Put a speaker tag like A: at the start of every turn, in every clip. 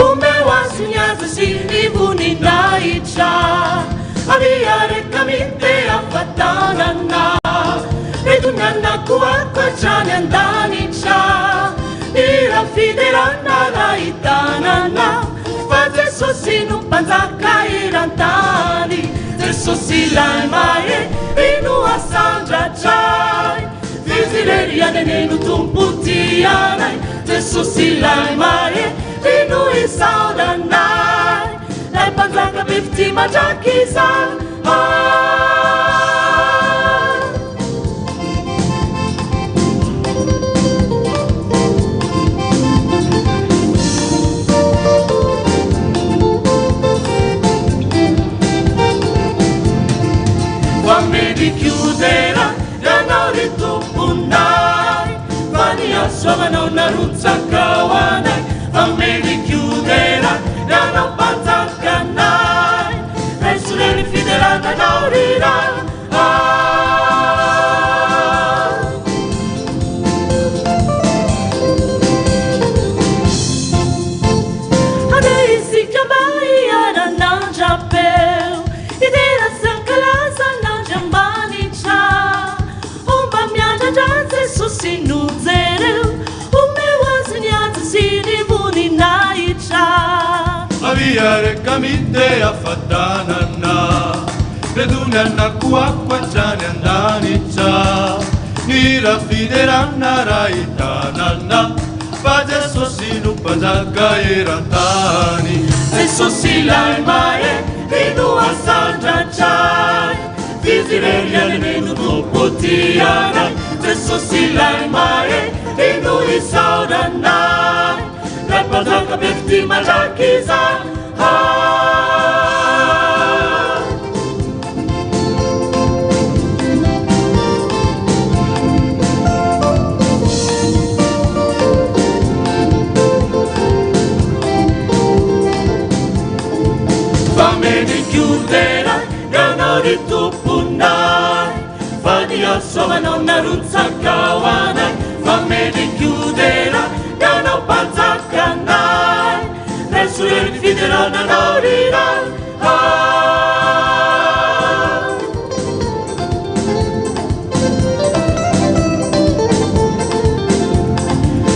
A: Omeo azy ny haja sy ny voninahitra. Avia reka mitehafa tanana. Midonana koako hatrany an-danitra. Hira fiderana raha tanana. Fa Jesosy no mpanjaka eran-tany. Jesosy ilay mahery no asandratray. Izy irery ihany anie no Tompo tianay. Jesosy ilay mahery no isaoranay. Ilay mpanjaka be fitia mandrakizay. Fa mendrik'odera Ianao ry Tomponay, fa ny hasoavanao narotsaka ho anay, fa mendrik'odera Ianao Mpanjakanay, raiso re ny fiderana Anao ry Ray. Andeha isika mba hiara-nandra-peo. Hidera sy hankalaza an'Andriamanitra. Homba miandrandra Jesosy no jereo. Omeo Azy ny haja sy ny voninahitra.
B: Avia reka mitehafa tanana Redonana koako hatrany an-danitra Ny hira fiderana raha tanana Fa Jesosy no mpanjaka eran-tany.
A: Jesosy ilay mahery no asandratray. F'izy irery ihany anie no Tompo tianay. Jesosy ilay mahery no isaoranay. Ilay mpanjaka be fitia mandrakizay. Fa mendrik'odera ianao ry Tomponay, fa ny hasoavanao narotsaka ho anay. Fa mendrik'odera ianao Mpanjakanay. Raiso hery ny fiderana anao ry Ray.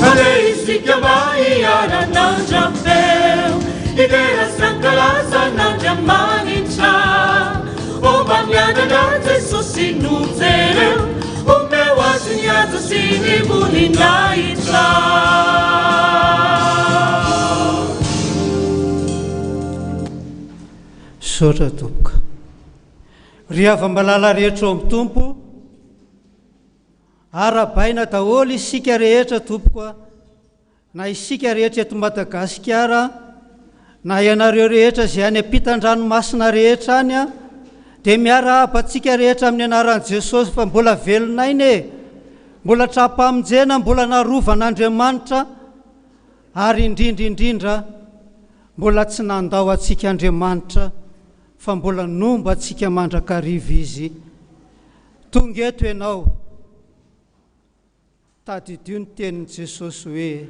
A: Andeha isika mba hiara-nandram-peo, hidera sy hankalaza an'Andriamanitra. Homba miandrandra Jesosy no jereo, omeo Azy ny haja sy ny voninahitra.
C: Misaotra tompoko. Ry hava-malala rehetra ao amin'ny Tompo, arahabaina daholo isika rehetra tompoko a, na isika rehetra eto Madagasikara, na ianareo rehetra izay any ampitan-dranomasina rehetra any a, dia miarahaba antsika rehetra amin'ny anaran'i Jesosy fa mbola velon'aina e, mbola tra-pamonjena, mbola narovan'Andriamanitra, ary indrindra indrindra mbola tsy nandao antsika Andriamanitra fa mbola nomba antsika mandrakariva Izy. Tonga eto ianao, tadidio ny tenin'i Jesosy hoe,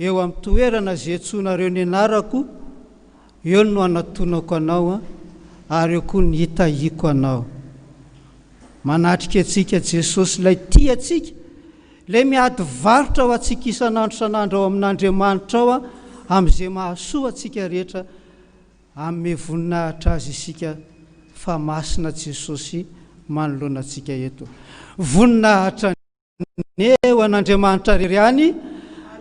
C: Eo amin'ny toerana izay iantsoanareo ny anarako, eo no hanatonako anao ary eo koa ny hitahiako anao. Manatrika antsika Jesosy ilay tia antsika, Ilay miady varotra ho antsika isan'andro isan'andro ao amin'Andriamanitra ao amin'izay mahasoa antsika rehetra, hanome voninahitra Azy isika fa masina Jesosy manoloana antsika eto. Voninahitra anie ho an'Andriamanitra irery ihany.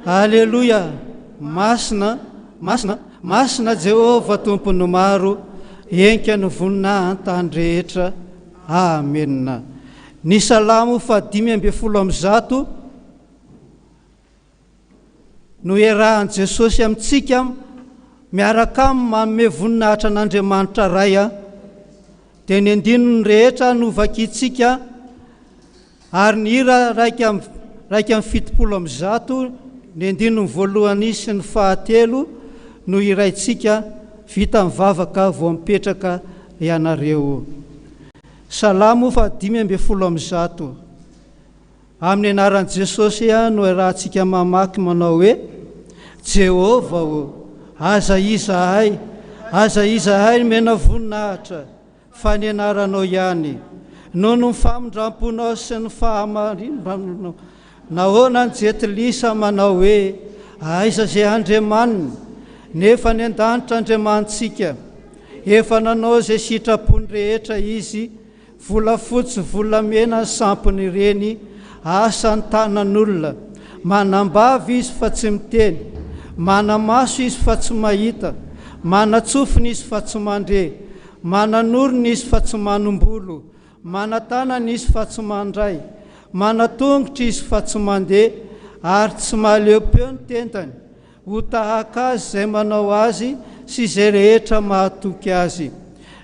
C: Aleloia! Masina, masina, masina Jehovah Tompon'ny maro, enka ny voninahan-tany rehetra. Amena. Ny Salamo faha-115 no iarahan'i Jesosy amintsika miaraka aminy manome voninahitra an'Andriamanitra Ray dia ny andininy rehetra no vakintsika ary ny hira 171 ny andininy voalohany sy ny fahatelo no hiraintsika vita mivavaka vao mipetraka ianareo. Salamo faha 115. Amin'ny anaran'i Jesosy no iarahantsika mamaky manao hoe, Jehovah ô! Aza izahay, aza izahay nomena voninahitra, fa ny anaranao ihany. Noho ny famindram-ponao sy ny fahamarinanao. Nahoana ny jentilisa manao hoe, Aiza izay Andriamaniny? Nefa any an-danitra Andriamanitsika. Efa nanao izay sitrapony rehetra Izy, Volafotsy volamena ny sampiny ireny, asan'ny tanan'olona. Manam-bava izy fa tsy miteny, mana-maso izy fa tsy mahita, manan-tsofina izy fa tsy mandre, manan'orona izy fa tsy manombolo, manan-tanana izy fa tsy mandray, manan-tongotra izy fa tsy mandeha, ary tsy mahaleo-peo ny tendany. Ho tahaka azy izay manao azy sy izay rehetra mahatoky azy.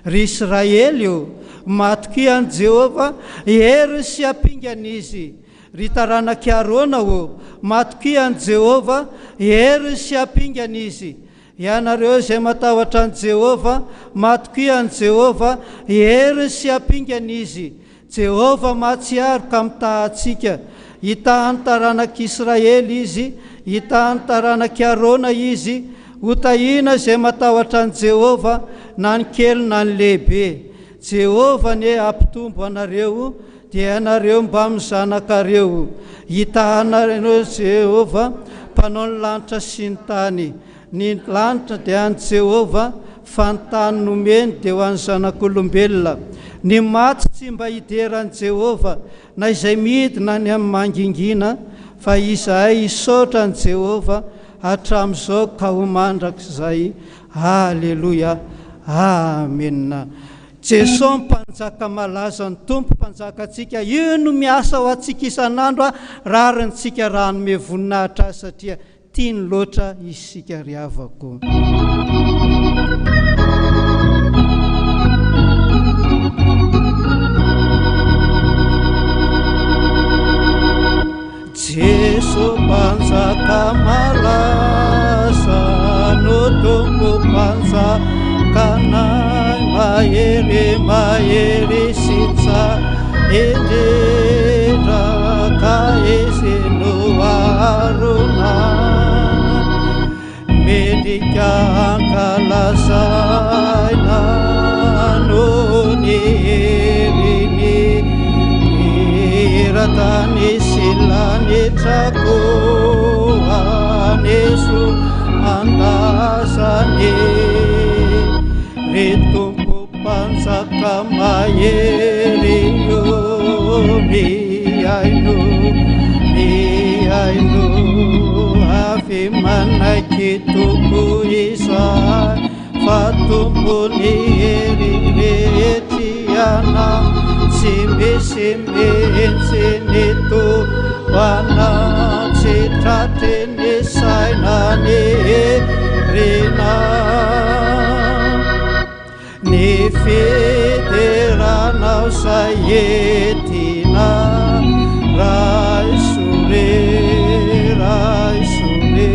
C: Ry Israely ô, matokia an'i Jehovah, heriny sy ampingany izy. Ry taranak'i Arona ô, matokia an'i Jehovah, heriny sy ampingany izy. Ianareo izay matahotra an'i Jehovah, matokia an'i Jehovah, heriny sy ampingany izy. Jehovah mahatsiaro ka mitaha antsika. Hitaha ny taranak'Israely Izy, hitaha ny taranak'i Arona Izy. Hotahina izay matahotra an'i Jehovah, na ny kely na ny lehibe. Jehovah anie hampitombo anareo, dia ianareo mbamin'ny zanakareo. Hitaha anareo Jehovah, Mpanao ny lanitra sy ny tany. Ny lanitra dia an'i Jehovah, fa ny tany nomeny dia ho an'ny zanak'olombelona. Ny maty tsy mba hidera an'i Jehovah, na izay midina any amin'ny mangingina, fa izahay hisaotra an'i Jehovah hatramin'izao ka ho mandrakizay. Aleloia! Amena. Jesoa Mpanjaka malaza, ny Tompo Mpanjakantsika, io no miasa ho antsika isan'andro, rarintsika raha hanome voninahitra Azy satria Tiany loatra isika ry havako. Jeso Mpanjaka malaza no Tompo Mpanjakanay mahery mahery sy tsara indrindra ka Izy no arona mendrika ankalazaina noho ny heriny eran-tany sy lanitra koa aneso andazany ry Tompo Mpanjaka mahery o mihaino mihaino avy manaiky Tompo izahay fa Tompon'ny hery rehetra ianao tsy misy mihitsy ny tohanao tsy tratry ny saina ny herinao. Ny fideranao zay entina Raiso re, raiso re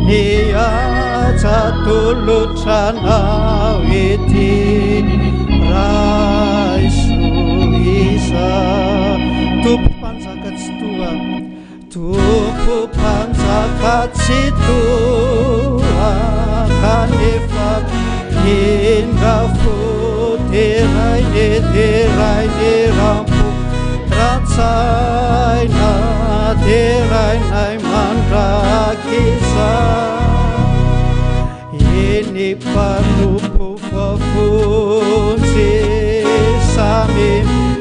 C: Ny haja atolotra anao ety Raiso izaho Tompo Mpanjaka Tsitoha Tompo Mpanjaka Tsitoha kanefa indra fo derainy derainy rampo rantsaina derainay mandrakizay Eny mpanompo voavonjy samy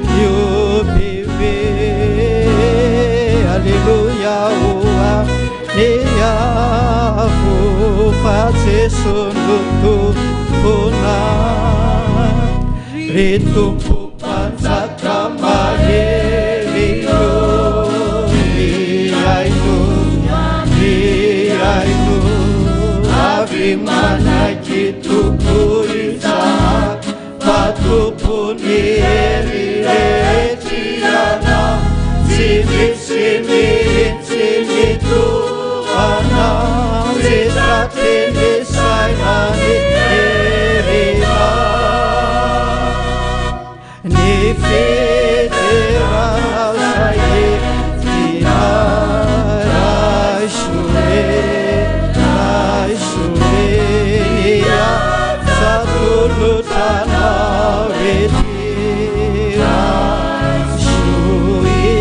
C: mihoby hoe Aleloia ho an'ny avo fa Jeso no Tomponay. Ry Tompo Mpanjaka mahery ô, mihaino, mihaino, avy manaiky Tompo izahay, fa Tompon'ny hery rehetra Ianao, tsy misy mihitsy ny toa Anao, tsy tratry ny saina ny herinao. Ny fiderana izay entinay, raiso re, raiso re. Atolotra anao ety raiso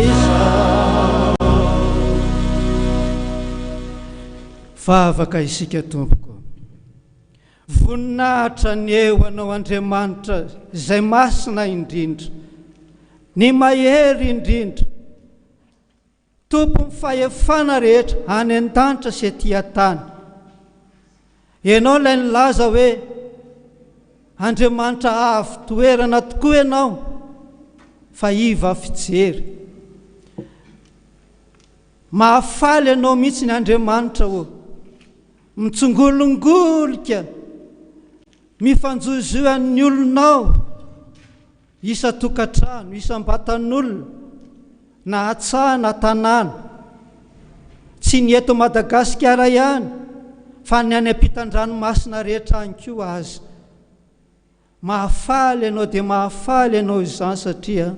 C: izao. Vavaka isika tompoko. Voninahitra anie ho anao Andriamanitra izay masina indrindra, ny mahery indrindra, Tompon'ny fahefana rehetra any an-danitra sy ety an-tany. Ianao ilay nilaza hoe Andriamanitra avo toerana tokoa ianao fa iva fijery. Mahafaly anao mihitsy ny Andriamanitra ô. Mitsongolongolika, mifanjohizohy an'ny olonao isan-tokantrano, isam-batan'olona, na an-tsaha na tanàna. Tsy ny eto Madagasikara ihany fa ny any ampitan-dranomasina rehetra any koa aza. Mahafaly anao dia mahafaly anao izany satria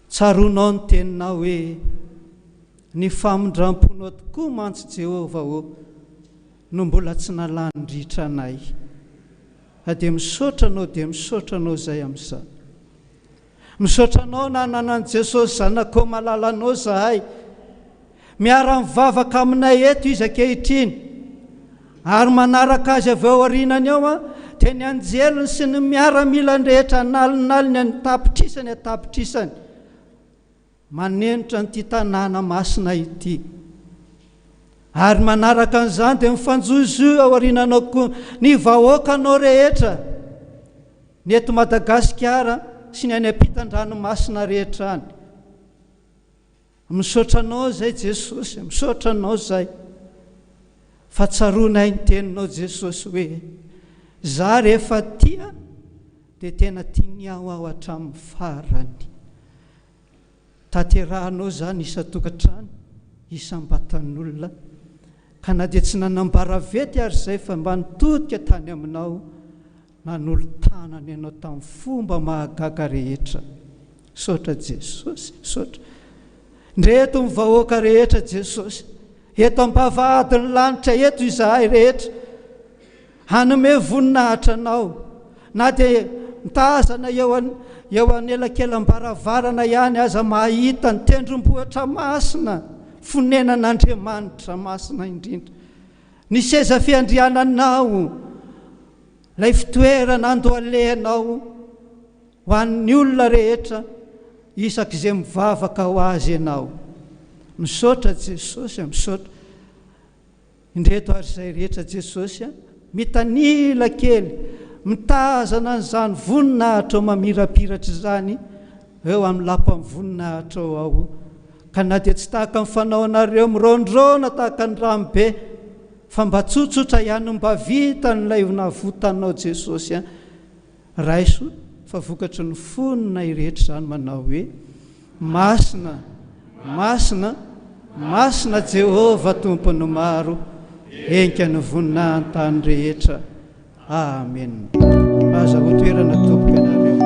C: tsaroanao ny teninao hoe, Ny famindram-ponao tokoa mantsy Jehovah ô no mbola tsy nalany ritra anay. Fa dia misaotra anao dia misaotra anao izay amin'izany. Misaotra anao nanana an'i Jesosy Zanakao malalanao zahay. Miara-mivavaka aminay eto Izy ankehitriny. Ary manaraka Azy avy ao aorianany ao dia ny anjeliny sy ny miaramilany rehetra an'alinaliny an-tapitrisany an-tapitrisany manenitra an'ity tanàna masina ity. Ary manaraka an'izany dia mifanjohizohy ao aoriananao koa ny vahoakanao rehetra. Ny eto Madagasikara sy ny any ampitan-dranomasina rehetra any. Misaotra Anao izay Jesosy, misaotra Anao izay. Fa tsaroanay ny teninao Jesosy hoe, za rehefa tia dia tena tianiao aho hatramin'ny farany. Tanterahanao izany isan-tokantrano, isam-batan'olona, ka na dia tsy nanambara vety ary izay fa mba nitodika tany aminao, Nanolo-tanana ianao tamin'ny fomba mahagaga rehetra. Misaotra Jesosy, misaotra. Ndreto ny vahoaka rehetra Jesosy. Eto am-bavahadin'ny lanitra eto izahay rehetra. Hanome voninahitra anao. Na dia mitazana eo an eo anelakelam-baravarana ihany aza mahita ny tendrombohitra masina, fonenan'Andriamanitra masina indrindra. Ny seza fiandriananao, ilay fitoerana andohalehanao ho an'ny olona rehetra isak'izay mivavaka ho azy ianao. Misaotra Jesosy a, misaotra. Indreto ary izay rehetra Jesosy a, mitanila kely, mitazana an'izany voninahitrao mamirapiratra izany eo amin'ny lapan'ny voninahitrao ao. Ka na dia tsy tahaka ny fanaonareo miraondraona tahaka ny ranobe fa mba tsotsotra ihany no mba vitan'ilay navotanao Jesosy a! Raiso fa vokatry ny fononay rehetra izany manao hoe, Masina, masina, masina Jehovah Tompon'ny maro, enga ny voninahin-tany rehetra. Amen. Aza ho toerana tompoko ianareo.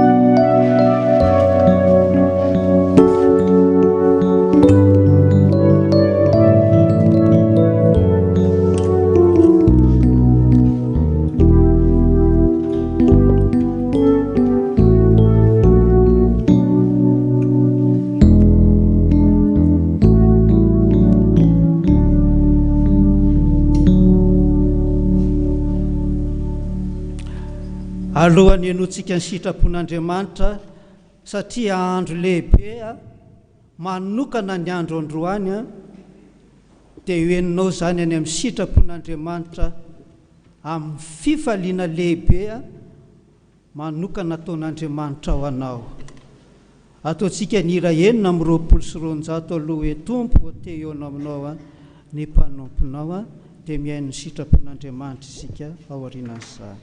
C: Alohan'ny henoantsika ny sitrapon'Andriamanitra satria andro lehibe manokana ny andro androany dia io henonao izany any amin'ny sitrapon'Andriamanitra amin'ny fifaliana lehibe Manokana ataon'Andriamanitra ho anao. Ataontsika ny hira 226 aloha hoe Tompo ô te hihaona aminao an ny mpanomponao an dia mihaino ny sitrapon'Andriamanitra isika aorianan'izany.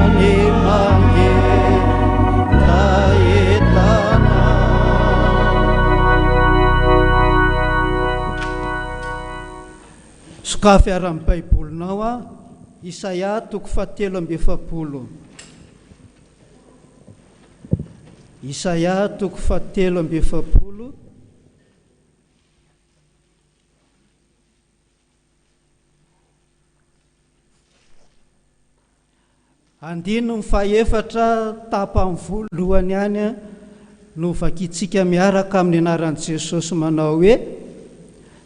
C: any mangetahetana. Sokafy ary ny Baibolinao a, Isaia toko fahatelo amby 40. Isaia toko fahatelo amby 40. Andininy fahefatra tapany voalohany ihany no vakintsika miaraka amin'ny anaran'i Jesosy manao hoe,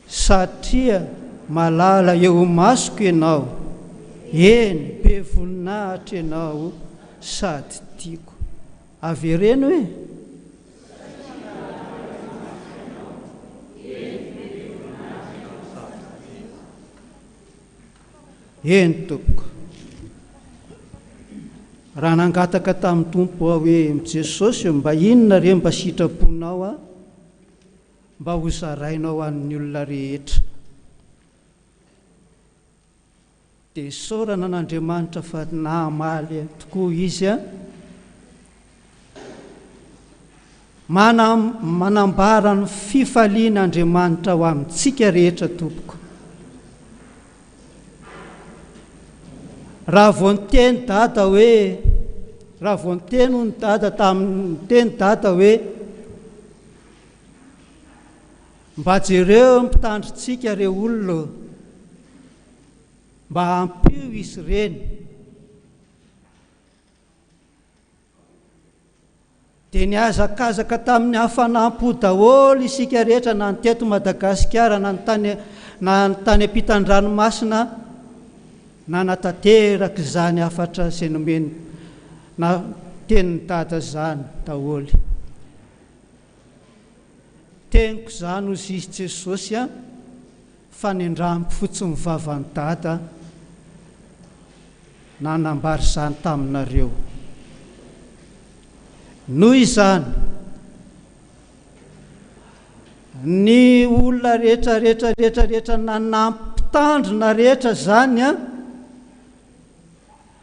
C: Satria malala eo imasoko ianao, eny, be voninahitra ianao sady tiako. Avereno e! Eny tompoko. Raha nangataka tamin'ny Tompo aho hoe, Jesosy ô, mba inona re mba sitraponao aho mba hozarainao an'ny olona rehetra? Dia isaorana an'Andriamanitra fa nahamaly tokoa Izy a! Manambara ny fifalian' Andriamanitra ho amintsika rehetra tompoko. Raha vao niteny dada hoe, raha vao niteny hono dada tamin'ny, niteny dada hoe, mba jereo ny mpitandrintsika re olona ô! Mba ampio izy ireny. Dia nihazakazaka tamin'ny hafanam-po daholo isika rehetra na ny teto Madagasikara na ny tany na ny tany ampitan-dranomasina nanatanteraka izany hafatra izay nomeny na tenin'i Dada izany daholo. Teniko izany hozy izy Jesosy a! Fa nendramiko fotsiny vavan'i Dada nanambara izany taminareo. Noho izany, ny olona rehetra rehetra rehetra rehetra nanampy mpitandrina rehetra izany an,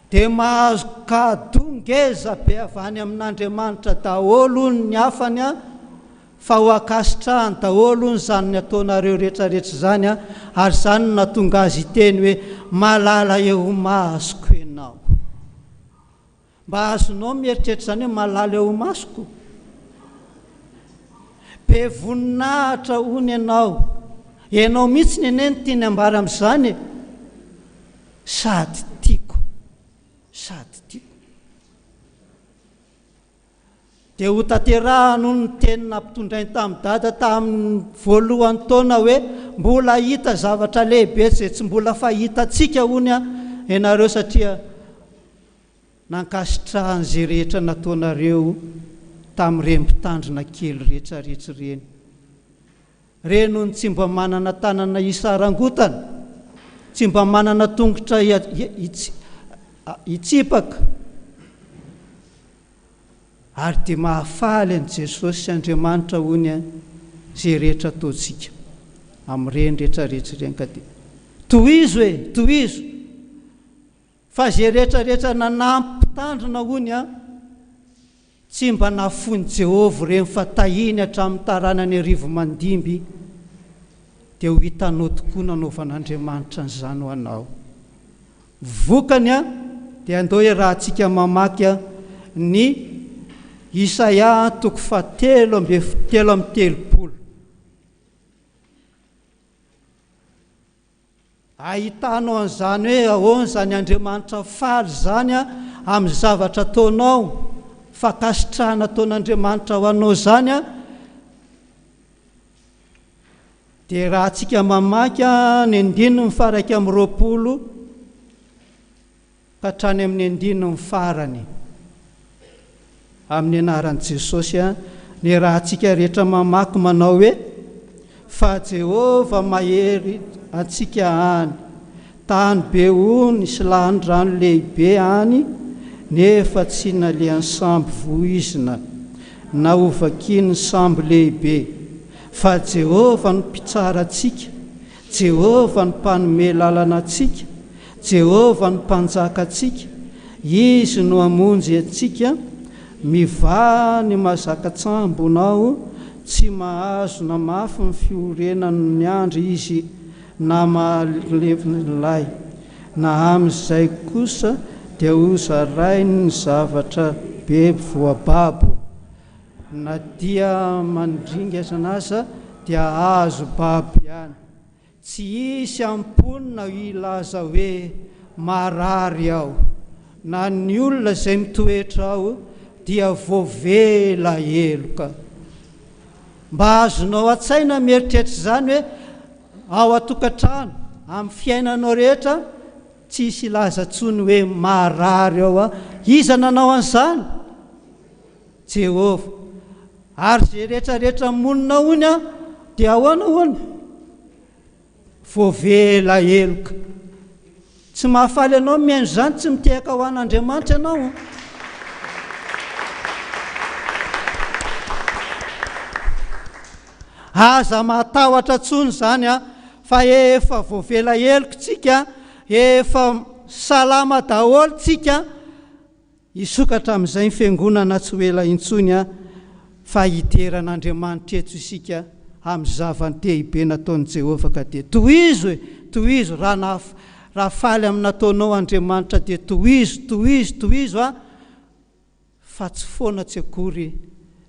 C: dia mahazo cadeau ngeza be avy any amin'Andriamanitra daholo hono ny hafany an, fa ho ankasitrahany daholo hono izany ataonareo rehetra rehetra izany an, ary izany no nahatonga azy hiteny hoe malala eo imasoko ianao. Mba azonao mieritreritra izany hoe malala eo imasoko? Be voninahitra hono ianao. Ianao mihitsy anie no tiany ambara amin'izany e. Sady tiako. Sady tiako. Dia ho tanterahany hono ny teny nampitondrainy tamin'i Dada tamin'ny voalohan'ny taona hoe mbola hahita zavatra lehibe izay tsy mbola fahitantsika hono ianareo satria nankasitrahany izay rehetra nataonareo tamin'ireny mpitandrina kely rehetrarehetra ireny. Ireny hono tsy mba manana tanana hisarangotana, tsy mba manana tongotra hitsipaka. Ary dia mahafaly an'i Jesosy sy Andriamanitra hono izay rehetra ataontsika amin'ireny rehetrarehetra ireny ka dia tohizo e, tohizo! Fa izay rehetra rehetra nanampy mpitandrina hono an, tsy mba nafoin'i Jehovah ireny fa tahiny hatramin'ny taranany arivomandimby, dia ho hitanao tokoa nanaovan'Andriamanitra an'izany ho anao. Vokany an, dia andao iarahantsika mamaky an ny Isaia toko fahatelo amby 33. Ahitanao an'izany hoe ahoana izany Andriamanitra faly izany amin'ny zavatra ataonao, fankasitrahana ataon'Andriamanitra ho anao izany dia raha antsika mamaky ny andininy faha-21 ka hatrany amin'ny andininy farany. Amin'ny anaran'i Jesosy, ny rahantsika rehetra mamaky manao hoe, Fa Jehovah mahery antsika any, tany be ony sy lany rano lehibe any, nefa tsy nalehan'ny sambo voizina, na hovakian'ny sambo lehibe. Fa Jehovah no mpitsara antsika, Jehovah no mpanome lalana antsika. Jehovah no Mpanjakantsika, Izy no hamonjy antsika, mivaha ny mazaka-tsambonao, tsy mahazo na mafy ny fiorenan'ny andry Izy na mahalevy ny lay, na amin'izay kosa dia hozarainy ny zavatra be voababo. Na dia mandringana aza dia azo babo ihany. Tsy hisy amponina hilaza hoe, Marary aho. Na ny olona izay mitoetra ao dia voavela heloka. Mba azonao an-tsaina mieritreritra izany hoe ao an-tokantrano, amin'ny fiainanao rehetra, tsy hisy hilaza intsony hoe marary ao aho. Iza nanao an'izany? Jehovah. Ary izay rehetra rehetra monina ao hono dia ahoana hono? Voavela heloka. Tsy mahafaly anao ny mihaino izany, tsy mitehaka ho an'Andriamanitra ianao. Aza matahotra intsony izany an, fa efa voavela heloka tsika, efa salama daholo tsika. Hisokatra amin'izay ny fiangonana tsy ho ela intsony an, fa hidera an'Andriamanitra eto isika amin'ny zava-dehibe nataon'i Jehovah ka dia tohizo e, tohizo, raha na raha faly amin'ny nataonao Andriamanitra dia tohizo, tohizo, tohizo an, fa tsy foana tsy akory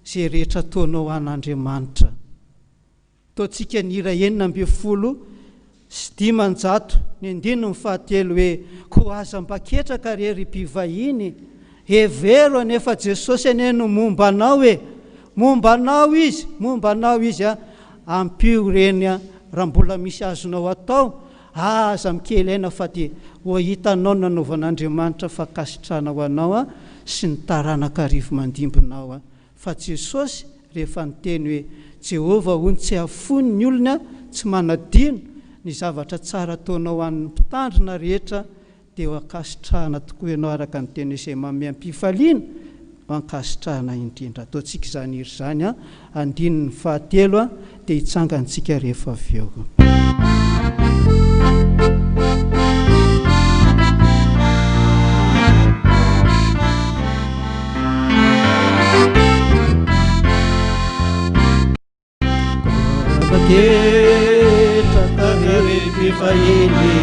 C: izay rehetra ataonao an'Andriamanitra. Ataontsika ny hira 516, ny andininy fahatelo hoe, Koa aza mba ketraka re ry mpivahiny, hevero anie fa Jesosy anie no momba anao e! Momba anao Izy, momba anao Izy a! Ampio ireny a, raha mbola misy azonao atao, aza mikely aina fa dia ho hitanao ny nanaovan'Andriamanitra fankasitrahana ho anao a, sy ny taranaka arivo mandimbinao a. Fa Jesosy rehefa niteny hoe Jehovah hono tsy hahafoy ny olony tsy manadino ny zavatra tsara ataonao ho an'ny mpitandrina rehetra dia ho ankasitrahana tokoa ianao araka ny teny izay manome am-pifaliana ho ankasitrahana indrindra. Ataontsika izany hira izany an, andininy fahatelo dia hitsangantsika rehefa avy eo. Ketraka ry mpivahiny,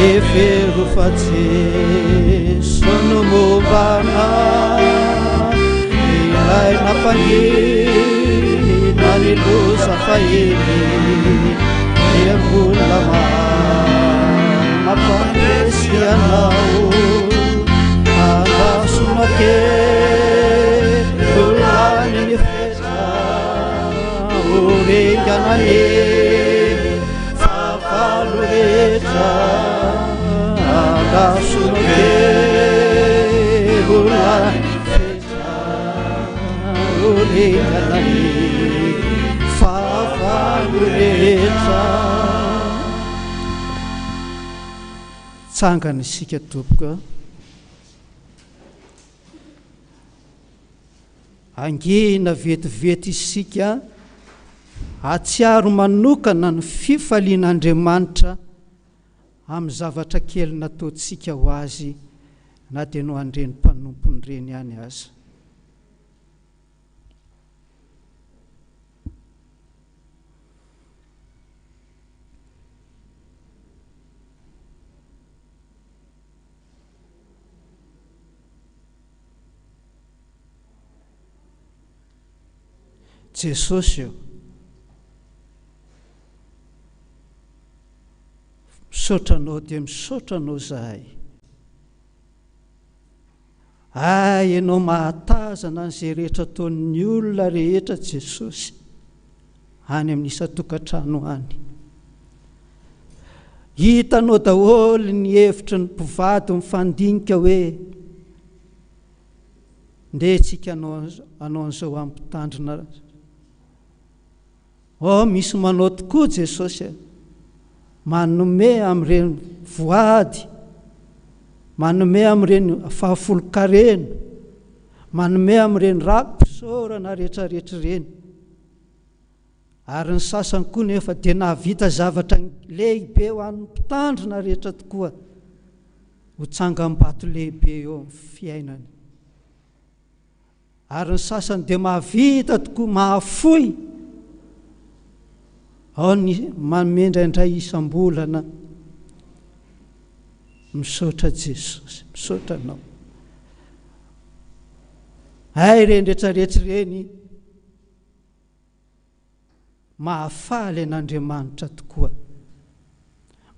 C: hevero fa Jeso no momba anao, ilay nampangina ny loza fahiny, dia mbola mampandresy anao. Andrasona kely ho lany ny fetra, ho ringana ny fahavalo rehetra. Andrasona kely ho lany ny fetra, ho ringana ny fahavalo rehetra. Tsangana isika tompoko a. Hangina vetivety isika hahatsiaro manokana ny fifalian'Andriamanitra amin'ny zavatra kely nataontsika ho Azy na dia no an'ireny mpanompony ireny ihany aza. Jesosy ô! Misaotra Anao dia misaotra Anao izahay. Hay Ianao mahatazana an'izay rehetra ataon'ny olona rehetra Jesosy any amin'ny isan-tokantrano any. Hitanao daholo ny hevitry ny mpivady mifandinika hoe ndeha tsika hanao an'izao hampitandrina. Oh, misy manao tokoa Jesosy a! Manome amin'ireny voady, manome amin'ireny fahafolon-karena, manome amin'ireny raki-pisaorana rehetrarehetra ireny. Ary ny sasany koa nefa dia nahavita zavatra lehibe ho an'ny mpitandrina rehetra tokoa, ho tsangambato lehibe eo amin'ny fiainany. Ary ny sasany dia mahavita tokoa mahafoy, ao ny manome indraindray isam-bolana. Misaotra Jesosy, misaotra Anao. Hay ireny rehetrarehetra ireny Mahafaly an'Andriamanitra tokoa.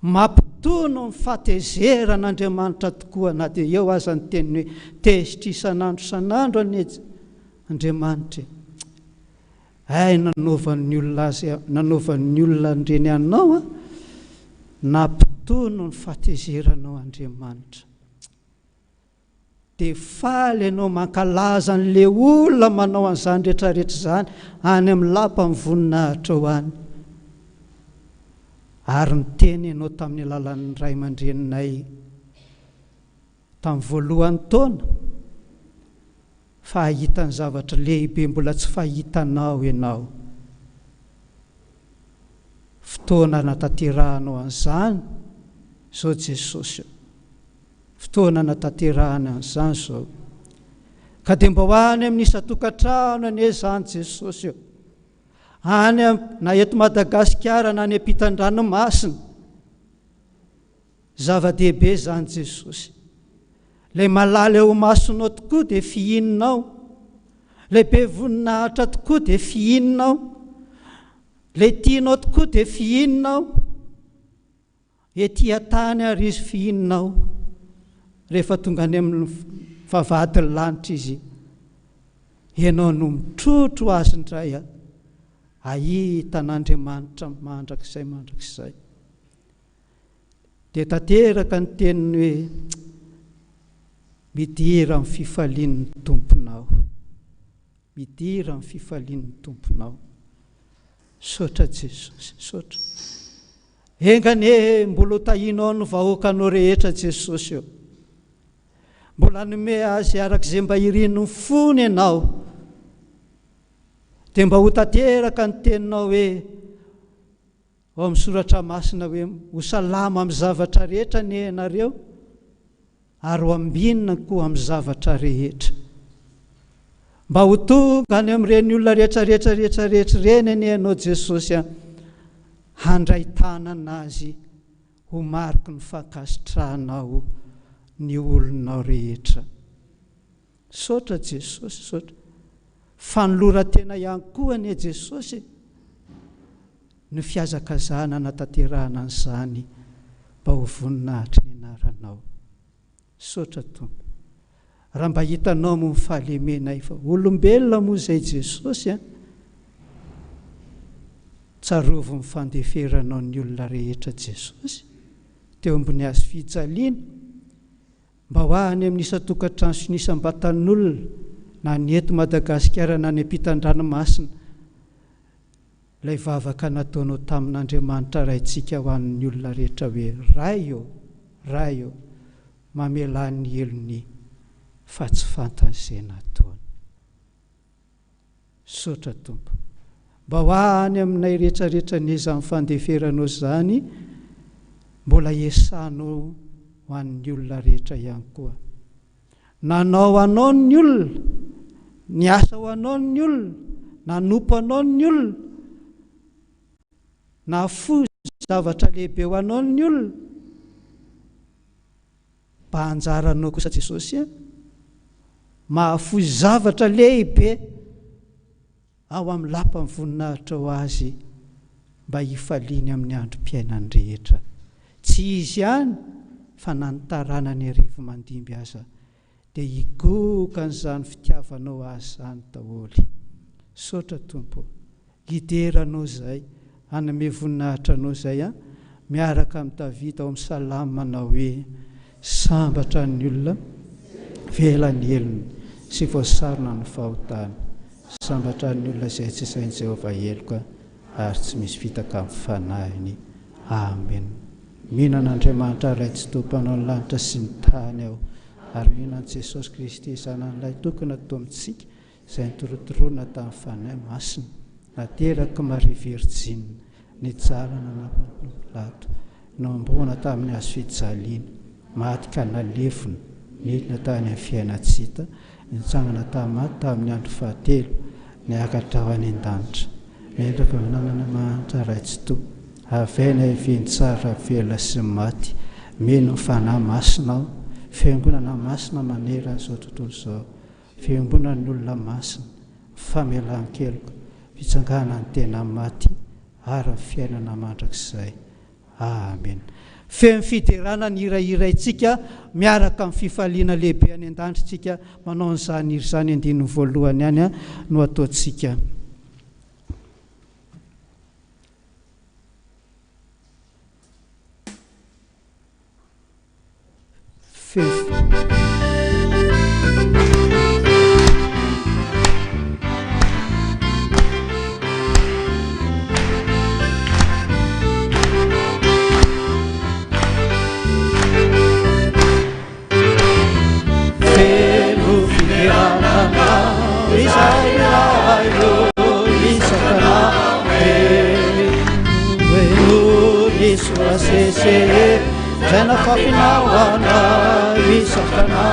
C: Mampitony ny fahatezeran'Andriamanitra tokoa na dia eo aza ny teniny hoe tezitra isan'andro isan'andro anie Andriamanitra e. Hay nanaovan'ny olona azy nanaovan'ny olona an'ireny anao an, nampitony ny fahatezeranao Andriamanitra. Dia faly ianao mankalaza an'ilay olona manao an'izany rehetrarehetra izany any amin'ny lapan'ny voninahitrao any. Ary niteny ianao tamin'ny alalan'ny ray aman-dreninay tamin'ny voalohan'ny taona fa hahita ny zavatra lehibe mbola tsy fahitanao ianao. Fotoana hanatanterahanao an'izany izao Jesosy ô. Fotoana anatanterahana an'izany izao. Ka dia mba ho any amin'ny isan-tokantrano anie izany Jesosy ô. Any na eto Madagasikara na any ampitan-dranomasina. Zava-dehibe izany Jesosy. Ilay malala eo imasonao tokoa dia fihininao. Ilay be voninahitra tokoa dia fihininao. Ilay tianao tokoa dia fihininao. Ety an-tany ary izy fihinina ao, rehefa tonga any amin'ny vavahadin'ny lanitra izy, ianao no mitrotro azy indray hahita an'Andriamanitra mandrakizay mandrakizay. Dia tanteraka ny teniny hoe, Midira amin'ny fifalian'ny Tomponao. Midira amin'ny fifalian'ny Tomponao. Misaotra Jesosy, misaotra. Enga anie mbola ho tahianao ny vahoakanao rehetra Jesosy ô. Mbola hanome azy araka izay mba irin'ny fony Ianao. Dia mba ho tanteraka ny teninao hoe ao amin'ny soratra masina hoe ho salama amin'ny zavatra rehetra anie ianareo ary ho ambinina koa amin'ny zavatra rehetra. Mba ho tonga any amin'ireny olona rehetra rehetra rehetra rehetra ireny anie ianao Jesosy a, handray tanana azy ho mariky ny fankasitrahanao ny olonao rehetra. Misaotra Jesosy, misaotra. Fanoloran-tena ihany koa anie Jesosy e, ny fihazakazahana hanatanterahana an'izany mba ho voninahitry ny anaranao. Misaotra Tompo. Raha mba hitanao moa ny fahalemenay fa olombelona moa izay Jesosy a. Tsarovy ny fandeferanao ny olona rehetra Jesosy teo ambony hazo fijaliana. Mba ho any amin'ny isan-tokantrano sy ny isam-batan'olona na ny eto Madagasikara na any ampitan-dranomasina ilay vavaka nataonao tamin'Andriamanitra Raintsika ho an'ny olona rehetra hoe, Ray ô, Ray ô, mamelà ny helony fa tsy fantany izay nataony. Misaotra Tompo. Mba ho any aminay rehetra rehetra anie izany fandeferanao izany mbola esanao ho an'ny olona rehetra ihany koa. Nanao anao ny olona, niasa ho anao ny olona, nanompo anao ny olona, nahafoy zavatra lehibe ho anao ny olona. Mba anjaranao kosa Jesosy a! Mahafoy zavatra lehibe ao amin'ny lapan'ny voninahitra ho Azy mba hifaliany amin'ny androm-piainany rehetra. Tsy izy ihany fa na ny taranany arivomandimby aza dia higoka an'izany fitiavanao azy izany daholo. Misaotra Tompo ô! Hidera Anao izahay, hanome voninahitra Anao izahay an, miaraka amin'i Davida ao amin'ny Salamo manao hoe, Sambatra ny olona vela ny helony sy voasarona ny fahotany. Sambatra ny olona izay tsy isain'i Jehovah heloka ary tsy misy fitaka amin'ny fanahiny. Amen. Mino an'Andriamanitra Ray Tsitoha Mpanao ny lanitra sy ny tany aho, ary mino an'i Jesosy Kristy Zanany Lahitokana Tompontsika, izay notorotoroana tamin'ny Fanahy Masina. Naterak'i Maria Virjiny, nijaly nanapaka Pilato, nohomboana tamin'ny hazo fijaliana, maty ka nalevina, nidina tany amin'ny fiainan-tsy hita, nitsangana tamin'ny maty tamin'ny andro fahatelo, niakatra ho any an-danitra. Mendrika ho an'Andriamanitra Ray Tsitoha, avy aina hiavian'ny tsara velona sy ny maty, mino ny Fanahy Masina aho, Fiangonana masina manerana izao tontolo izao, Fiombonan'ny olona masina, famelan-keloka, fitsanganan'ny tena maty ary ny fiainana mandrakizay. Amena. Feno fiderana ny hira hiraintsika miaraka amin'ny fifaliana lehibe any an-danitra isika manao an'izany hira izany andininy voalohany ihany no ataontsika. Feno fiderana anao izay raha eo isakana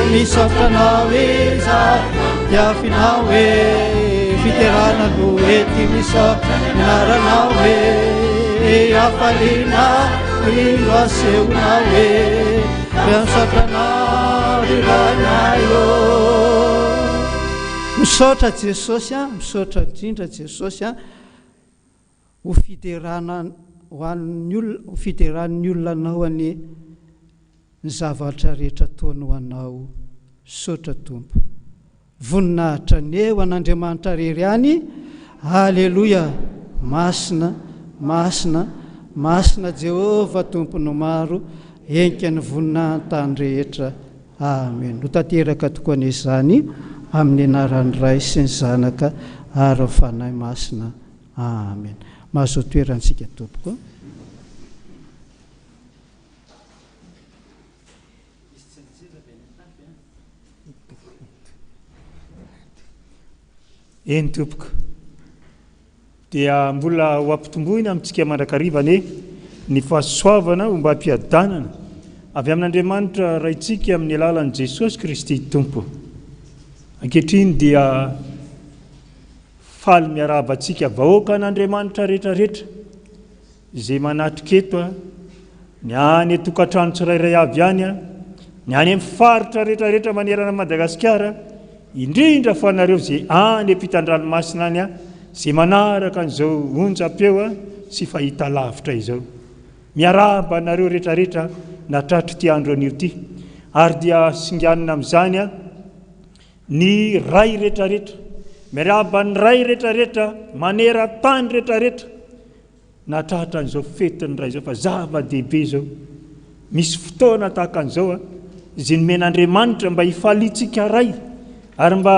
C: Misaotra anao izahay Tiafinao e, fiterana no ety misaotra ny anaranao e, hafaliana indro asehonao e, misaotra anao ry Rainay ô. Misaotra Jesosy a, misaotra indrindra Jesosy a, ho fiderana ho an'ny olona, ho fideran'ny olona anao anie ny zavatra rehetra ataony ho anao. Misaotra Tompo. Voninahitra anie ho an'Andriamanitra rery ihany. Aleloia. Masina, masina, masina Jehovah Tompon'ny maro, enka ny voninahintany rehetra. Amen. Ho tanteraka tokoa anie izany amin'ny anaran'ny Ray sy ny Zanaka ary ny Fanahy Masina. Amen. Mahazoa toerantsika tompoko.
D: Eny tompoko. Dia mbola ho ampitomboina amintsika mandrakariva anie ny fahasoavana ombam-piadanana avy amin'Andriamanitra Raintsika amin'ny alalan'i Jesosy Kristy Tompo. Ankehitriny dia faly miarahaba antsika vahoakan'Andriamanitra rehetrarehetra Izay manatrika eto a, ny any an-tokantrano tsirairay avy any a, ny any amin'ny faritra rehetrarehetra manerana an'i Madagasikara, indrindra fa nareo izay any ampitan-dranomasina any a, izay manaraka an'izao onjam-peo a sy fahitalavitra izao. Miarahaba anareo rehetrarehetra natratr'ity andro anio ity. Ary dia singanina amin'izany a, ny ray rehetrarehetra. Miarahaba ny ray rehetrarehetra maneran-tany rehetrarehetra. Nahatratra an'izao fetin'ny Ray izao fa zava-dehibe izao. Misy fotoana tahaka an'izao a, izay nomen'Andriamanitra mba hifaliantsika Ray ary mba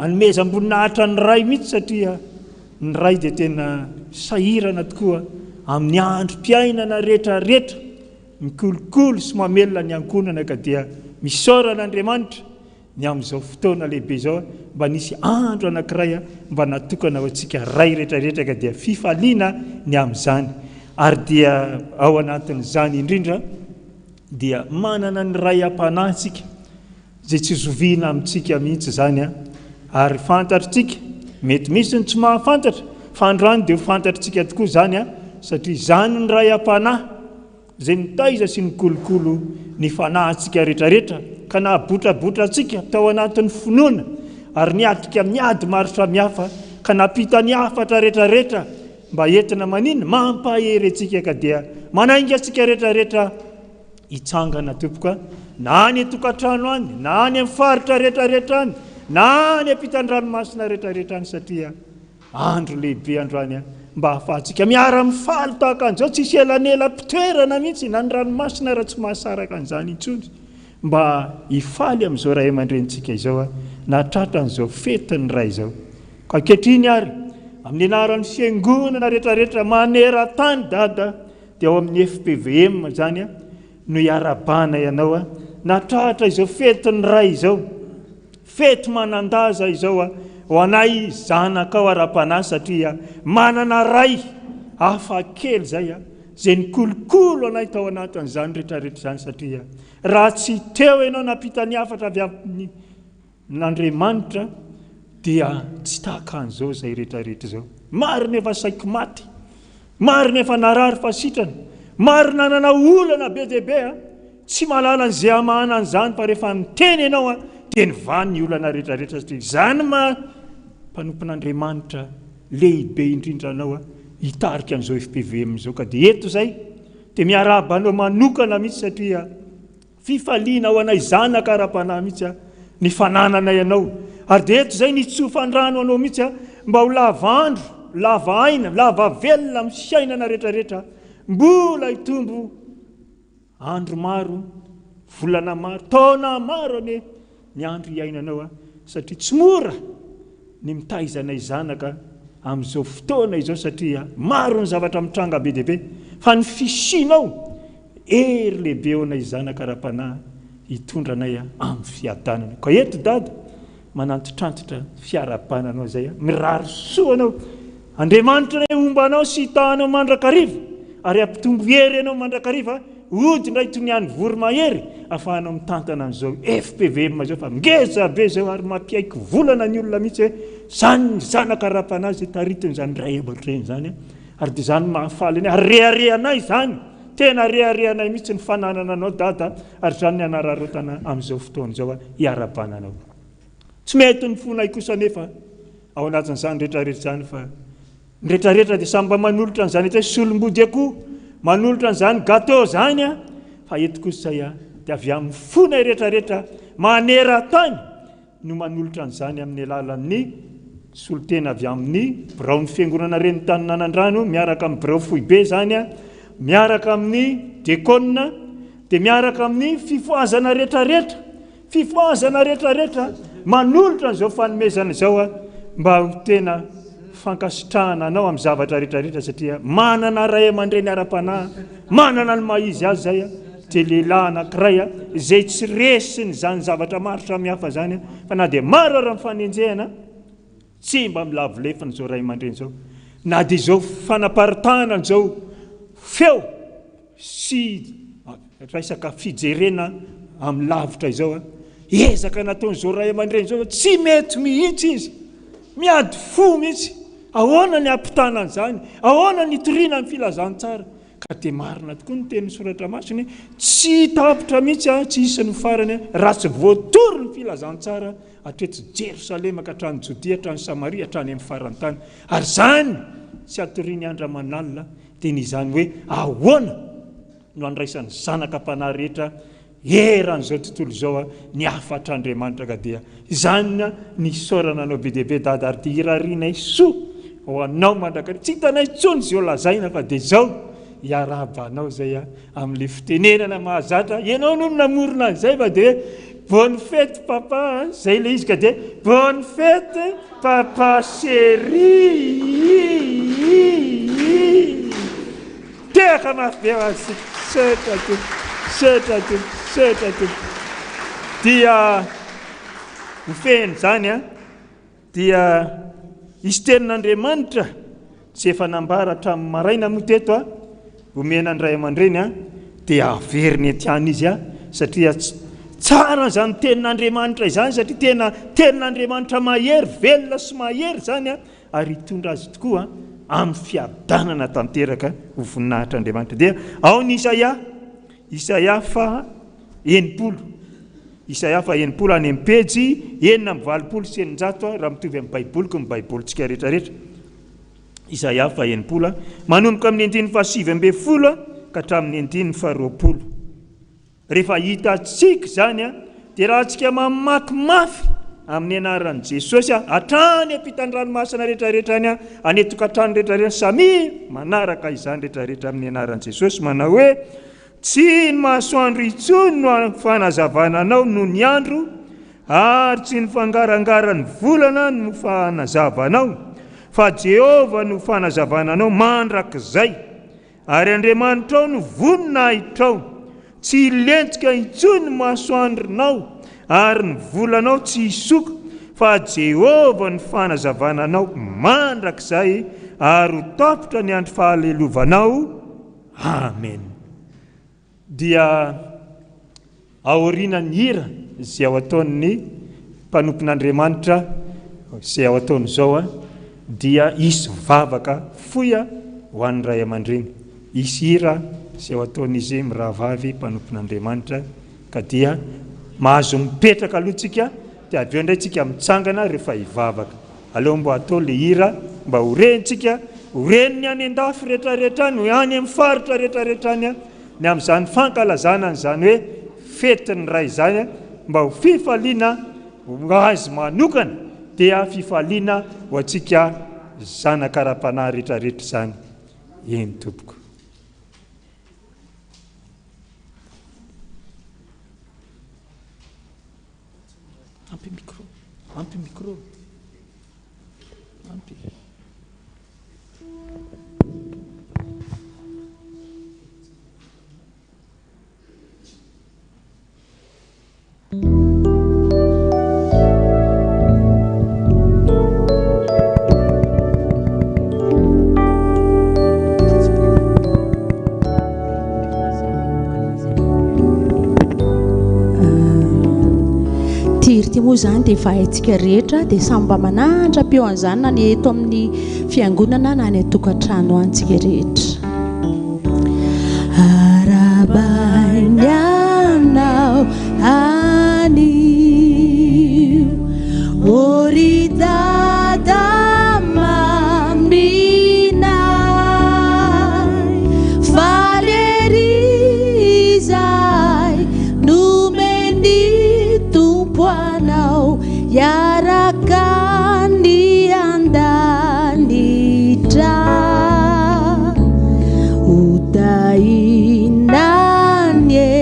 D: hanomezam-boninahitra ny Ray mihitsy satria ny Ray dia tena sahirana tokoa amin'ny androm-piainana rehetra rehetra mikolokolo sy mamelona ny ankohonana ka dia misaora an'Andriamanitra Ny amin'izao fotoana lehibe izao mba nisy andro anankiray mba natokana ho antsika ray rehetra rehetra ka dia fifaliana ny amin'izany ary dia ao anatin'izany indrindra dia manana ny ray am-panahy isika izay tsy zoviana amintsika mihitsy izany a ary fantatritsika mety misy ny tsy mahafantatra fa androany dia ho fantatritsika tokoa izany a satria izany ny ray am-panahy izay nitaiza sy nikolokolo ny fanahintsika rehetrarehetra ka nahabotrabotra antsika tao anatin'ny finoana ary niatrika miady maro samihafa ka nampita ny hafatra rehetrarehetra mba entina maninona? Mampahery antsika ka dia manainga antsika rehetrarehetra hitsangana tompoko a, na any an-tokantrano any, na any amin'ny faritra rehetrarehetra any, na any ampitan-dranomasina rehetrarehetra any satria Andro lehibe androany mba hahafahantsika miara-mifaly tahaka an'izao, tsisy elanelam-pitoerana mihitsy, na ny ranomasina ara tsy mahasaraka an'izany intsony, mba hifaly amin'izao ray aman-drenintsika izao. nahatratra an'izao fetin'ny Ray izao. Ka ankehitriny ary, amin'ny anaran'ny Fiangonana rehetrarehetra maneran-tany Dada dia ao amin'ny fpvm izany no iarahabanay anao nahatratra izao fetin'ny Ray izao. Fety manan-daza izao ho anay zanakao ara-panahy satria manana Ray hafa kely izay izay nikolokolo anay tao anatin'izany rehetrarehetra izany satria raha tsy teo ianao nampita ny hafatra avy amin'ny n'Andriamanitra dia tsy tahaka an'izao izay rehetrarehetra izao. Maro ny efa saiky maty, maro ny efa narary fa sitrana, maro nanana olana be dia be, tsy mahalala an'izay hamahana an'izany fa rehefa niteny ianao dia nivaha ny olana rehetrarehetra satria izany maha mpanompon'Andriamanitra lehibe indrindra anao hitarika an'izao fpvm izao ka dia eto izay dia miarahaba anao manokana mihitsy satria Fifaliana ho anay zanaka ara-panahy mihitsy ny fanananay anao. Ary dia eto izay ny tsofan-drano anao mihitsy mba ho lava andro, lava aina, lava velona amin'ny fiainana rehetrarehetra. Mbola hitombo andro maro, volana maro, taona maro anie ny andro hiainanao satria tsy mora ny mitaiza anay zanaka amin'izao fotoana izao satria maro ny zavatra mitranga be dia be fa ny fisianao hery lehibe ho anay zanaka ara-panahy hitondra anay amin'ny fiadanana. Ka eto Dada manantitrantitra fiarahabana anao izay mirary soa anao. Andriamanitra anie homba anao sy hitaha anao mandrakariva ary hampitombo hery anao mandrakariva hody indray toy ny an'ny voromahery afahanao mitantana an'izao fpvm izao fa ngeza be izao ary mampiaiky volana ny olona mihitsy hoe izany ny zanaka ara-panahy izay taritin'izany ray aman-dreny izany ary dia izany mahafaly anay ary reharehanay izany Tena reharehanay mihitsy ny fananana anao Dada ary izany ny hanararaotana amin'izao fotoana izao hiarahabana anao. Tsy mety ny fonay kosa anefa ao anatin'izany rehetrarehetra izany fa ny rehetrarehetra dia samy mba manolotra an'izany atao hoe solombody akoho, manolotra an'izany gâteau izany fa eto kosa izay dia avy amin'ny fonay rehetrarehetra maneran-tany no manolotra an'izany amin'ny alalan'ny solontena avy amin'ny biraon'ny Fiangonana Renintanin'Anandrano miaraka amin'ny birao foibe izany, miaraka amin'ny dekona, dia miaraka amin'ny fifohazana rehetrarehetra, fifohazana rehetrarehetra manolotra an'izao fanomezana izao mba ho tena fankasitrahana anao amin'ny zavatra rehetrarehetra satria manana ray aman-dreny ara-panahy, manana ny maha izy azy izay. dia lehilahy anankiray izay tsy resin'izany zavatra maro samihafa izany fa na dia maro ara ny fanenjehana, tsy mba milavo lefona izao ray aman-dreny izao, na dia izao fanaparitahana an'izao feo sy resaka fijerena amin'ny lavitra izao, ezaka nataon'izao ray aman-dreny izao, tsy mety mihitsy izy, miady fo mihitsy, ahoana ny hampitana an'izany, ahoana ny hitoriana ny filazantsara. Ka dia marina tokoa ny tenin'ny Soratra Masina hoe, tsy tapitra mihitsy an, tsy hisy ny farany an, raha tsy voatory ny filazantsara hatreto Jerosalema ka hatrany Jodia, hatrany Samaria, hatrany amin'ny faran'ny tany. Ary izany tsy hatoriany andro aman'alina, dia ny izany hoe ahoana no handraisan'ny zanaka am-panahy rehetra Eran'izao tontolo izao ny hafatr'Andriamanitra ka dia izany ny isaorana anao be dia be Dada ary dia irarianay soa ho anao mandrakariva. Tsy hitanay intsony izay ho lazaina fa dia izao hiarahaba anao izay amin'ilay fitenenana mahazatra. Ianao no namorona an'izay fa dia bonne fête papa izay ilay izy ka dia bonne fête papa chéri. Tehaka mafy be ho azy isika. Misaotra Tompo. Misaotra Tompo. Misaotra Tompo. Dia ho fehiny izany an, dia hisy tenin'Andriamanitra izay efa nambara hatramin'ny maraina moa teto an, omena ny ray aman-dreny an, dia averiny ety ihany izy an, satria tsara izany tenin'Andriamanitra izany, satria tena tenin'Andriamanitra mahery, velona sy mahery izany an, ary hitondra azy tokoa amin'ny fiadanana tanteraka ho voninahitr'Andriamanitra. Dia ao ny Isaia, Isaia faha 60, Isaia faha 60 any amin'ny pejy 686 raha mitovy amin'ny Baiboliko ny Baibolintsika rehetrarehetra. Isaia faha 60 manomboka amin'ny andininy faha 19 ka hatramin'ny andininy faha 20. Rehefa hitantsika izany dia raha antsika mamaky mafy amin'ny anaran'i Jesosy hatrany ampitan-dranomasina rehetra rehetra any, any an-tokantrano rehetra rehetra, samia manaraka izany rehetra rehetra amin'ny anaran'i Jesosy manao hoe, Tsy ny masoandro intsony no fanazavana anao noho ny andro, Ary tsy ny fangarangaran'ny volana no fanazava anao, fa Jehovah no fanazavana anao mandrakizay, ary Andriamanitrao no voninahitrao. Tsy hilentika intsony ny masoandronao, ary ny volanao tsy hisoka, fa Jehovah no fanazavana anao mandrakizay, ary ho tapitra ny andro fahalelovanao. Amena. Dia aorianan'ny hira izay ao ataon'ny mpanompon'Andriamanitra izay ao ataony izao dia hisy vavaka fohy ho an'ny ray aman-dreny. Hisy hira izay ao ataon'izy mirahavavy mpanompon'Andriamanitra ka dia mahazo mipetraka aloha tsika dia avy eo indray tsika mitsangana rehefa hivavaka. Aleo mba atao le hira mba ho rentsika, ho ren'ny any an-dafy rehetrarehetra any, any amin'ny faritra rehetrarehetra any ny amin'izany fankalazana an'izany hoe fetin'ny Ray izany mba ho fifaliana ho azy manokana dia fifaliana ho antsika zanaka ara-panahy rehetrarehetra izany. Eny tompoko.
E: Ampy micro, ampy micro, ampy.
F: Ity hira ity moa izany dia efa haintsika rehetra dia samy mba manandra-peo an'izany na ny eto amin'ny fiangonana na any an-tokantrano any tsika rehetra. Arahabaina anao anio, ô ry Dada maminay, faly ery izahay nomen'ny Tompo anao hiaraka ny an-danitra. Ho tahiana anie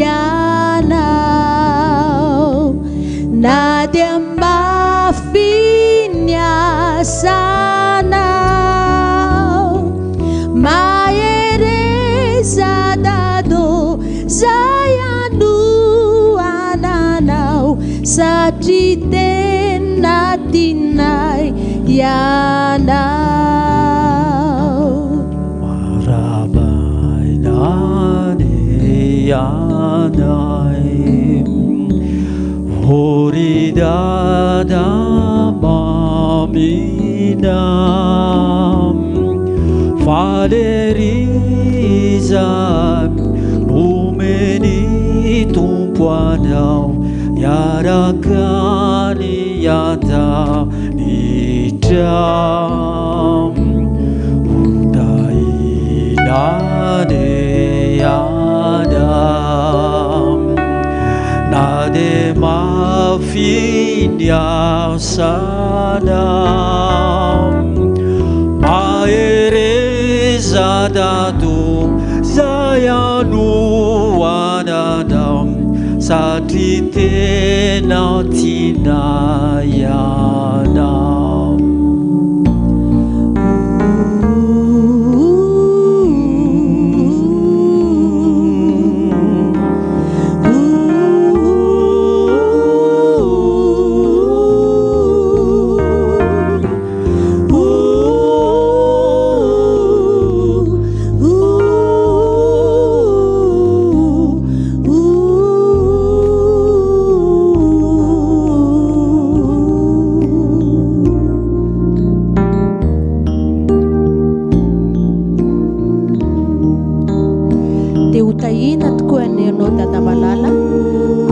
F: ianao na dia mafy ny asanao. Mahereza Dado zay anohananao satria tena tianay ianao.
G: Arahabaina anie ianay, ô ry Dada mamina, faly ery izahay nomen'ny Tompo anao hiaraka ny an-danitra. Ho tahiana anie ianao na dia mafy ny asanao. Mahereza Dado zay anohananao satria tena tiana ianao.
F: Dia ho tahiana tokoa anie ianao Dada malala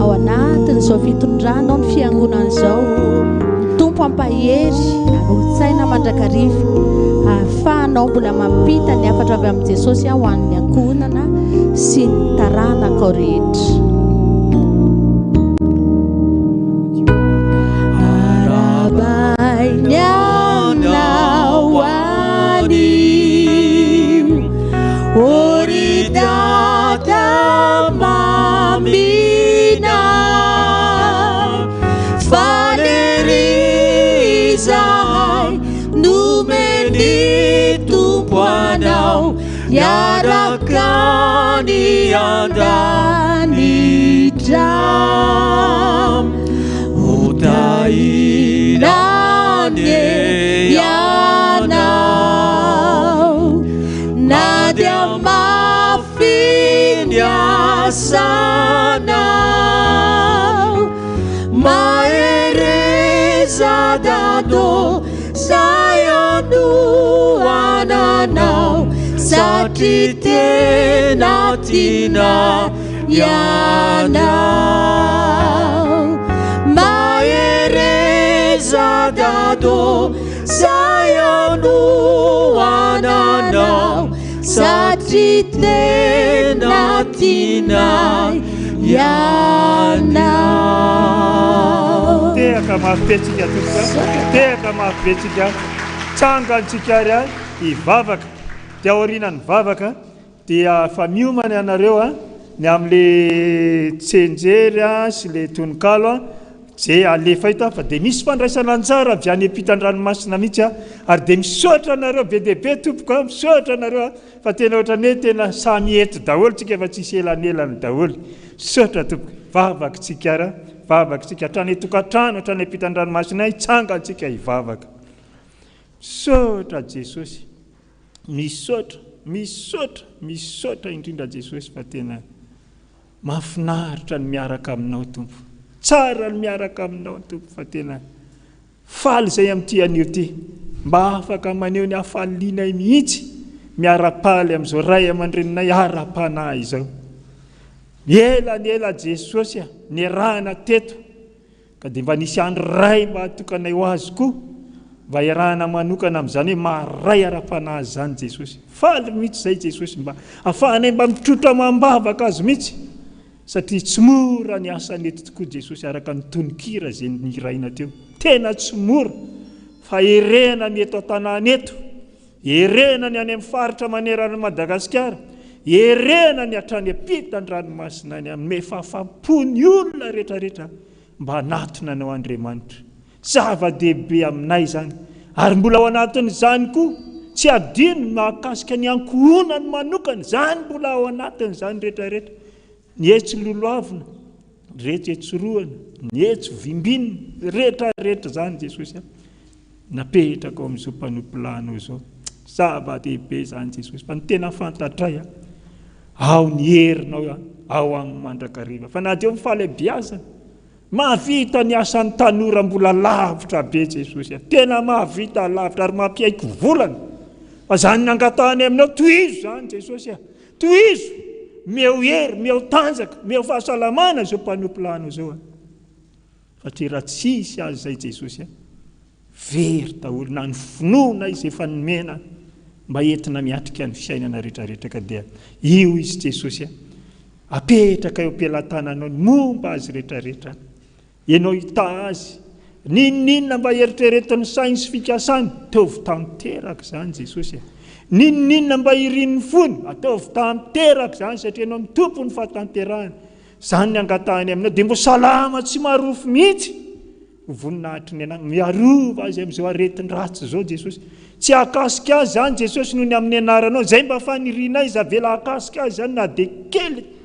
F: ao anatin'izao fitondranao ny fiangonana izao. Ny Tompo hampahery, hanolo-tsaina mandrakariva ahafahanao mbola mampita ny hafatra avy amin'i Jesosy ho an'ny ankohonana sy ny taranakao rehetra. Arahabaina anao anio, ô ry Dada maminay.
G: Miaraka any an-danitra. Ho tahiana anie ianao na dia mafy ny asanao. Mahereza Dado zay anohananao satria tena tiana ianao. Mahereza Dado zay anohananao satria tena tiana ianao.
D: Tehaka mafy be tsika tompoko a! Tehaka mafy be tsika. Tsangantsika ary a hivavaka. Dia aorianan'ny vavaka dia efa miomana ianareo a ny amin'le tsenjery a sy le tononkalo a je alefa eto a fa dia misy fandraisana anjara avy any ampitan-dranomasina mihitsy a ary dia misaotra anareo be dia be tompoko a misaotra anareo a Fa tena ohatran'ny hoe tena samy eto daholo tsika fa tsisy elanelany daholo. Misaotra tompoko. Vavaka tsika ara, vavaka tsika hatrany an-tokantrano, hatrany ampitan-dranomasina hitsangan tsika hivavaka. Misaotra Jesosy. Misaotra, misaotra, misaotra indrindra Jesosy fa tena mahafinaritra ny miaraka aminao Tompo. Tsara ny miaraka aminao Tompo fa tena Faly izay amin'ity anio ity. Mba afaka maneho ny hafalianay mihitsy miara-paly amin'izao ray aman-dreninay ara-panahy izao. Ela ny ela Jesosy a, niarahana teto ka dia mba nisy andro iray mba hatokanay ho Azy koa, mba hiarahana manokana amin'izany hoe maha-ray ara-panahy izany Jesosy. Faly mihitsy izay Jesosy mba afahanay mba mitrotra amam-bavaka Azy mihitsy. Satria tsy mora ny asany eto tokoa Jesosy araka ny tononkira izay nihiraina teo. Tena tsy mora fa herehana ny eto an-tanàna eto, herehana ny any amin'ny faritra manerana an'i Madagasikara, herehana ny hatrany ampitan-dranomasina any hanome fahafaham-po ny olona rehetrarehetra mba hanatona anao Andriamanitra. Zava-dehibe aminay izany ary mbola ao anatin'izany koa tsy adino ny mahakasika ny ankohonany manokana, izany mbola ao anatin'izany rehetrarehetra. Ny etsy lolohavina, ny rehetra etsy rohana, ny etsy vimbinina, rehetrarehetra izany Jesosy a. Napetraka ao amin'izao mpanompo-lahinao izao. Zava-dehibe izany Jesosy fa ny tena fantatray a, ao ny herinao ao aminy mandrakariva. Fa na dia eo amin'ny fahalehibiazana, Mahavita ny asan'ny tanora mbola lavitra be Jesosy a! Tena mahavita lavitra ary mampiaiky volana. Fa zany nangatahany aminao, tohizo zany Jesosy a! Tohizo! Meo hery, meo tanjaka, meo fahasalamana izao mpanompo lahinao izao a! Satria raha tsisy azy izay Jesosy a! Very daholo na ny finoana izay efa nomena mba entina miatrika ny fiainana rehetra rehetra ka dia io izy Jesosy a! Apetraka eo am-pelatananao ny momba azy rehetra rehetra. Ianao hitaha azy. N'inon'inona mba eritreretin'ny sainy sy fikasany, ataovy tanteraka izany Jesosy a! N'inon'inona mba irin'ny fony, ataovy tanteraka izany satria Ianao no Tompon'ny fahatanterahana. Izany ny angatahany aminao dia mbo salama tsy marofy mihitsy. Ho voninahitry ny anarany. Miarova azy amin'izao aretin-dratsy izao Jesosy. Tsy hahakasika azy izany Jesosy noho ny amin'ny anaranao. Izay mba fanirianay izy avela hahakasika azy izany na dia kely.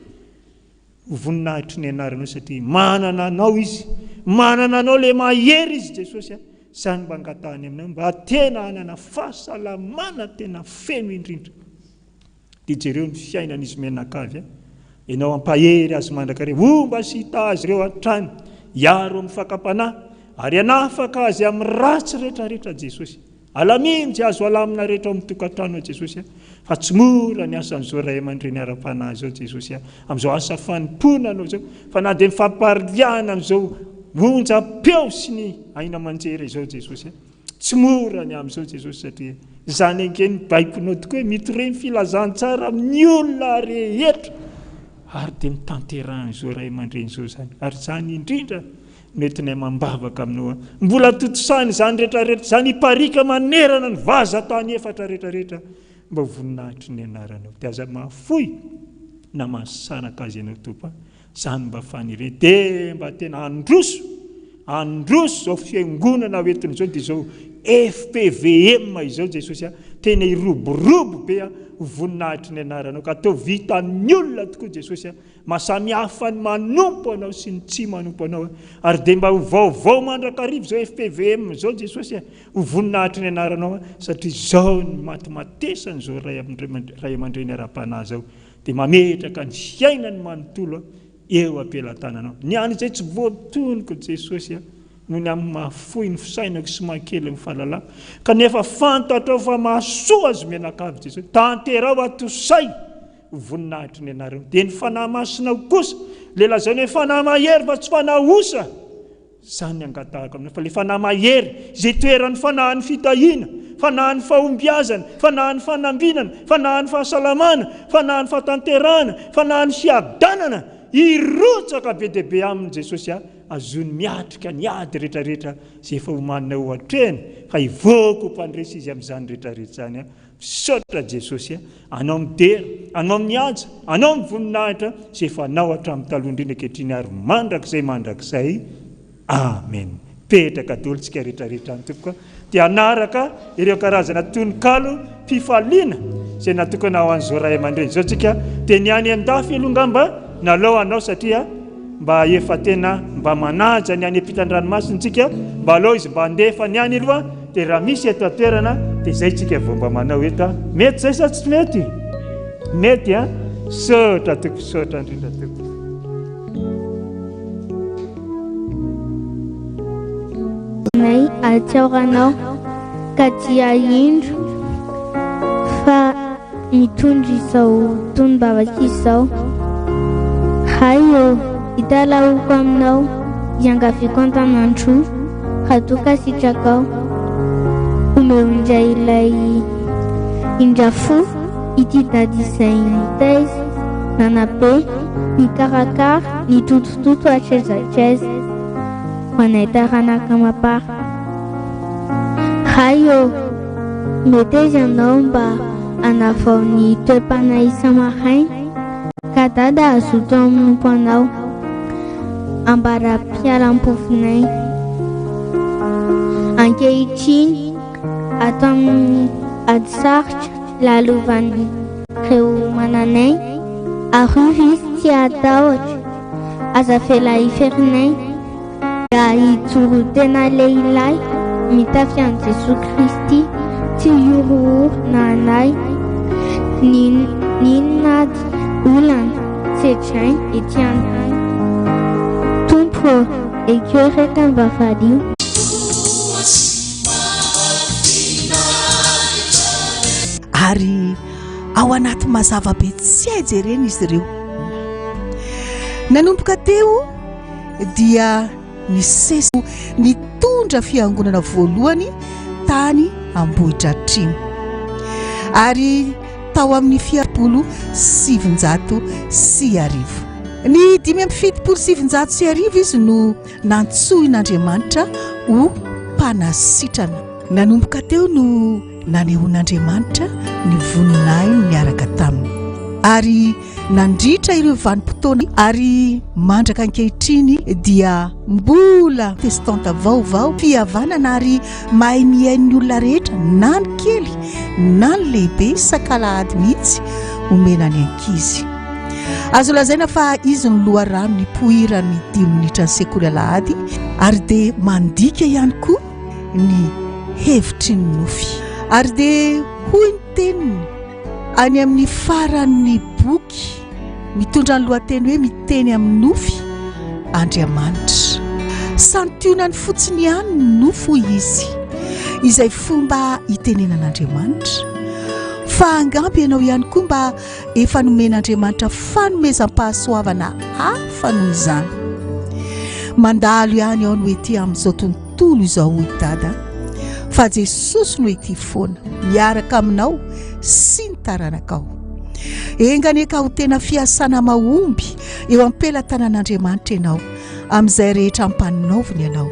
D: Ho voninahitry ny anaranao satria manana anao izy. Manana anao ilay mahery izy Jesosy a. Izany mba angatahany aminao mba tena hanana fahasalamana tena feno indrindra. Dia jereo ny fiainan'izy mianakavy a! Ianao hampahery azy mandrakariva, homba sy hitaha azy ireo hatrany, hiaro amin'ny fakam-panahy, ary hanafaka azy amin'ny ratsy rehetrarehetra Jesosy. Alamino izay azo alamina rehetra ao amin'ny tokantrano ao Jesosy a! Fa tsy mora ny asan'izao ray aman-dreny ara-panahy izao Jesosy a! Amin'izao asa fanompoana anao izao, fa na dia ny fampariahana an'izao onjam-peo sy ny aina aman-jery izao Jesosy a! Tsy mora ny amin'izao Jesosy satria izany ange ny baikonao tokoa hoe mitoria ny filazantsara amin'ny olona rehetra ary dia notanterahan'izao ray aman-dreny izao izany ary izany indrindra no entinay amam-bavaka aminao mbola tontosana izany rehetra rehetra izany hiparika manerana ny vazan-tany efatra rehetra rehetra mba ho voninahitry ny anaranao dia aza mahafoy na mahasaraka azy ianao Tompo a Zany mba faniriana dia mba tena handroso, handroso zao fiangonana ho entiny zao dia zao. FPVM izao Jesosy a, tena hiroborobo be a, ho voninahitry ny anaranao ka ataovy hitan'ny olona tokoa Jesosy a, maha samy hafa ny manompo anao sy ny tsy manompo anao a, ary dia mba ho vaovao mandrakariva izao FPVM izao Jesosy a, ho voninahitry ny anaranao a, satria izao ny matimatesan'izao ray aman-dreny ara-panahy izao dia mametraka ny fiainany manontolo eo am-pelatananao. Ny any izay tsy voatonoko Jesosy a, noho ny amin'ny mahafoy ny fisainako sy mahakely ny fahalalako, kanefa fantatrao fa mahasoa azy mianakavy Jesosy. Tanteraho atosay ho voninahitry ny anaranao. Dia ny Fanahy Masinao kosa, ilay lazaina hoe Fanahy mahery fa tsy Fanahy osa. Izany ny angatahako aminao, fa ilay Fanahy mahery, izay toeran'ny Fanahin'ny fitahiana, Fanahin'ny fahombiazana, Fanahin'ny fanambinana, Fanahin'ny fahasalamana, Fanahin'ny fahatanterahana, Fanahin'ny fiadanana, hirotsaka be dia be aminy Jesosy a, azony miatrika ny ady rehetrarehetra izay efa omaninao ho atrehiny, fa hivoaka ho mpandresy izy amin'izany rehetrarehetra izany a. Misaotra Jesosy a, Anao midera, Anao mihaja, Anao ny voninahitra izay efa Anao hatramin'ny taloha indrindra ankehitriny ary mandrakizay mandrakizay. Amen. Petraka daholo tsika rehetra rehetra any tompoko a. Dia hanaraka ireo karazana tononkalo fifaliana izay natokana ho an'izao ray aman-dreny izao tsika. Dia ny any an-dafy aloha ngamba nalao anao satria mba efa tena mba manaja ny any ampitan-dranomasina tsika, mba alao izy mba handefa ny any aloha, dia raha misy eto an-toerana dia izay tsika vao mba manao eto a. Mety izay sa tsy mety? Mety a. Misaotra tompoko, misaotra indrindra tompoko.
H: Nay ahatsiaroanao ka dia indro fa mitondra izao tonom-bavaka izao. Ray ô, italahoko aminao, iangaviako an-tanan-droa, raha toa ka sitrakao. Omeo indray ilay indra fo ity dady izay nitaiza, nanabe, nikarakara, nitotototo hatraiza hatraiza. Ho anay taranaka amam-para. Ray ô! Meteza ianao mba hanavao ny toe-panahy isa-maraina, ka Dada hazoto hanompo anao, ambara-pialam-pofonay. Ankehitriny, ato amin'ny ady sarotra lalovan'ireo manan'aina, arovy izy tsy hatahotra, aza avela hiferinaina. Raha hijoro tena lehilahy mitafy an'i Jesoa Kristy, tsy hihorohoro na hanahy n'inona ady, olana, sedraina ety an-tany. Tompo ô, ekeo re ka mba valio.
I: Ary ao anaty mazava be tsy hay jerena izy ireo. Nanomboka teo dia nisesy nitondra fiangonana voalohany tany Ambohidratrimo. Ary tao amin'ny 1970. Ny 1975 izy no nantsoin'Andriamanitra ho mpanasitrana. Nanomboka teo no nanehoan'Andriamanitra ny voninahiny niaraka taminy. Ary Nandritra ireo vanim-potoana ary mandraka ankehitriny dia mbola Testanta Vaovao, fihavanana ary mahay mihaino ny olona rehetra na ny kely na ny lehibe isak'alahady mihitsy omena ny ankizy. Azo lazaina fa izy no loharano nipoiran'ny dimy minitran'ny sekoly alahady ary dia mandika ihany koa ny hevitry ny nofy. Ary dia hoy ny teniny. Any amin'ny faran'ny boky mitondra ny lohateny hoe Miteny amin'ny nofy Andriamanitra. Santionany fotsiny ihany ny nofy hoy izy, izay fomba itenenan'Andriamanitra. Fa angamba ianao ihany koa mba efa nomen'Andriamanitra fanomezam-pahasoavana hafa noho izany. Mandalo ihany ao no ety amin'izao tontolo izao hoy Dada, fa Jesosy no ety foana, miaraka aminao sy ny taranakao. Enga anie ka ho tena fiasana mahomby eo am-pelatanan'Andriamanitra ianao amin'izay rehetra ampanaoviny anao.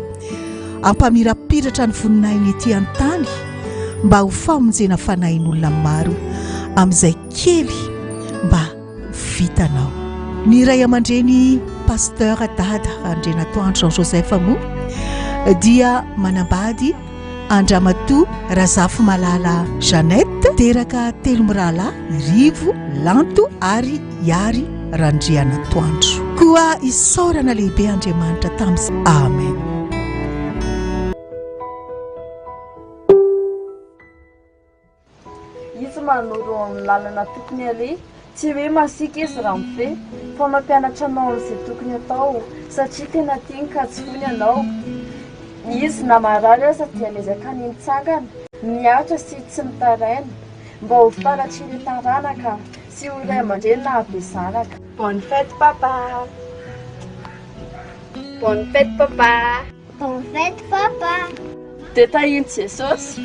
I: Ampamirapiratra ny voninahiny ety an-tany mba ho famonjena fanahin'olona maro amin'izay kely mba vitanao. Ny ray aman-dreny Pasteur Dada Randrianatoandro Jean Joseph moa dia manambady. an-dRamatoa Razafimalala Jeannette, teraka Telomirahalahy, Rivo, Lanto ary Iary Randrianatoandro. Koa isaorana lehibe Andriamanitra tamin'izay. Amen.
J: Izy manoro eo amin'ny lalana tokony aleha, tsy hoe masiaka izy raha mifehy, fa mampianatra anao amin'izay tokony atao, satria tena tiany ka tsy foiny ianao. Izy na marary aza dia miezaka ny mitsangana, miaritra sy tsy mitaraina, mba ho fitaratr'ireo taranaka sy ho ray aman-dreny nahabe zanaka.
K: Bonne fête papa! Bonne fête papa!
H: Bonne fête papa!
J: Dia tahin'i Jesosy.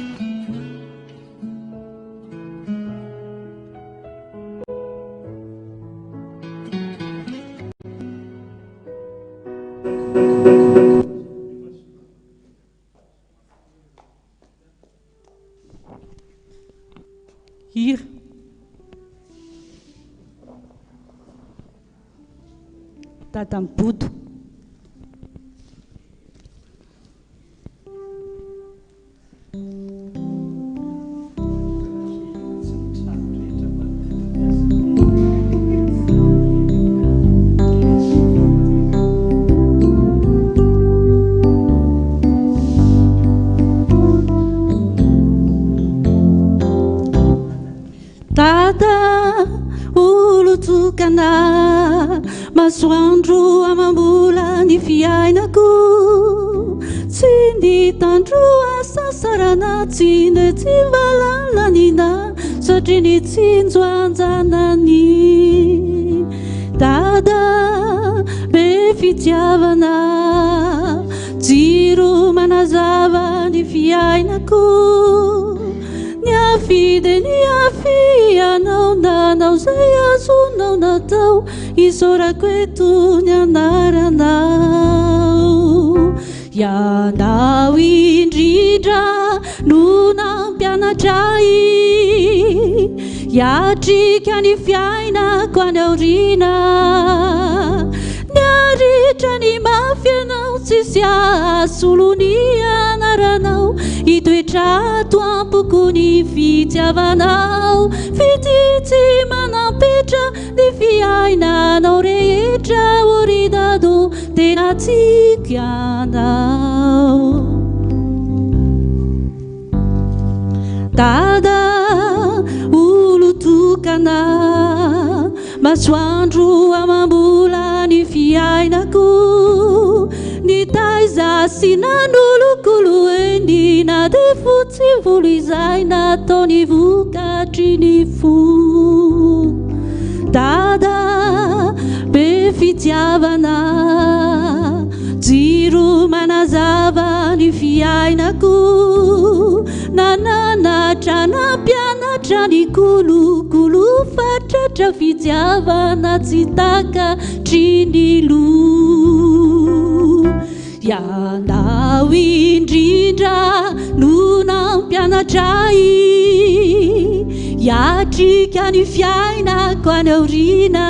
L: Hira. Dada mibodo. Dada olon-tokana Masoandro amam-bola ny fiainako Tsy nitandro hasasarana Tsy nety valalanina Satria nitsinjo an-janany Dada be fitiavana Jiro manazava ny fiainako Niafy dia niafy ianao Nanao izay azonao natao Isaorako eto ny anaranao Ianao indrindra no nampianatra ahy Hiatrika ny fiainako any aoriana Niaritra ny mafy ianao Tsisy hahasolo ny anaranao Hitoetra ato am-poko ny fitiavanao Fitia tsy manam-petra Ny fiainanao rehetra ô ry Dado tena tiako ianao Dada olon-tokana Masoandro amam-bola ny fiainako Nitaiza sy nanolokolo eny na dia fotsy volo izay nataony vokatry ny fo Dada be fitiavana Jiro manazava ny fiainako Nananatra nampianatra ny kolokolo Fatratra fitiavana tsy takatry ny loha Ianao indrindra no nampianatra ahy Hiatrika ny fiainako any aoriana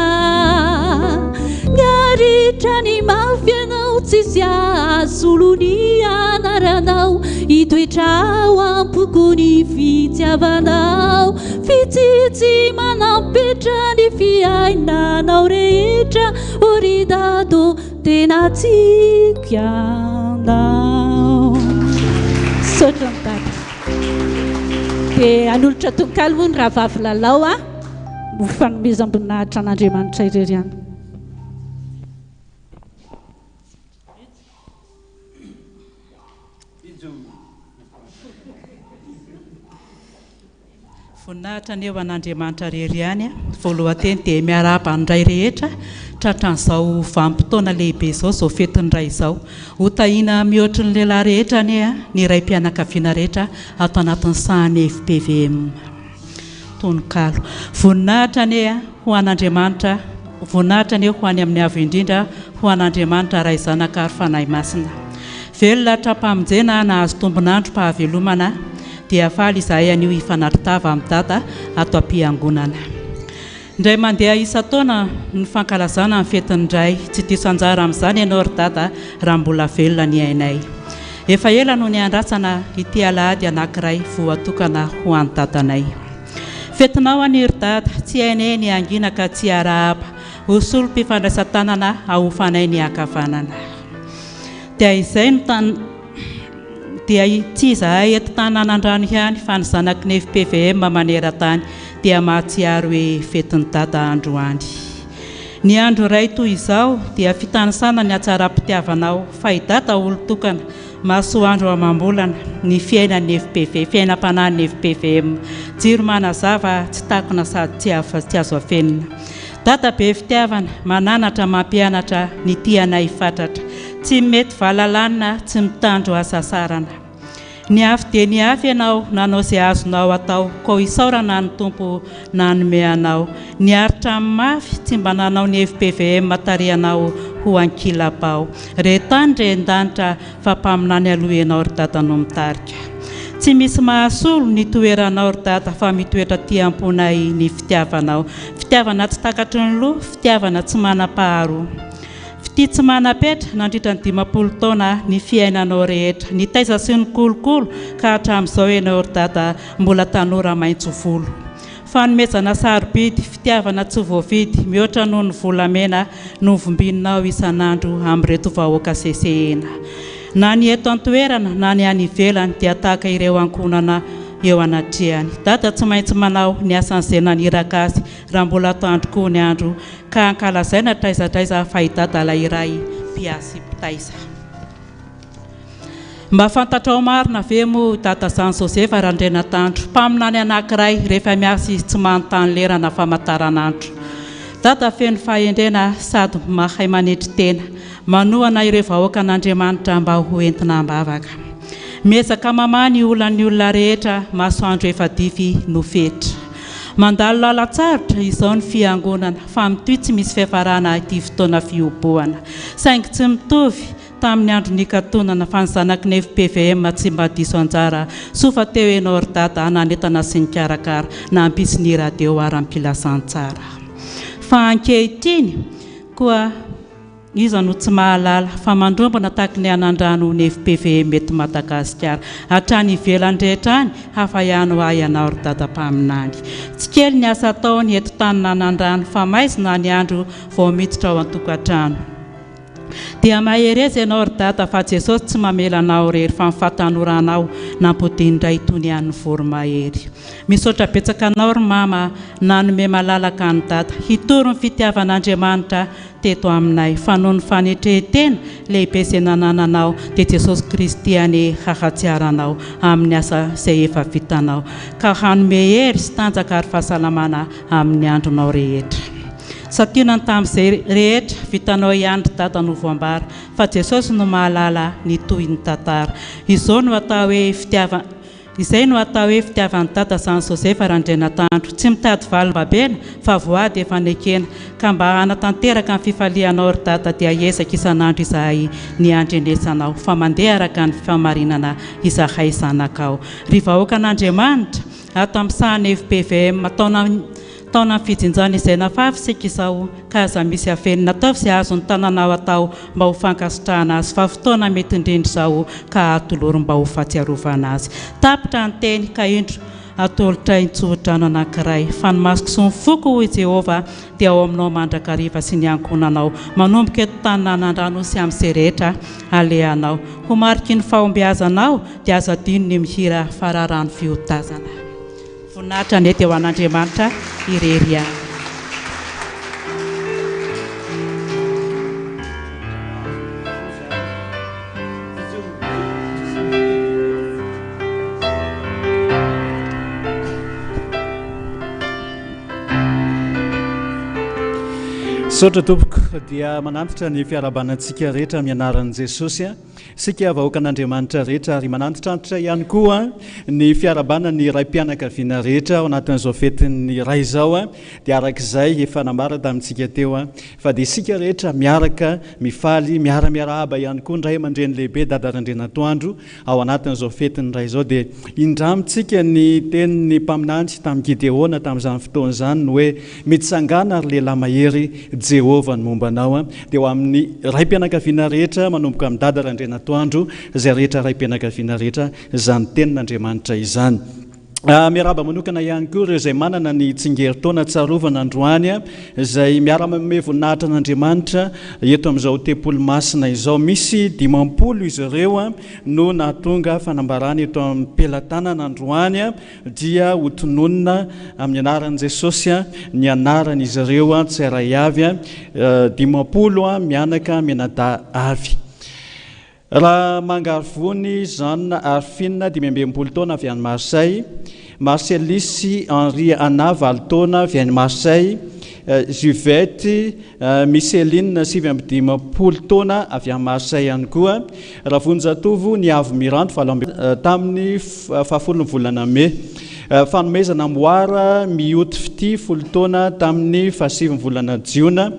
L: Niaritra ny mafy ianao tsisy hahasolo ny anaranao Hitoetra ao am-poko ny fitiavanao Fitia tsy manam-petra ny fiainanao rehetra O ry Dado Tena tiako ianao. Misaotra an'i Dada. Dia hanolotra tononkalo moa ny rahavavy Lalao a, ho fanomezam-boninahitra an'Andriamanitra irery ihany. Voninahitra anie ho an'Andriamanitra irery ihany. Voalohan-teny dia miarahaba ny Ray rehetra tratran'izao vanim-potoana lehibe izao, izao fetin'ny Ray izao. Ho tahiana mihoatry ny lehilahy rehetra anie ny raim-pianakaviana rehetra ato anatin'ny sahan'ny FPVM. Tononkalo. Voninahitra anie ho an'Andriamanitra, voninahitra anie ho any amin'ny Avo Indrindra, ho an'Andriamanitra Ray Zanaka ary Fanahy Masina. Velona hatrampamonjena nahazo tombon'androm-pahavelomana dia faly izahay anio hifanatri-tava amin'i Dada ato am-piangonana. Indray mandeha isan-taona ny fankalazana ny fetin'ny Ray. Tsy diso anjara amin'izany ianao ry Dada raha mbola velona ny ainay. Efa ela no niandrasana ity alahady anankiray voatokana ho an'i dadanay. Fetinao anie ry dada, tsy hainay ny hangina ka tsy hiarahaba, ho solom-pifandraisan-tanana ahofanay ny ankavanana. Dia izay no tan dia tsy izahay eto Tananandrano ihany fa ny zanaky ny fpvm maneran-tany dia mahatsiaro hoe fetin'i dada androany. Ny andro iray toy izao dia fitanisana ny hatsaram-pitiavanao fa i dada olon-tokana, masoandro amam-bolana, ny fiainan'ny fpv, fiainam-panahin'ny fpvm, jiro manazava tsy takona sady tsy azo afenina. Dada be fitiavana, mananatra mampianatra ny tianay fatratra. Tsy mety valalanina, tsy mitandro hasasarana. Niafy dia niafy ianao nanao izay azonao atao koa isaorana ny Tompo nanome anao. Niaritra ny mafy, tsy mba nanao ny fpvm tarihanao ho ankilabao. Re tany re ndanitra fa mpaminany aloha ianao ry dada no mitarika. Tsy misy mahasolo ny toeranao ry dada fa mitoetra aty amponay ny fitiavanao. Fitiavana tsy takatry ny loha, fitiavana tsy manam-paharoa. Fitia tsy manam-petra nandritra ny 50 taona ny fiainanao rehetra. Nitaiza sy nikolokolo ka hatramin'izao ianao ry dada mbola tanora maitso volo. Fanomezana sarobidy, fitiavana tsy voavidy, mihoatra noho ny volamena no vimbininao isan'andro amin'ireto vahoaka sesehena. Na ny eto an-toerana na ny any ivelany dia tahaka ireo ankohonana eo anatrehany. Dada tsy maintsy manao ny asan'izay naniraka azy raha mbola atoandro koa ny andro ka ankalazaina hatraiza hatraiza fa i Dada ilay iray mpiasy mpitaiza. Mba fantatrao marina ve moa i Dada Jean Joseph Randrianatandro, mpaminany anankiray rehefa miasa izy tsy manontany lera na famataranandro. Dada feno fahendrena sady mahay manetry tena, manohana ireo vahoakan'Andriamanitra mba ho entina am-bavaka. Miezaka mamaha ny olan'ny olona rehetra, masoandro efa dify no fetra. Mandalo lalan-tsarotra izao ny fiangonana fa mitohy tsy misy fiafarana ity fotoana fihobohana. Saingy tsy mitovy tamin'ny andro nikatonana fa ny zanaky ny fpvm tsy mba diso anjara, soa fa teo ianao ry dada nanentana sy nikarakara, nampisy ny radio aram-pilazantsara. Fa ankehitriny koa iza no tsy mahalala fa mandrombona tahaky ny anandrano ny fpvm eto Madagasikara, hatrany ivelany rehetra any, hafa ihany hoa ianao ry dada mpaminany. Tsy kely ny asa ataony eto tanin'anandrano fa maizina ny andro vao miditra ao an-tokantrano. Dia mahereza ianao ry dada fa Jesosy tsy mamela anao irery fa ny fahatanoranao nampodiany indray itony an'ny voromahery. Misaotra betsaka anao ry mama nanome malalaka an'i dada hitory ny fitiavan'Andriamanitra teto aminay fa noho ny fanetren-tena lehibe izay nanananao dia Jesosy Kristy anie hahatsiaro anao amin'ny asa izay efa vitanao ka hanome hery sy tanjaka ary fahasalamana amin'ny andronao rehetra. Santionany tamin'izay rehetra vitanao ihany ry dada no voambara fa Jesosy no mahalala ny tohin'ny tantara. Izao no atao hoe fitiavan Izay no atao hoe fitiavan'i dada zany Josefa Randrianatandro. Tsy mitady valim-babena fa voady efa nekena. Ka mba hanatanteraka ny fifalianao ry dada dia hiezaka isan'andro izahay ny handrenesanao fa mandeha araka ny fahamarinana izahay zanakao. Ry vahoakan'Andriamanitra, ato amin'ny sahan'ny fpvm taona Taonan'ny fijinjana izay nafafy isika izao ka aza misy afenina. Ataovy izay azon'ny tananao atao mba ho fankasitrahana azy fa fotoana mety indrindra izao ka atolory mba ho fahatsiarovana azy. Tapitra ny teny ka indro atolotray ny tsodrano anankiray. Fa ny masoko sy ny foko, hoy Jehovah, dia ao aminao mandrakariva sy ny ankohonanao, manomboka eto tanàn'Andranosy sy amin'izay rehetra alehanao. Ho mariky ny fahombiazanao dia aza adino ny mihira fararano fiotazana. Voninahitra anie dia ho an'Andriamanitra irery ihany.
M: Misaotra tompoko dia manantitra ny fiarahabana antsika rehetra amin'ny anaran'i Jesosy. Isika vahoakan'Andriamanitra rehetra ary manantitrantitra ihany koa ny fiarahabana ny raim-pianakaviana rehetra ao anatin'izao fetin'ny Ray izao dia araka izay efa nambara tamintsika teo fa dia isika rehetra miaraka mifaly miara-miarahaba ihany koa ny ray aman-dreny lehibe Dada Randrianatoandro ao anatin'izao fetin'ny Ray izao dia indramintsika ny tenin'ny mpaminany tamin'i Gideona tamin'izany fotoana izany ny hoe mitsangàna ry lehilahy mahery Jehovah no momba. momba anao. Dia ho amin'ny raim-pianakaviana rehetra manomboka amin'i Dada Randrianatoandro, izay rehetra raim-pianakaviana rehetra izany tenin'Andriamanitra izany. Miarahaba manokana ihany koa ireo izay manana ny tsingerin-taona tsarovana androany izay miara-manome voninahitra an'Andriamanitra eto amin'izao tempoly masina izao. Misy 50 izy ireo no nahatonga fanambarana eto am-pelatanana androany dia ho tononina amin'ny anaran'i Jesosy ny anaran'izy ireo tsirairay avy, 50 mianaka mianadahy avy. Ramangarivony Jeanne Arfine, 65 taona, avy any Marseille, Marcellis Henri Anna, 8 taona, avy any Marseille, Juvette Micheline, 59 taona, avy any Marseille ihany koa, Ravonjatovo Niavo Miranto, 8 tamin'ny fahafolon'ny volana mey. Fanomezana Moara Mioty Fitia, 10 taona, tamin'ny fahasivin'ny volana jiona.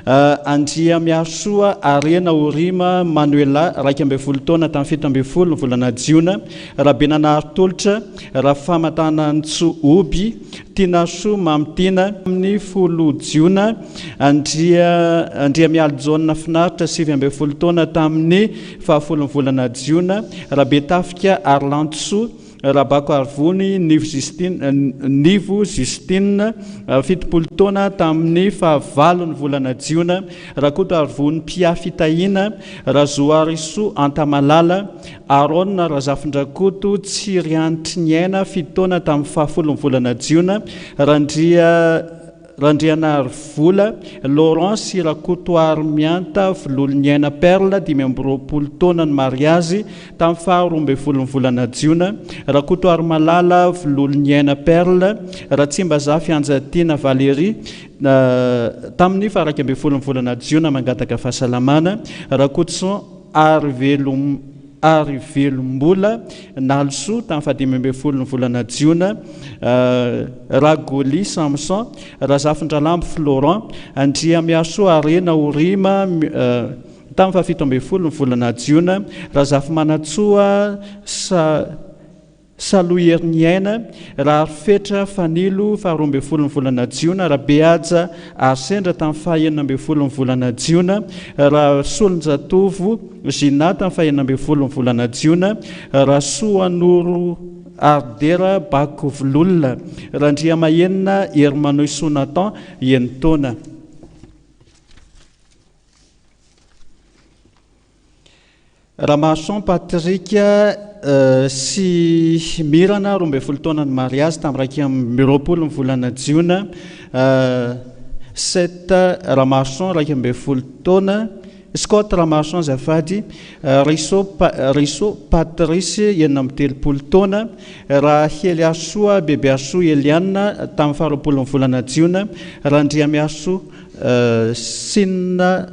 M: Andriamiarisoa Harena Orima Manuela, 11 taona, tamin'ny 17 ny volana jiona. Rabenanahary Tolotra, Rafamantanantsoa Hoby, Tianasoa Mamitiana, tamin'ny 10 jiona. Andria Andriamialijaona Finaritra, 19 taona, tamin'ny fahafolon'ny volana jiona. Rabetafika Arilantosoa, Rabako Arivony Nivo Justine, Nivo Justine, 70 taona, tamin'ny fahavalon'ny volana jiona. Rakoto Arivony Pia Fitahiana, Razoarisoa Antamalala, Aaron Razafindrakoto Tsirianitriniaina, 7 taona, tamin'ny fahafolon'ny volana jiona. Randria Randrianarivola Laurent sy Rakotoarimianta Vololoniaina Perle, 25 taona ny mariazy, tamin'ny faha 12 ny volana jiona. Rakotoarimalala Vololoniaina Perle, Ratsimbazafy Anjatiana Valérie, tamin'ny faha 11 ny volana jiona mangataka fahasalamana. Rakotoson Arivelo Arivelombola Nalisoa tamin'ny faha 15 ny volana jiona, Ragoli Samson, Razafindralambo Florent, Andriamiarisoa Harena Orima tamin'ny faha 17 ny volana jiona, Razafimanantsoa Sa Salohy Heriniaina, Raharifetra Fanilo, faha 12 ny volana jiona, Rabehaja Arsendra tamin'ny faha 16 ny volana jiona, Rasolonjatovo Gina tamin'ny faha 16 ny volana jiona, Rasoanoro Aridera Bako Vololona, Randriamahenina Herimanoisoa Nathan, enin-taona. Ramaroson Patrick sy Mirana, 12 taona ny mariazy tamin'ny 21 ny volana jiona. Seth Ramaroson, 11 taona. Scott Ramaroson azafady. Riso Riso Patrice, 36 taona. Raheliarisoa Bebearisoa Eliane, tamin'ny faha 20 ny volana jiona. Randriamiarisoa Sina.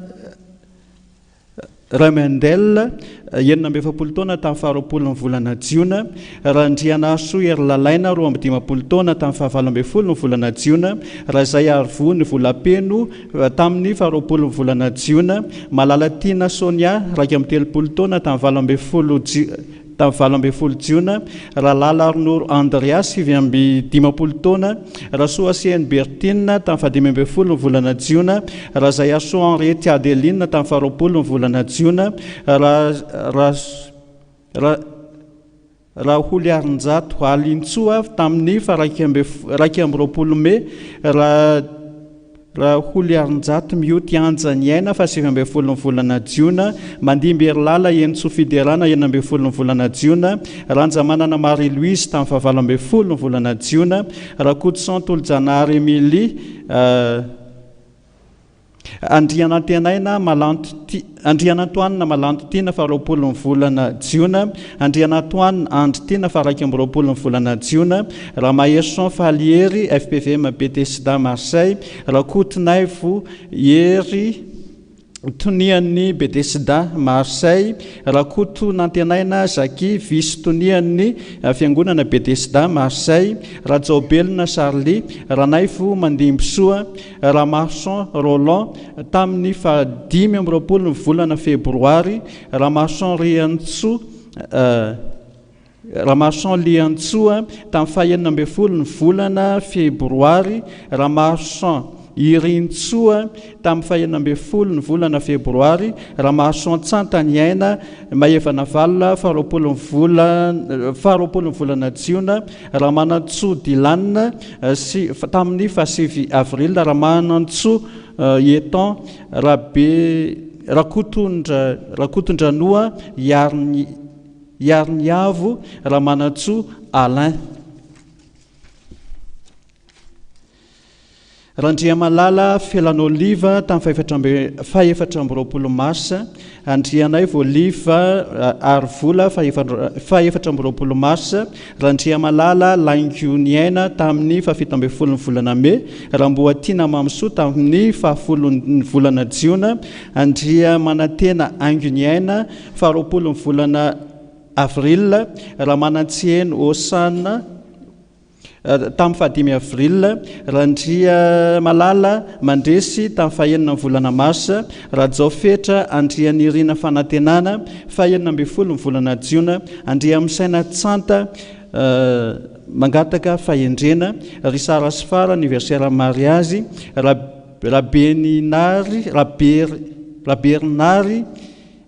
M: Raymendel, 46 taona tamin'ny faha-20 ny volana jiona, Randrianahasoa Herilalaina, 52 taona tamin'ny faha-18 ny volana jiona, Razaiarivony Volapeno, tamin'ny faha-20 ny volana jiona, Malalatiana Sonia, 31 taona tamin'ny 18 Tamin'ny 18 jiona, Ralala Arnoro Andrea, 59 taona, Rasoasehiny Berthine, tamin'ny faha-15 ny volana jiona, Razaiasoa Henriette Adeline, tamin'ny faha-20 ny volana jiona, Ra, Raholiarinjato Alintsoa, tamin'ny faha-21 mey, Ra. Raholiarinjato Mioty Anja Niaina faha 19 ny volana jiona, Mandimby Herilala Henintsoa Fiderana 16 ny volana jiona, Ranjamanana Marie Louise tamin'ny faha 18 ny volana jiona, Rakotoson Tolojanahary Emilie, Andrianantenaina Malanto Andrianantoanina Malanto Tiana faha 20 ny volana jiona, Andrianantoanina Andry Tiana faha 21 ny volana jiona, Ramaherison Faly Hery, FPVM Bethesda Marseille, Rakotonaivo Hery Tonian'ny Bethesda Marseille, Rakotonantenaina Jackie Vice Tonian'ny Fiangonana Bethesda Marseille, Rajaobelina Charlie, Ranaivo Mandimbisoa, Ramaroson Roland, tamin'ny faha 25 ny volana febroary, Ramaroson Riantsoa, Ramaroson Liantsoa, tamin'ny faha 16 ny volana febroary, Ramaroson. Irintsoa tamin'ny fahenina ambin'ny folo ny volana febroary, Ramaroson-Tsanta Niaina, Maevanavalona faharoapolo ny volana faharoapolo ny volana jiona, Ramanantsoa Dylan sy tamin'ny fahasivy avril, Ramanantsoa Ethan Rabe Rakotondra Rakotondranoa Hiariniavo Ramanantsoa Alain. Randriamalala Felanoliva tamin'ny fahefatra amby faha-24 marsa, Andrianaivo Olive Harivola faha-24 marsa, Randriamalala Laingoniaina tamin'ny faha-17 ny volana mey, Ramboatiana Mamisoa tamin'ny fahafolo ny volana jiona, Andriamanantena Haingoniaina faha-20 ny volana avril, Ramanantsiheno Hosana Tamin'ny fahadimy avril, Randriamalala Mandresy tamin'ny fahenina ny volana marsa, Rajaofetra Andrianirina Fanantenana, fahenina ambin'ny folo ny volana jiona, Andriamisaina Tsanta mangataka fahendrena, Risara sy Fara anniversaire mariazy, Rabeninary Raberinary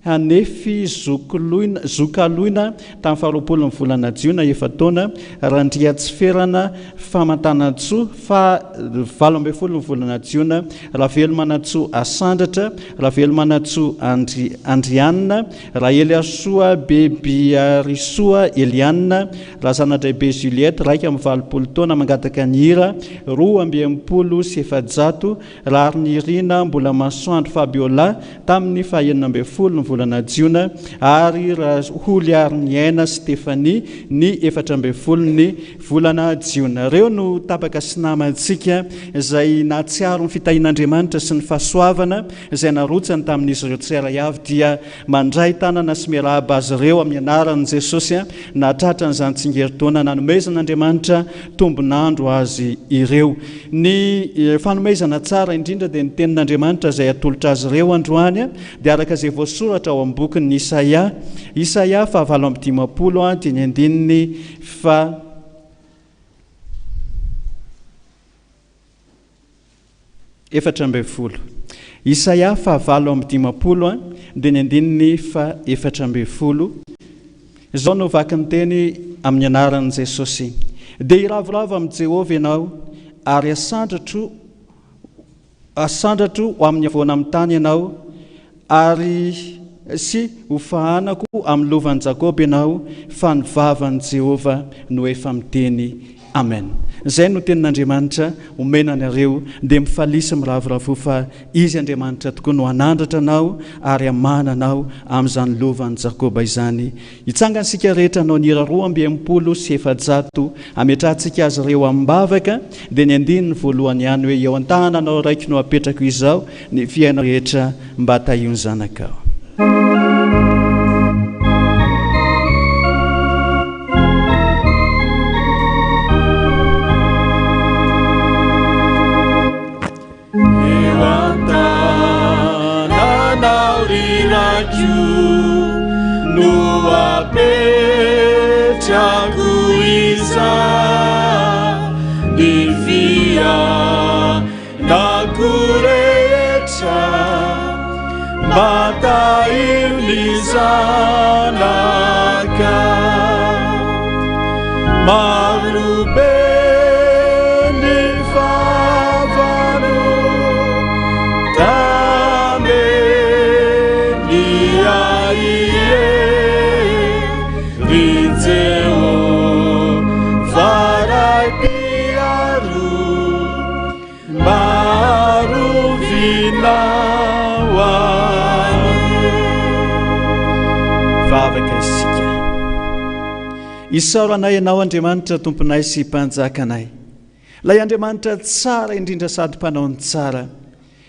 M: Hanefy zokoloina, zokaloina tamin'ny faharoapolo ny volana jiona efa-taona, Randriatsiferana Famantanantsoa, faha 18 ny volana jiona, Ravelomanantsoa Asandratra, Ravelomanantsoa Andri, Andrianina, Raheliarisoa Bebiarisoa Eliane, Razanadraibe Juliette, 81 taona, mangataka ny hira, 462. Raharinirina Mbola Masoandro Fabiola tamin'ny faha-16 ny volana jiona ary Raholiariniaina Stéphanie ny 14 ny volana jiona. Ireo no tapaka sy namantsika izay nahatsiaro ny fitahian'Andriamanitra sy ny fahasoavana izay narotsany tamin'izy ireo tsirairay avy dia mandray tanana sy miarahaba azy ireo amin'ny anaran'i Jesosy nahatratra an'izany tsingerin-taona nanomezan'Andriamanitra tombon'andro azy ireo. Ny fanomezana tsara indrindra dia ny Tenin'Andriamanitra izay atolotra azy ireo androany, dia araka izay voasoratra ao amin'ny bokin'i Isaia, Isaia faha 58 dia ny andininy faha. 14. Isaia faha 58 dia ny andininy faha 14. Izao no vaky ny teny amin'ny anaran'i Jesosy, Dia hiravoravo amin'i Jehovah ianao, ary hasandratro hasandratro ho amin'ny havoana amin'ny tany ianao, ary sy hofahanako amin'ny lovan'i Jakoba ianao, fa ny vavan'i Jehovah no efa miteny. Amen. Izay no tenin'Andriamanitra omena anareo, dia mifalia sy miravoravoa fa Izy Andriamanitra tokoa no hanandratra anao ary hamahana anao amin'izany lovan'i Jakoba izany. Hitsangana isika rehetra hanao ny hira 462 hametrahantsika azy ireo amim-bavaka, dia ny andininy voalohany ihany hoe eo an-tananao Raiko no apetrako izao ny fiainako rehetra mba tahio ny zanakao.
A: Eo an-tananao ry Raiko no apetrako izany ny fiainako rehetra mba tahio ny zanaka Marobe ny fahavalo Tameny ahy e Ry Jehovah Ray mpiaro Mba arovinao ahy.
M: Vavaka isika. Isaoranay Ianao Andriamanitra Tomponay sy Mpanjakanay, Ilay Andriamanitra tsara indrindra sady mpanao ny tsara,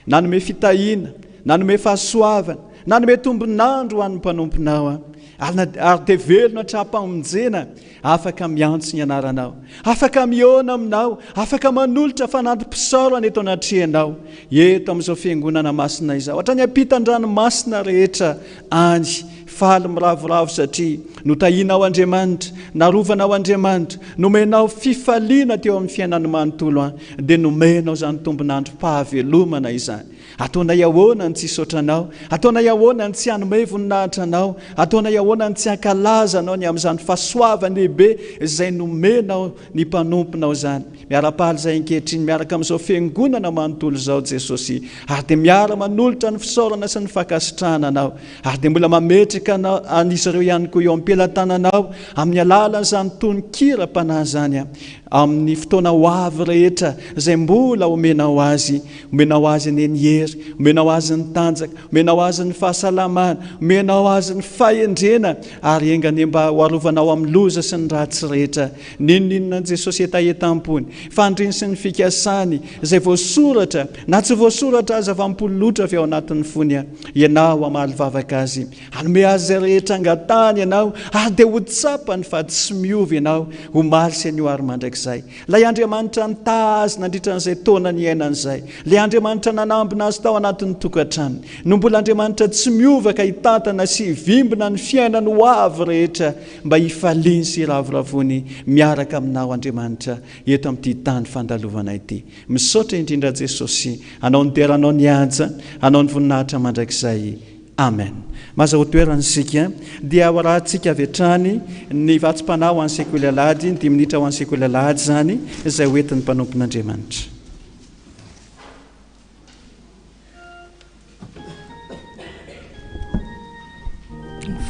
M: nanome fitahiana, nanome fahasoavana, nanome tombon'andro ho an'ny mpanomponao, ary dia velona hatrampamonjena, afaka miantso ny anaranao, afaka mihaona aminao, afaka manolotra fanantim-pisaorana eto anatrehanao, eto amin'izao fiangonana masina izao, hatrany ampitan-dranomasina rehetra any. faly miravoravo satria notahianao Andriamanitra, narovanao Andriamanitra, nomenao fifaliana teo amin'ny fiainany manontolo an, dia nomenao izany tombon'androm-pahavelomana izany. Ataonay ahoana ny tsy hisaotra Anao? Ataonay ahoana ny tsy hanome voninahitra Anao? Ataonay ahoana ny tsy hankalaza Anao ny amin'izany fahasoavan-dehibe izay nomenao ny mpanomponao izany? Miara-paly izahay ankehitriny miaraka amin'izao Fiangonana manontolo izao, Jesosy, ary dia miara-manolotra ny fisaorana sy ny fankasitrahana Anao, ary dia mbola mametraka Anao, an'izy ireo ihany koa eo am-pelatananao amin'ny alalan'izany tonon-kiram-panahy izany, amin'ny fotoana ho avy rehetra izay mbola homenao azy. Omenao azy anie ny hery, omenao azy ny tanjaka, omenao azy ny fahasalamana, omenao azy ny fahendrena, ary enga anie mba ho arovanao amin'ny loza sy ny ratsy rehetra. N'inon'inona an'i Jesosy hetahetam-pony, faniriany sy ny fikasany, izay voasoratra na tsy voasoratra aza fa mipololotra avy ao anatin'ny fony, Ianao hamaly vavaka azy. Hanome azy izay rehetra angatahany Ianao, ary dia ho tsapany fa tsy miova Ianao, omaly sy anio ary mandrakizay. Ilay Andriamanitra nitaha azy nandritra an'izay taona niainany izay. Ilay Andriamanitra nanambina azy tao anatin'ny tokantranony. No mbola Andriamanitra tsy miova ka hitantana sy hivimbina ny fiainany ho avy rehetra mba hifaliany sy hiravoravoany miaraka aminao Andriamanitra eto amin'ity tany fandalovana ity. Misaotra indrindra Jesosy Anao ny dera Anao ny haja Anao ny voninahitra mandrakizay. Amen. Mazahoa toerana isika dia ho arahantsika avy hatrany ny vatsim-panahy ho an'ny sekoly alahady, ny dimy minitra ho an'ny sekoly alahady izany, izay ho entin'ny mpanompon'Andriamanitra.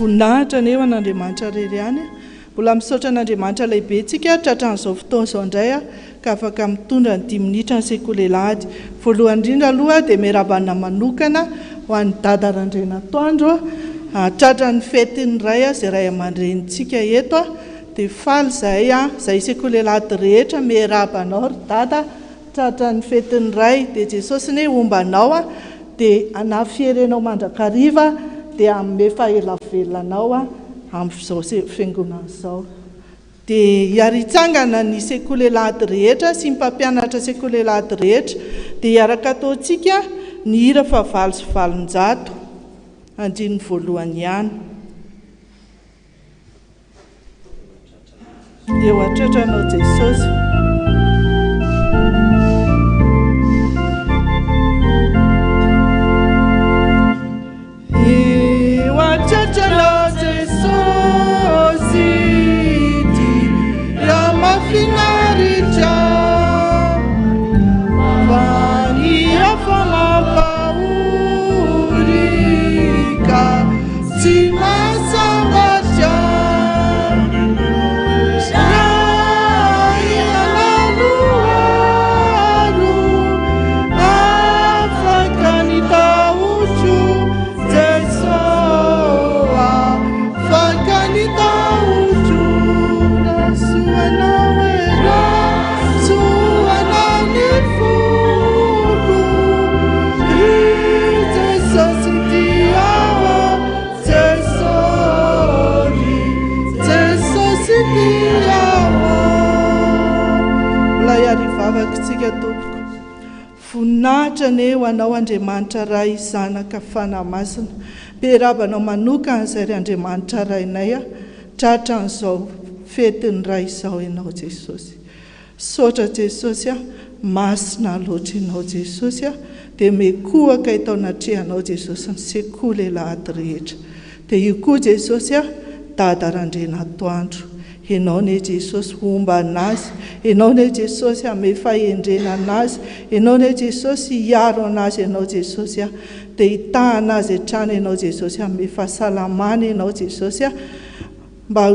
N: Voninahitra anie ho an'Andriamanitra irery ihany. Mbola misaotra an'Andriamanitra lehibe tsika tratran'izao fotoana izao indray ka afaka mitondra ny dimy minitra ny sekoly alahady. Voalohany indrindra aloha dia miarahaba manokana ho an'i Dada Randrianatoandro tratran'ny fetin'ny Ray izay ray aman-drenintsika eto dia faly izahay izahay sekoly alahady rehetra miarahaba anao ry Dada tratran'ny fetin'ny Ray dia Jesosy anie homba anao dia hanafy hery anao mandrakariva dia hanome fahelavelona anao amin'izao fiangonana izao. Dia hiara-hitsangana ny sekoly alahady rehetra sy ny mpampianatra sekoly alahady rehetra. Dia hiaraka ataontsika ny hira fahavalo sy 800, andininy voalohany ihany. Eo an-tratranao Jesosy. Eo an-tratranao Jesosy ity raha mahafinaritra fa ny hafa mampahory ka tsy mahasambatra raha ianao no aro afaka ny tahotro Jeso afaka ny tahotro Raso anao e raso anao ny foko Ry Jesosy tia aho Jeso ry Jesosy tia aho Milay ary hivavaka isika tompoko. Voninahitra anie ho Anao Andriamanitra Ray, Zanaka, Fanahy Masina. Miarahaba Anao manokana izay ry Andriamanitra Rainay a, tratran'izao fetin'ny Ray izao Ianao Jesosy. Misaotra Jesosy a, masina loatra Ianao Jesosy a, dia mikohaka eto anatrehanao Jesosy ny sekoly alahady rehetra. Dia io koa Jesosy a, Dada Randrianatoandro. Enao anie Jesosy homba anazy, Enao anie Jesosy hame fahendrena anazy, Enao anie Jesosy hiaro anazy Enao Jesosy a, dia hitaha anazy hatrany Enao Jesosy, hame fahasalamana Enao Jesosy a, mba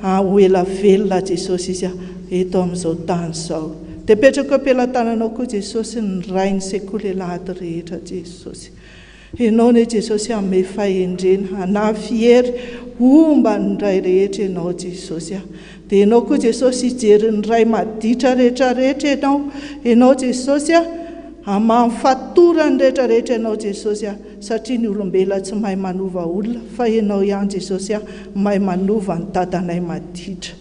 N: ho ela velona Jesosy izy a, eto amin'izao tany izao. Dia apetrako am-pelatananao koa Jesosy ny rain'ny sekoly alahady rehetra Jesosy. Ianao anie Jesosy hanome fahendrena, hanafy hery homba ny ray rehetra Ianao Jesosy a. Dia Ianao koa Jesosy hijery ny ray maditra rehetra rehetra Ianao. Ianao Jesosy a, hamaha ny fatorany rehetra rehetra Ianao Jesosy a, satria ny olombelona tsy mahay manova olona fa Ianao ihany Jesosy a mahay manova ny dadanay maditra.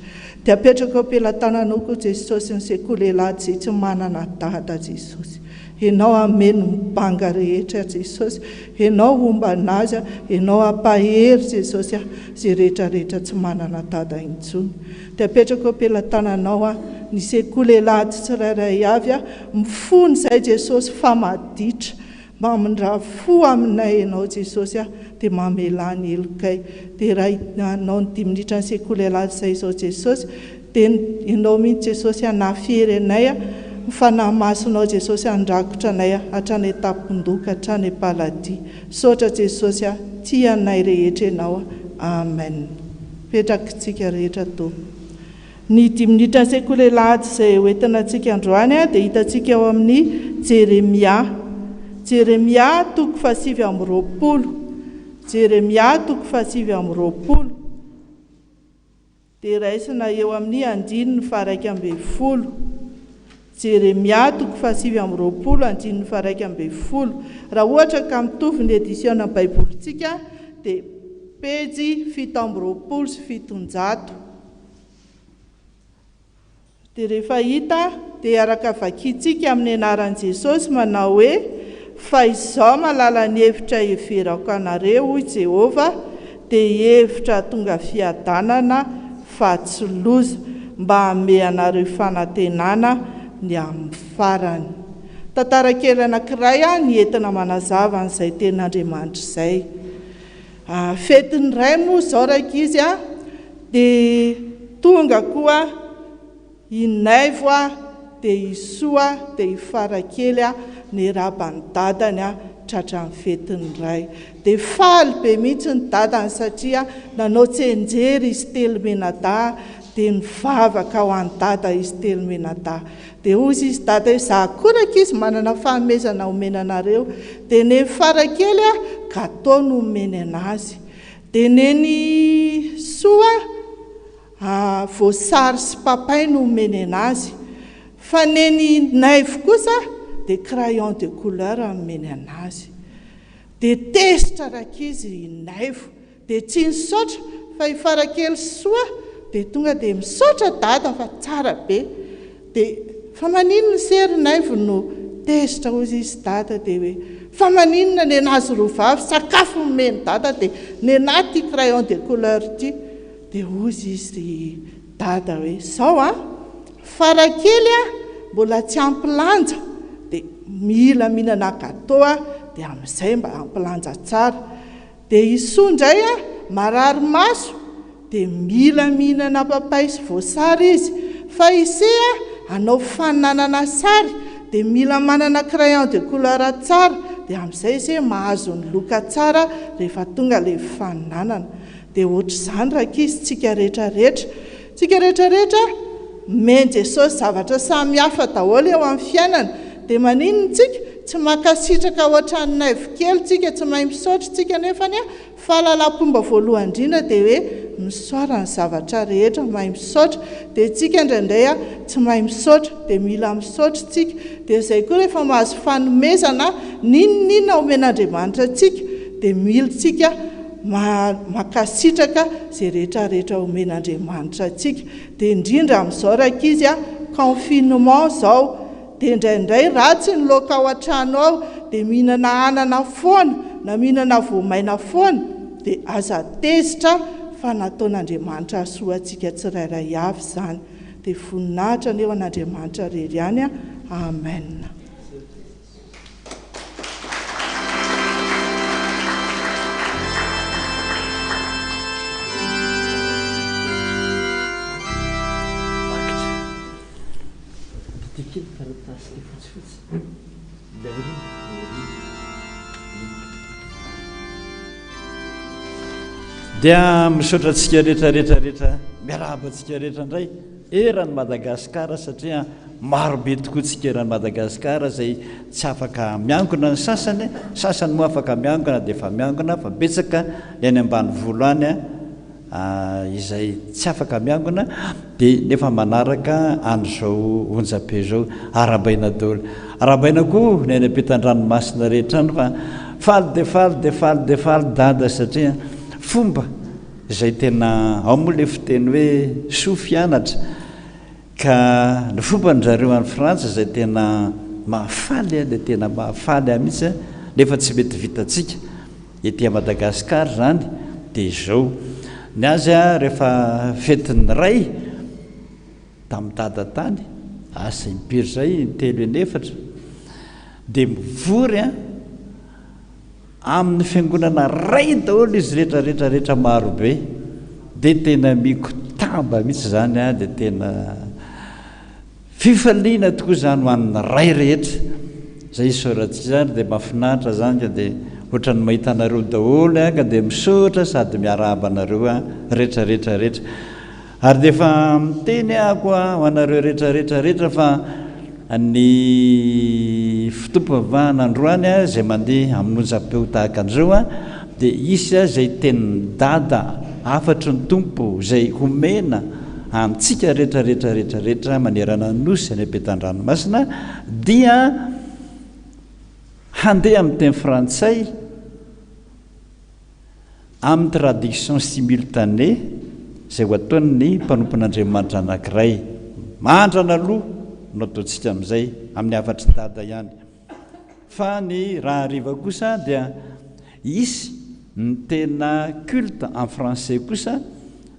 O: Dia apetrako eo am-pelatananao koa Jesosy ny sekoly elady izay tsy manana dada Jesosy. Ianao hameno ny banga rehetra Jesosy. Ianao homba anazy Ianao hampahery Jesosy izay rehetra rehetra tsy manana dada intsony. Dia apetrako eo am-pelatananao ny sekoly elady tsirairay avy mifona izay Jesosy fa maditra. Mamindrà fo aminay Ianao Jesosy a, dia mamelà ny helokay. Dia raha hanao ny dimy minitra ny sekoly alahady izay izao Jesosy, dia Ianao mihitsy Jesosy hanafy hery anay a, ny Fanahy Masinao Jesosy handrakotra anay a, hatrany an-tampon-doha ka hatrany am-paladia. Misaotra Jesosy a, tia anay rehetra Ianao a. Amen. Petrakitsika rehetra Tompo. Ny dimy minitra ny sekoly alahady izay ho entina antsika androany dia hitantsika ao amin'ny Jeremia. Jeremia toko fahasivy 29. Jeremia toko fahasivy 29. Dia raisina eo amin'ny andininy faha 11. Jeremia toko fahasivy 29 andininy faha 11. Raha ohatra ka mitovy ny edisiona Baibolintsika dia pejy 727. Dia rehefa hita, dia araka vakintsika amin'ny anaran'i Jesosy manao hoe, Fa izao mahalala ny hevitra heverako anareo, hoy Jehovah, dia hevitra hahatonga fiadanana fa tsy loza, mba hanome anareo fanantenana ny amin'ny farany. Tantara kely anankiray ny entina manazava an'izay tenin'Andriamanitra izay. Fetin'ny ray moa izao rankizy a, dia tonga koa i Naivo a, dia i Soa, dia i Farakely a, niarahaba ny dadany a, tratran'ny fetin'ny ray. Dia faly be mihitsy ny dadany satria nanao tsianjery izy telo mianadahy, dia nivavaka ho an'i dada izy telo mianadahy. Dia hozy izy dada hoe za koa rankizy manana fanomezana omena anareo. Dia neny farakely a gateau no omeny anazy. Dia neny soa a voasary sy papay no omeny anazy. Fa neny naivo kosa dia crayon de couleur no omeny anazy. Dia tezitra rankizy i naivo. Dia tsy nisaotra fa i Farakely sy Soa dia tonga dia misaotra dada fa tsara be. Dia fa maninona ise ry Naivo no tezitra hozy izy dada dia hoe fa maninona nenazy roa vavy sakafo nomen'i dada dia nenà ity crayon de couleur ity. Dia hozy izy ry dada hoe zao an! Farakely a mbola tsy ampy lanja dia mila mihinana gateau a dia amin'izay mba ampy lanja tsara. Dia i Soa indray a, marary maso, dia mila mihinana papay sy voasary izy. Fa i Se a, hanao fananana sary, dia mila manana crayon de couleur tsara, dia amin'izay i Se mahazo ny loka tsara rehefa tonga ilay fifaninanana. Dia ohatr'izany rankizy tsika rehetra rehetra. Tsika rehetra rehetra omen'i Jesosy zavatra samy hafa daholo eo amin'ny fiainana. Dia maninona tsika? Tsy mankasitraka ohatran'ny Naivo kely tsika, tsy mahay misaotra tsika nefany a, fahalalam-pomba voalohany indrindra dia hoe misaora ny zavatra rehetra, mahay misaotra. Dia tsika indraindray a tsy mahay misaotra, dia mila misaotra tsika. Dia izay koa rehefa mahazo fanomezana, n'inon'inona omen'Andriamanitra antsika dia mila tsika Mankasitraka izay rehetra rehetra omen'Andriamanitra antsika. Dia indrindra amin'izao rankizy a, confinement izao, dia indraindray ratsy ny laoka ao an-trano ao, dia mihinana anana foana na mihinana voamaina foana, dia aza tezitra fa nataon'Andriamanitra hahasoa antsika tsirairay avy izany. Dia voninahitra anie ho an'Andriamanitra irery ihany a. Amen.
D: Dia misaotra antsika rehetra rehetra rehetra miarahaba antsika rehetra indray eran'i Madagasikara satria maro be tokoa tsika eran'i Madagasikara izay tsy afaka miangona ny sasany, sasany moa afaka miangona dia efa miangona fa betsaka ny any ambanivolo any izay tsy afaka miangona dia nefa manaraka an'izao onjam-peo izao. Arahabaina daholo. Arahabaina koa ny any ampitan-dranomasina rehetra any fa faly dia faly dia faly dia faly Dada satria fomba.
P: Izay tena, ao moa ilay fiteny hoe soa fianatra ka ny fomban-dry zareo any Frantsa izay tena mahafaly dia tena mahafaly ahy mihitsy nefa tsy mety vitantsika ety Madagascar izany dia izao, ny azy rehefa fetin'ny ray tamin'i dada tany, asa impiry izay, intelo inefatra, dia mivory an, amin'ny fiangonana ray daholo izy rehetra rehetra rehetra maro be, dia tena mikotaba mihitsy izany an, dia tena fifaliana tokoa izany ho an'ny ray rehetra, izay isaorantsika izany dia mahafinaritra izany ka dia ohatran'ny mahita anareo daholo an, ka dia misaotra sady miarahaba anareo an, rehetra rehetra rehetra. Ary dia efa miteny aho koa ho anareo rehetra rehetra rehetra fa ny fotoam-pivavahana androany izay mandeha amin'ny onjam-peo tahaka an'izao dia hisy izay tenin'i Dada, hafatry ny Tompo izay homena antsika rehetra rehetra rehetra rehetra manerana ny Nosy any ampitan-dranomasina dia handeha amin'ny teny frantsay Amin'ny traduction simultanée izay ho ataon'ny mpanompon'Andriamanitra anankiray, mandrana aloha no ataontsika amin'izay, amin'ny hafatr'i Dada ihany. Fa ny rahariva kosa dia hisy ny tena culte en français kosa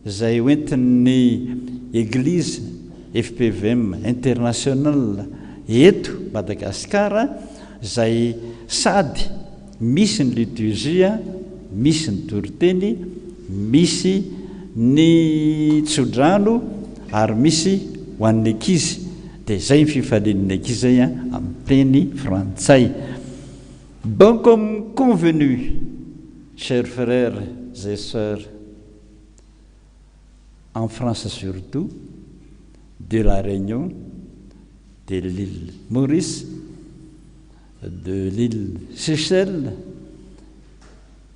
P: izay hoentin'ny Eglise fpvm International eto Madagasikara izay sady Misy ny liturgie, misy ny toriteny, misy ny tsodrano ary misy ho an'ny ankizy. Dia izay ny fifalian'ny ankizy izay amin'ny teny frantsay. Bon comme convenu, chers frères et sœurs, en France surtout, de la Réunion, de l'île Maurice, de l'île Seychelles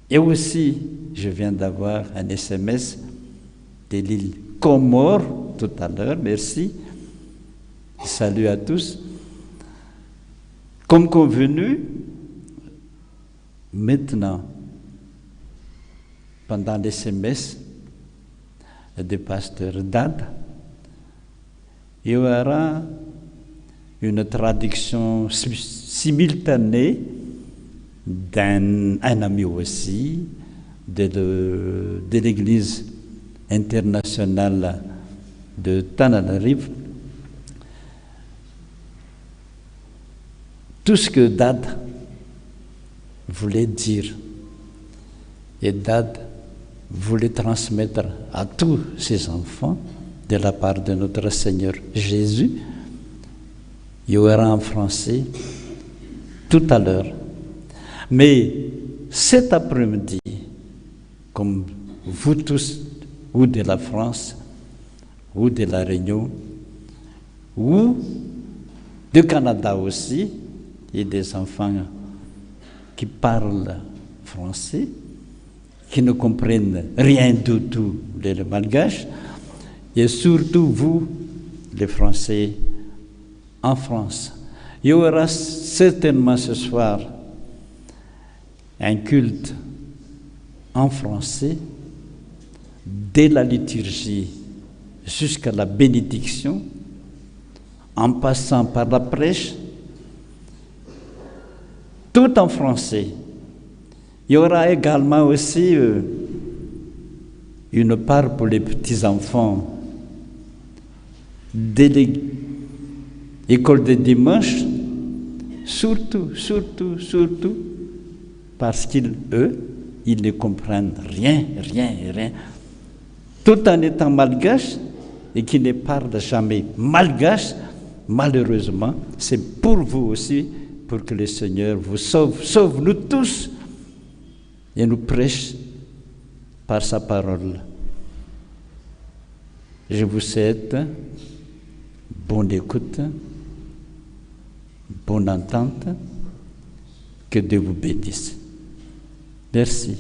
P: et aussi je viens d'avoir un SMS de l'île Comores tout à l'heure, merci. Salut à tous. Comme convenu, maintenant, pendant l'SMS de Pasteur Dada, il y aura une traduction simultanée d'un ami aussi de de l'église internationale de Tananarive. Tout ce que Dada voulait dire et Dada voulait transmettre à tous ses enfants de la part de notre Seigneur Jésus, il y aura en français tout à l'heure. Mais cet après-midi, comme vous tous, ou de la France, ou de la Réunion, ou de Canada aussi, et des enfants qui parlent français, qui ne comprennent rien du tout le malgache, et surtout vous, les Français en France. Il y aura certainement ce soir un culte en français dès la liturgie jusqu'à la bénédiction, en passant par la prêche, tout en français. Il y aura également aussi euh, une part pour les petits-enfants dès l'école de dimanche, surtout, surtout, surtout, parce qu'ils, eux, ils ne comprennent rien, rien, rien. Tout en étant malgache et qui ne parlent jamais malgache, malheureusement, c'est pour vous aussi, pour que le Seigneur vous sauve, sauve nous tous et nous prêche par sa parole. Je vous souhaite bonne écoute, bonne entente, que Dieu vous bénisse. Merci.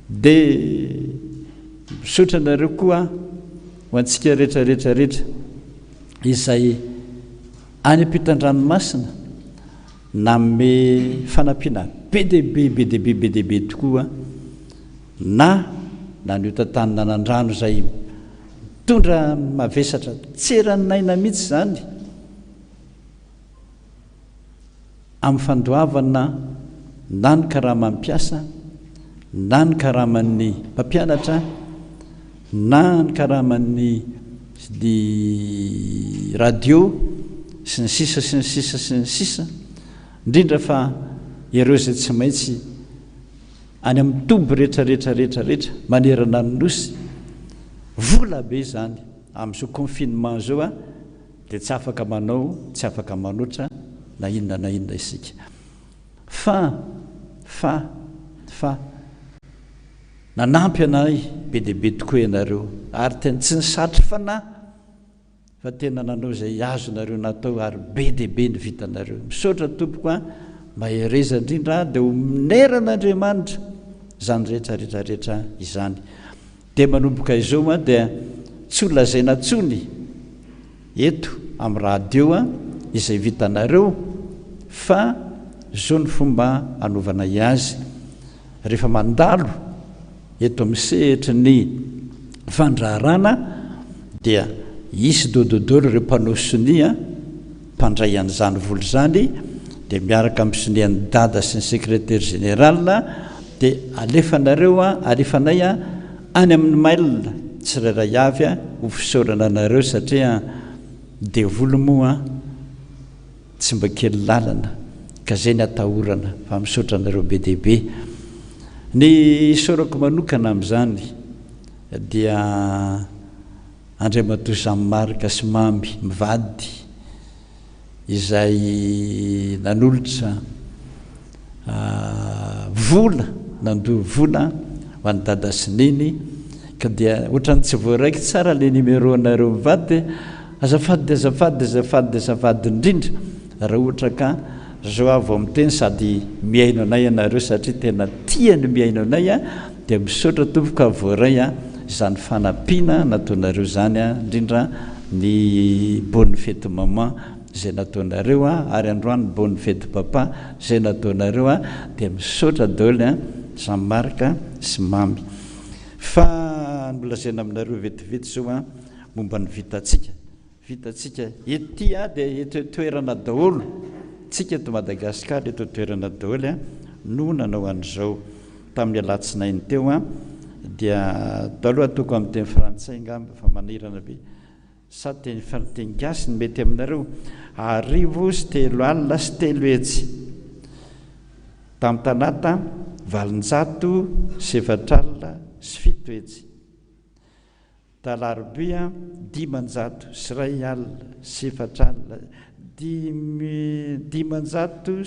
P: Dia misaotra anareo koa ho antsika rehetra rehetra rehetra izay any ampitan-dranomasina nanome fanampiana be dia be be dia be be dia be tokoa na. na ny hotantanin'Anandrano izay mitondra mavesatra tsy eran'aina mihitsy izany amin'ny fandoavana na ny karaman'ny mpiasa na ny karaman'ny mpampianatra na ny karaman'ny ny radio sy ny sisa sy ny sisa sy ny sisa indrindra fa ireo izay tsy maintsy any amin'ny toby rehetra rehetra rehetra rehetra manerana ny nosy, vola be izany, amin'izao confinement izao a, dia tsy afaka manao, tsy afaka manoatra na inona na inona isika. Fa, fa, fa, nanampy anay be dia be tokoa ianareo, ary tena tsy nisatry fanahy, Fa tena nanao izay azonareo natao ary be dia be ny vitanareo. Misaotra tompoko a, mahereza indrindra dia honeran'Andriamanitra izany rehetra rehetra rehetra izany. Dia manomboka izao a dia tsy ho lazaina tsony eto amin'ny radio a izay vitanareo fa zao ny fomba anovanay azy rehefa mandalo Eto amin'ny sehatry ny fandraharana dia hisy dododolo ireo mpanao sonia mpandray an'izany vola izany dia miaraka amin'ny sonian'i Dada sy ny secrétaire général dia alefanareo alefanay any amin'ny mail tsirairay avy ho fisaorana anareo satria devoly moa Tsy mba kely lalana ka zay ny atahorana fa misaotra anareo be dia be. Ny isaorako manokana amin'izany dia Andriamatoa Jean Marc sy Mamy mivady izay nanolotra vola, nandoa vola ho an'i Dada sy Neny ka dia ohatran'ny tsy voaraiko tsara ilay numéro anareo mivady dia azafady dia azafady dia azafady dia azafady indrindra raha ohatra ka zao aho vao miteny sady mihaino anay ianareo satria tena tia ny mihaino anay aho dia misaotra tompoko aho voaray izany fanampiana nataonareo izany indrindra ny bonne fête maman izay nataonareo a, ary androany bonne fete papa izay nataonareo a, dia misaotra daholo a Jean Marc sy Mamy. Fa nolazaina aminareo vetivety izao a momba ny vitantsika, vitantsika ety a dia eto toerana daholo, tsika eto Madagascar eto toerana daholo a no nanao an'izao tamin'ny alatsinainy teo a, dia aloha ataoko amin'ny teny frantsay angamba fa manahirana be. Sa teny teny gasy no mety aminareo? 301 300. Tamin'ny talata, 704 700. Talarobia, 501 400, dimy 400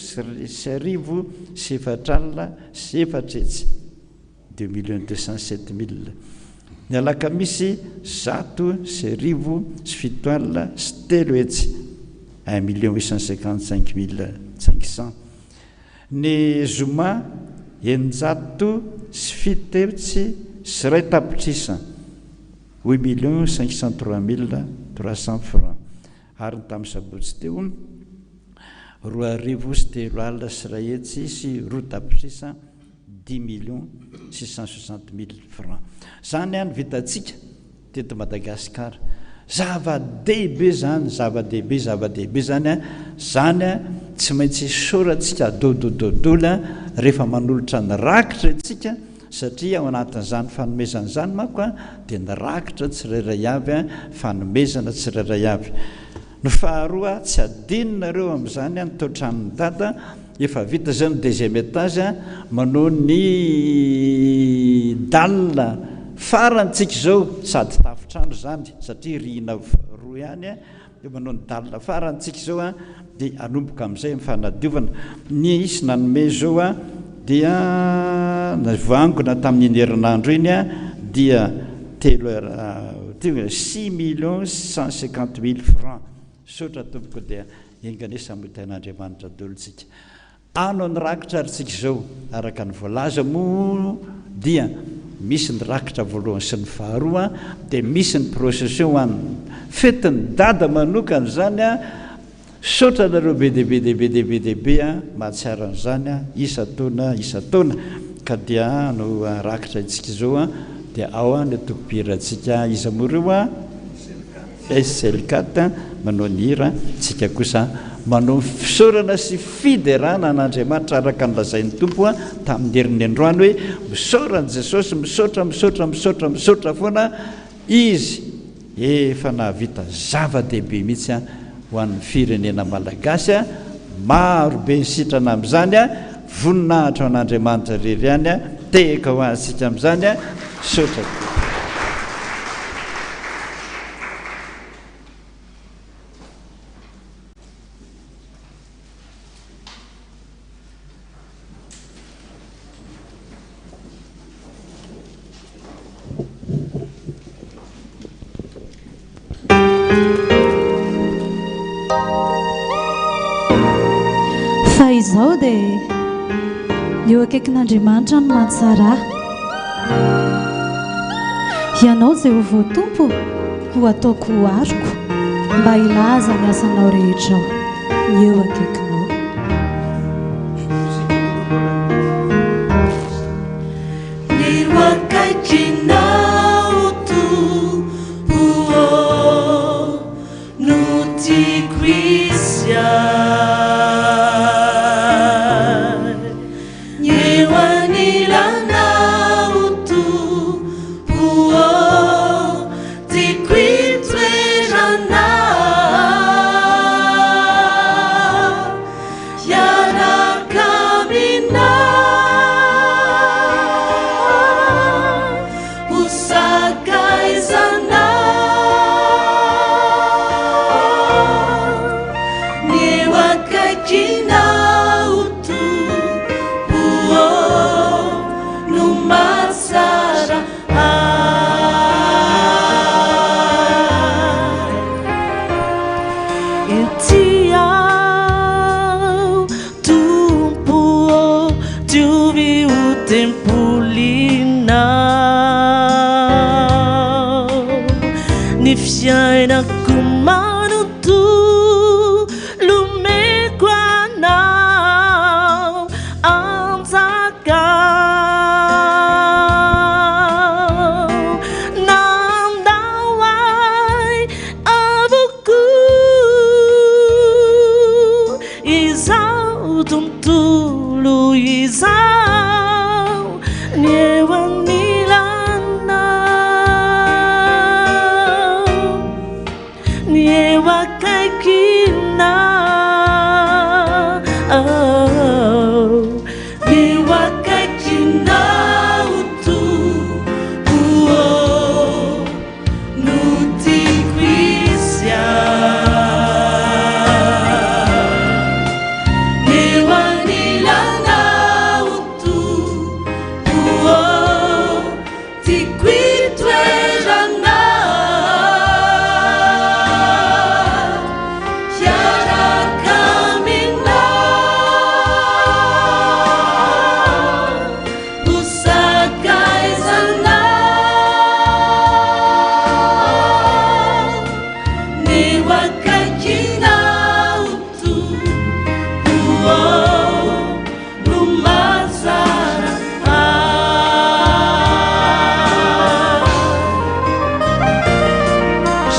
P: 400. 2 207 000. Ny alakamisy 307 300, 1 855 500. Ny zoma 607 tapitrisa, 8 503 300 francs. Ary ny tamin'ny sabotsy teo 203 102 tapitrisa, 10 660 000 francs. Zany ny vitantsika teto Madagasikara. Zava-dehibe zany, zava-dehibe, zava-dehibe zany an, zany an, tsy maintsy isaorantsika dodododola rehefa manolotra ny rakitra isika, satria ao anatin'izany fanomezana izany manko an, dia ny rakitra tsirairay avy an, fanomezana tsirairay avy. Ny faharoa, tsy adinonareo amin'izany an, ny tao-tranon'i Dada, efa vita izao ny deuxième étage an, manao ny dalle farany tsika izao, sady tafontrano izany satria rihina roa ihany an, dia manao ny dalle farany tsika izao an, dia hanomboka amin'izay ny fanadiovana. Nisy nanome izao an, dia voangona tamin'iny herinandro iny an, dia telo 6 150 000 francs. Misaotra tompoko dia enga anie samy ho tahin'Andriamanitra daholo tsika. Ano ny rakitra ary tsika izao, araka ny voalaza moa dia misy ny rakitra voalohany sy ny faharoa, dia misy ny procession ho an'ny fetin'ny dada manokana izany an, Misaotra anareo be dia be dia be dia be dia be a, mahatsiaro an'izany a, isan-taona isan-taona, ka dia no rakitra antsika izao a, Dia ao ny antokom-pihirantsika iza moa ireo a? SL4 manao ny hira, tsika kosa manao ny fisaorana sy fiderana an'Andriamanitra araka ny lazain'ny Tompo tamin'ny heriny androany hoe misaora an'i Jesosy, misaotra, misaotra, misaotra, misaotra foana Izy efa nahavita zava-dehibe mihitsy ho an'ny firenena malagasy, maro be ny sitrana amin'izany, voninahitra ho an'Andriamanitra irery ihany, tehaka ho antsika amin'izany, misaotra tompoko.
Q: Fa izao dia eo akaikin'Andriamanitra no mahatsara ahy. Ianao Jehovah Tompo ho ataoko ho aroko mba hilaza ny asanao rehetra aho ny eo akaikinao.
G: Ny eo akaikinao Tompo ô no tiako hisy ahy. Ny eo anilanao Tompo ô, tiako hitoerana Hiaraka aminao Ho sakaizanao Ny eo akaikinao Tompo ô no mahatsara ahy. Ety aho Tompo ô, diovy ho tempolinao ny fiainako manontolo. Lomeko anao anjakao Nandao ahy avokoa Izao tontolo izao Ny eo anilanao Ny eo akaikinao Ny eo akaikinao Tompo ô No tiako hisy ahy Ny eo anilanao Tompo ô Tiako hitoerana hiaraka aminao ho sakaizanao ny ho akaikinao Tompo ô. No mahatsara ahy.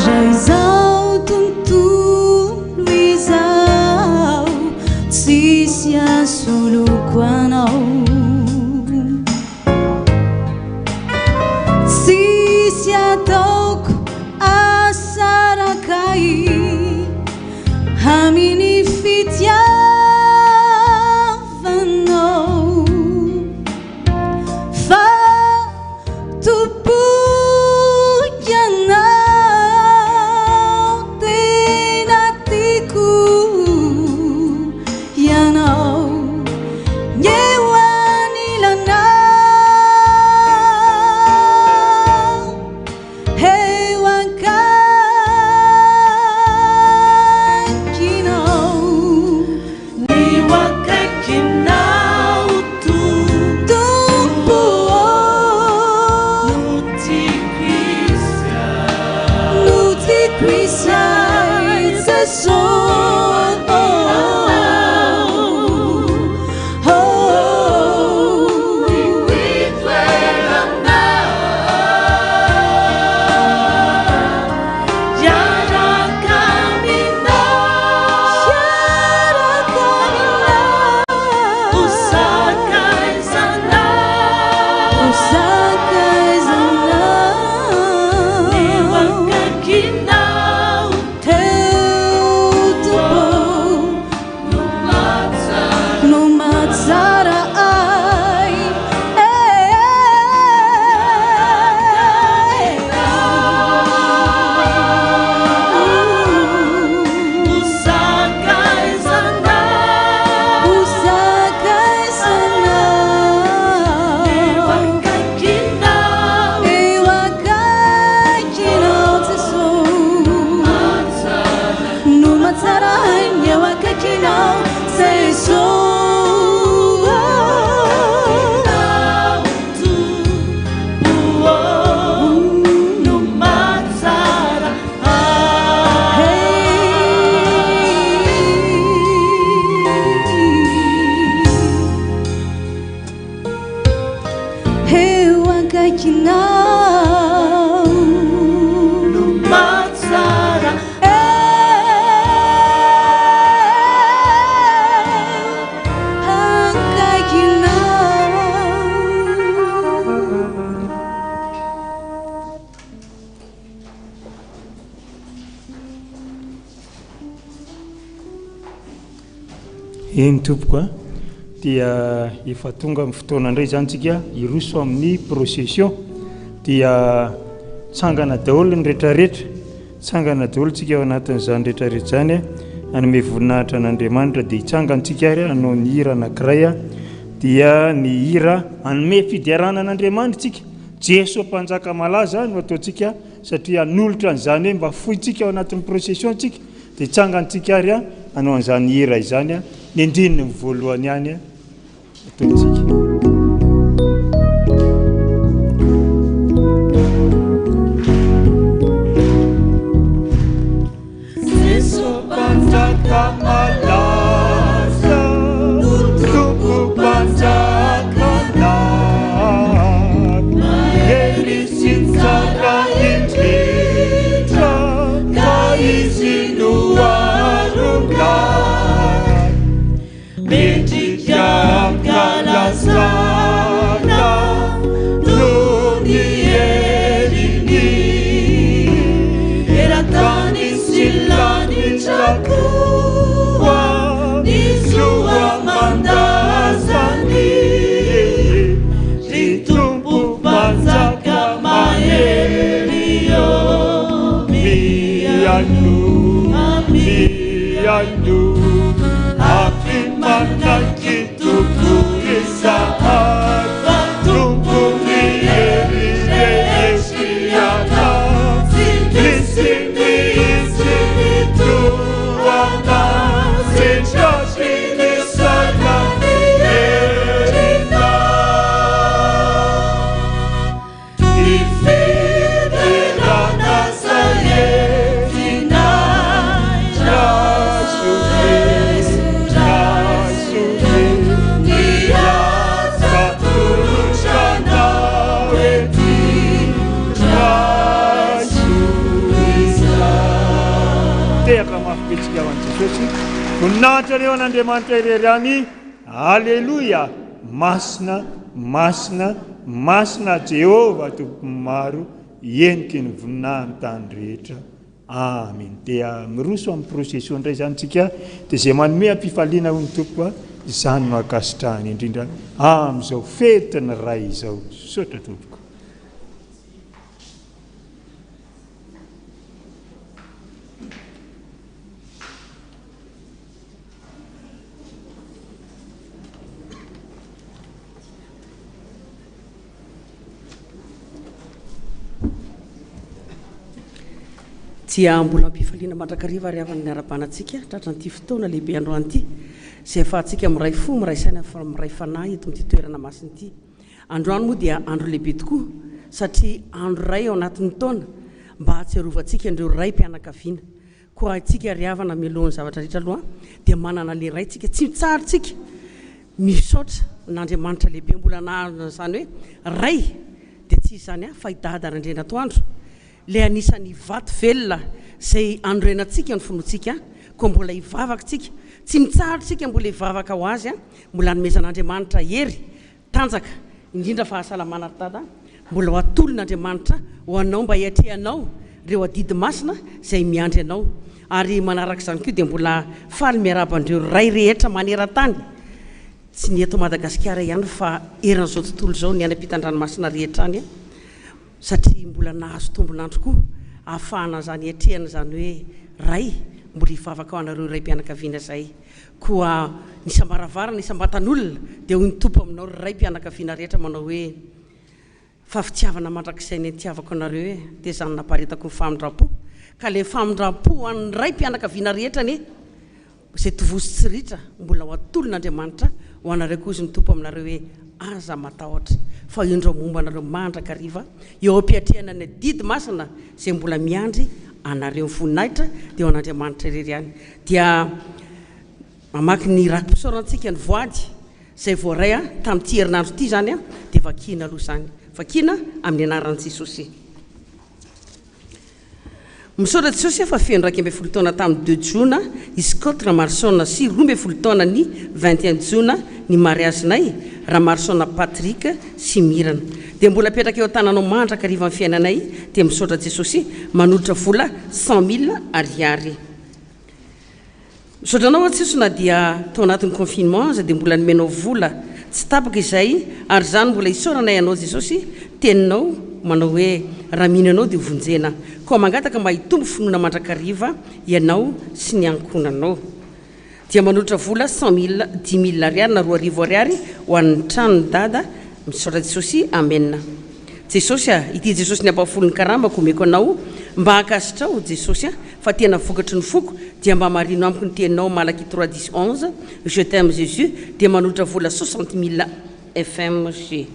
Q: Raha izao tontolo izao tsisy asoloko anao Tsisy ataoko asaraka ahy Amin'ny fitiavanao Fa tompoiko ianao Tena tiako ianao Ny eo anilako.
D: Eny tompoko a! Dia efa tonga amin'ny fotoana indray izany tsika hiroso amin'ny procession. Dia tsangana daholo ny retraretra, tsangana daholo tsika ao anatin'izany retraretra izany a, hanome voninahitra an'Andriamanitra. Dia hitsangana tsika ary hanao ny hira anankiray a, dia ny hira hanome fiderana an'Andriamanitra tsika. Jeso Mpanjaka malaza no ataontsika satria hanolotra an'izany hoe mba fointsika ao anatin'ny procession tsika. Dia tsangantsika ary hanao an'izany hira izany, ny andininy voalohany ihany ataontsika.
G: Jeso Mpanjaka malaza no Tompo Mpanjakanay, mahery sy tsara indrindra ka Izy no aronay. Mendrika ankalazana noho ny heriny eran-tany sy lanitra koa ny zo aman-dazany. Ry Tompo Mpanjaka mahery ô, mihainoa, mihainoa, avy manaiky Tompo izahay fa Tompon'ny hery rehetra Ianao, tsy misy mihitsy ny toa Anao, tsy tratry ny saina ny herinao. Ny fiderana izay entinay, raiso e, raiso e, ny asa atolotra anao ety, raiso izany.
D: Tehaka mafy be tsika ho an'i Jesosy. Voninahitra anie ho an'Andriamanitra irery ihany. Aleloia! Masina, masina, masina Jehovah Tompon'ny maro, heniky ny voninahiny tany rehetra. Amen. Dia miroso amin'ny procession indray izany tsika, dia izay manome am-pifaliana hoy ny Tompo a, izany no ankasitrahany indrindra amin'izao fetin'ny Ray izao. Misaotra tompoko.
R: Dia mbola am-pifaliana mandrakariva ary havana ny arahabana antsika tratran'ity fotoana lehibe androany ity izay ahafahantsika miray fo, miray saina, miray fanahy eto amin'ity toerana masina ity. Androany moa dia andro lehibe tokoa satria andro iray ao anatin'ny taona mba hahatsiarovantsika an'ireo raim-pianakaviana. Koa isika ry havana mialohan'ny zavatra rehetra aloha dia manana le Ray tsika, tsy mitsahatra tsika misaotra an'Andriamanitra lehibe mbola nahazo an'izany hoe Ray dia tsy iza izany aho fa i Dada Randrianatoandro le anisan'ny vato velona izay anorenantsika ny finoantsika koa mbola hivavaka tsika, tsy mitsahatra tsika mbola hivavaka ho azy mbola hanomezan'Andriamanitra hery Tanjaka, indrindra fahasalamana ry Dada, mbola ho atolon' Andriamanitra ho anao mba hiatrehanao ireo adidy masina izay miandry anao. Ary manaraka izany koa dia mbola faly miarahaba an'ireo Ray rehetra maneran-tany, tsy ny eto Madagasikara ihany fa eran'izao tontolo izao, ny any ampitan-dranomasina rehetra any, satria mbola nahazo tombon'andro koa ahafahana izany hiatrehana izany hoe Ray, mbola hivavaka ho anareo Raim-pianakaviana izay. Koa ny isam-baravarana, isam-batan'olona, dia hoy ny Tompo aminao, ry raim-pianakaviana rehetra, manao hoe, Fa fitiavana mandrakizay ny nitiavako anareo e, dia izany naparitako ny famindram-po. Ka ilay famindram-po ho an'ny raim-pianakaviana rehetra anie, izay tovozy tsy ritra, mbola ho atolon'Andriamanitra ho anareo koa, hozy ny Tompo aminareo hoe, Aza matahotra, fa indro momba anareo mandrakariva, eo am-piatrehana ny adidy masina izay mbola miandry anareo. Ny voninahitra dia ho an'Andriamanitra irery ihany. Dia mamaky ny raki-pisaorantsika ny voady izay voaray tamin'ity herinandro ity izany dia vakiana aloha izany. Vakiana amin'ny anaran'i Jesosy. Misaotra Jesosy fa feno 11 taona tamin'ny deux jona i Scott Ramarson sy 12 taona ny 21 jona ny mariazinay Ramarson Patrick sy Mirana. Dia mbola apetraka eo an-tananao mandrakariva ny fiainanay dia misaotra Jesosy manolotra vola cent mille ariary. Misaotra anao aho Tsiso na dia tao anatin'ny confinement aza dia mbola nomenao vola tsy tapaka izay ary izany mbola isaoranay anao Jesosy teninao manao hoe raha mino anao dia hovonjena koa mangataka mba hitombo finoana mandrakariva ianao sy ny ankohonanao. Dia manolotra vola cent mille, dix mille ariary na 2000 ariary ho an'ny tranon'i Dada, misaotra Jesosy, Amen. Jesosy a, ity Jesosy ny ampahafolon'ny karamako omeko anao, mba ankasitraho Jesosy a, fa tena vokatry ny foko, dia mba marino amiko ny teninao Malachi trois dix onze, je t'aime Jésus, dia manolotra vola soixante mille FMG.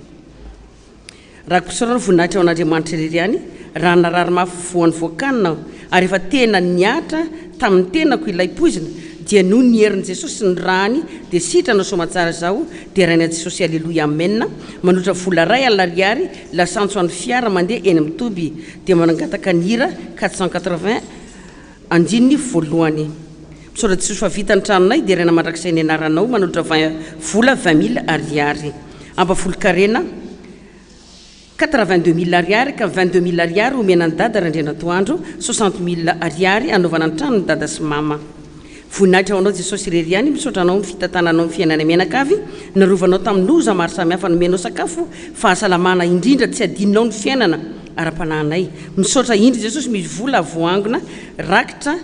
R: Rako-pisaorana voninahitra ho an'Andriamanitra irery ihany, raha narary mafy voan'ny voakanina aho, ary efa tena nihatra tamin'ny tenako ilay poizina, dia noho ny herin'i Jesosy sy ny rany dia sitrana soamatsara izaho, deraina Jesosy Aleloia Amen, manolotra vola 1000 ariary lasantsy ho an'ny fiara mandeha eny amin'ny toby, dia mangataka ny hira 480 andininy voalohany. Misaotra Jesosy fa vita ny tranonay, deraina mandrakizay ny anaranao, manolotra vingt vola 20 mille ariary. Ampahafolon-karena 82 mille ariary ka 22 mille ariary omena an'i Dada Randrianatoandro, 60 mille ariary hanaovana ny tranon'i Dada sy Mama. Voninahitra ho anao Jesosy irery ihany, misaotra anao ny fitantananao ny fiainanay mianakavy, narovanao tamin'ny loza maro samihafa nomenao sakafo, fahasalamana indrindra tsy adinonao ny fiainana ara-panahinay. Misaotra indry Jesosy misy vola voangona rakitra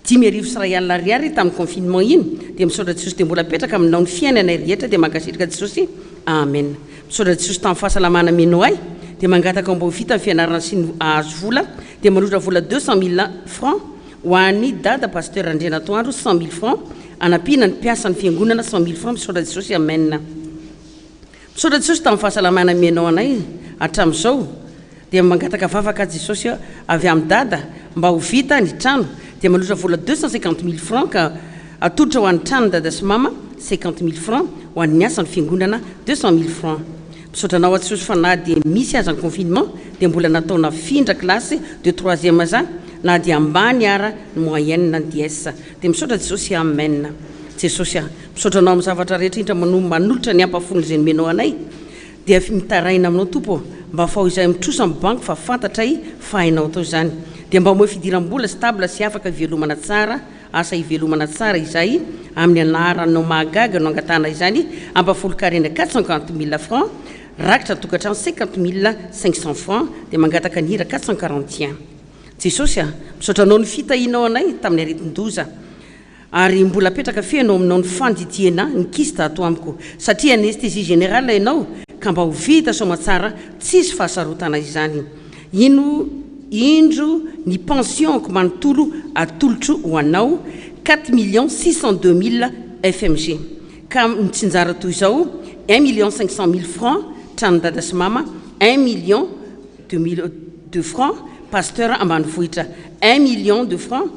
R: 1005 ariary tamin'ny confinement iny dia misaotra Jesosy dia mbola apetraka aminao ny fiainanay rehetra dia mankasitraka Jesosy Amen misaotra Jesosy tamin'ny fahasalamana mino ahy dia mangataka mba ho vita ny fianarana sy ny ahazo vola dia manolotra vola 200 mille francs ho an'i dada pasteur Randrianatoandro 100 mille francs anampiana ny mpiasan'ny fiangonana 100 mille francs misaotra Jesosy Amen. Misaotra Jesosy tamin'ny fahasalamana omenao anay hatramin'izao dia mangataka vavaka Jesosy avy amin'i Dada mba ho vita ny trano dia manolotra vola 250 mille francs ka atolotra ho an'ny tranon'i Dada sy Mama 50 mille francs ho an'ny asan'ny fiangonana 200 mille francs Misaotra anao aho Jesosy fa na dia misy aza ny confinement dia mbola natao nafindra classe de troisième za na dia ambany ara ny moyenne ny DS dia misaotra Jesosy Amen Jesosy a Misaotra anao amin'ny zavatra rehetra indra manohy manolotra ny ampahafolony izay nomenao anay dia mitaraina aminao Tompo ô mba afaho izahay mitrosa amin'ny banky fa fantatray fa hainao atao izany dia mba omeo fidiram-bola stable sy afaka hivelomana tsara asa hivelomana tsara izahay amin'ny anaranao mahagaga no angatahana izany ampahafolon-karena 450 mille francs rakitra tokantrano 50 mille 500 francs dia mangataka ny hira 441 Jesosy a misaotra anao ny fitahianao anay tamin'ny aretin-doza Ary mbola apetraka feno aminao ny fandidiana ny kyste ato amiko satria anesthésie générale ianao ka mba ho vita soamatsara tsisy fahasarotana izany. Ino indro ny pension-ko manontolo atolotro ho anao quatre millions six cent deux mille fmg ka mitsinjara toy izao un million cinq cent mille francs tranon'i dada sy mama un million de mille de francs pasteur ambanivohitra un million de francs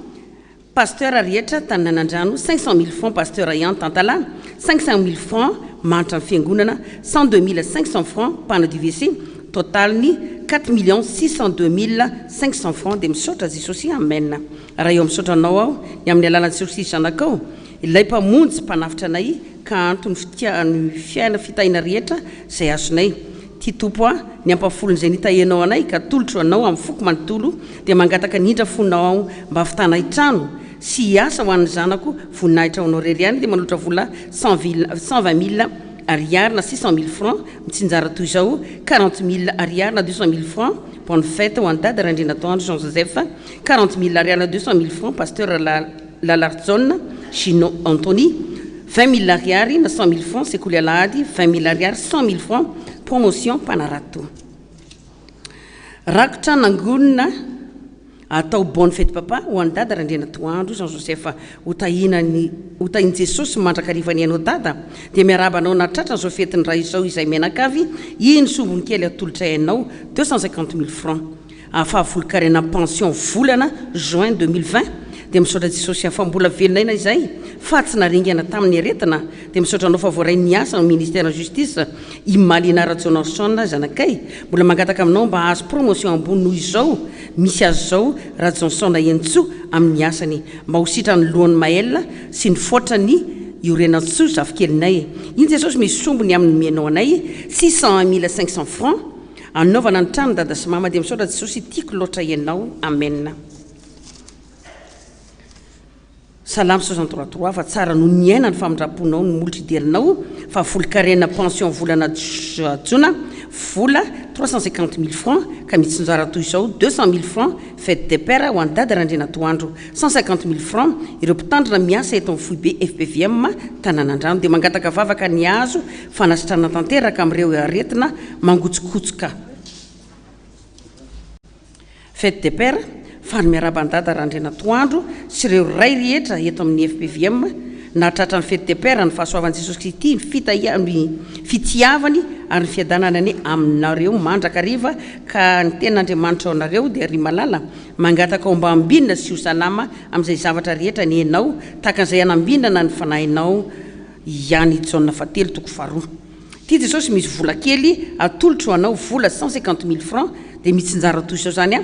R: Pasteur rehetra tany Nanandrano 500 mille francs Pasteur Ian Tantala 500 mille francs Manitra ny fiangonana 102 mille 500 francs Mpanadio WC total-ny 4 millions 602 mille 500 francs dia misaotra Jesosy Amen Ray ô misaotra anao aho ny amin'ny alalan'i Jesosy Zanakao ilay Mpamonjy mpanavotra anay ka antony fitia ny fiaina fitahiana rehetra izay azonay Ty Tompo a, ny ampahafolon'izay nitahianao anay ka atolotro Anao amin'ny foko manontolo dia mangataka ny indra fonao aho mba havitanay trano sy hiasa ho an'ny zanako voninahitra ho Anao irery ihany dia manolotra vola cent vil cent vingt mille ariary na six cent mille francs mitsinjara toy izao quarante mille ariary na deux cent mille francs bonne fête ho an'i Dada Randrianatoandro Jean Joseph quarante mille ariary na deux cent mille francs Pasteur la Lalarjaona Gino Anthony, 20 mille ariary na 100 mille francs sekoly alahady, 20 mille ariary 100 mille francs promotion mpanarato. Rakotra nangonina atao bonne fête papa ho an'i Dada Randrianatoandro Jean Joseph ho tahiana ny ho tahin'i Jesosy mandrakariva ny anao Dada dia miarahaba anao nahatratra an'izao fetin'ny Ray izao izay mianakavy iny sombiny kely atolotray anao 250 mille francs Afahafolonkarena pension volana juin 2020 dia misaotra Jesosy fa mbola velona aina izay fa tsy naringana tamin'ny aretina dia misaotra anao fa voaray niasa ao ministère justice i Malina Rajaonarison zanakay mbola mangataka aminao mba hahazo promotion ambony noho izao misy azy izao Rajaonson Henintsoa amin'ny asany mba ho sitran'ny lohan'i Maël sy ny fotrany Iorenantsoa zafikelinay iny Jesosy misy sombiny amin'ny nomenao anay 601 500 francs Anaovana ny trano dada sy mama dia misaotra Jesosy tiako loatra ianao amen. Salamo 63 Fa tsara noho ny aina ny famindram-ponao ny molotra iderinao fa volon-karena pension volana jona vola 350 000 francs ka mitsinjara toy izao 200 000 francs fête des pères ho an'i Dada Randrianatoandro 150 000 francs ireo mpitandrina miasa eto amin'ny foibe fpvm Tananandrano dia mangataka vavaka ny hahazo fanasitranana tanteraka amin'ireo aretina mangotsokotsoka Fête des pères, faly miarahaba an'i Dada Randrianatoandro sy ireo ray rehetra eto amin'ny fpvm nahatratra ny Fête des pères, ny fahasoavan'i Jesosy Kristy, ny fitahia, ny fitiavany ary ny fiadanany anie aminareo mandrakariva ka ny tenin'Andriamanitra ao anareo dia ry malala mangataka ao mba hambinina sy ho salama amin'izay zavatra rehetra anie ianao tahaka an'izay hanambinana ny fanahinao ihany Jaona fahatelo toko faharoa. Ty Jesosy misy vola kely atolotro ho anao vola 150 mille francs dia mitsinjara toy izao zany an,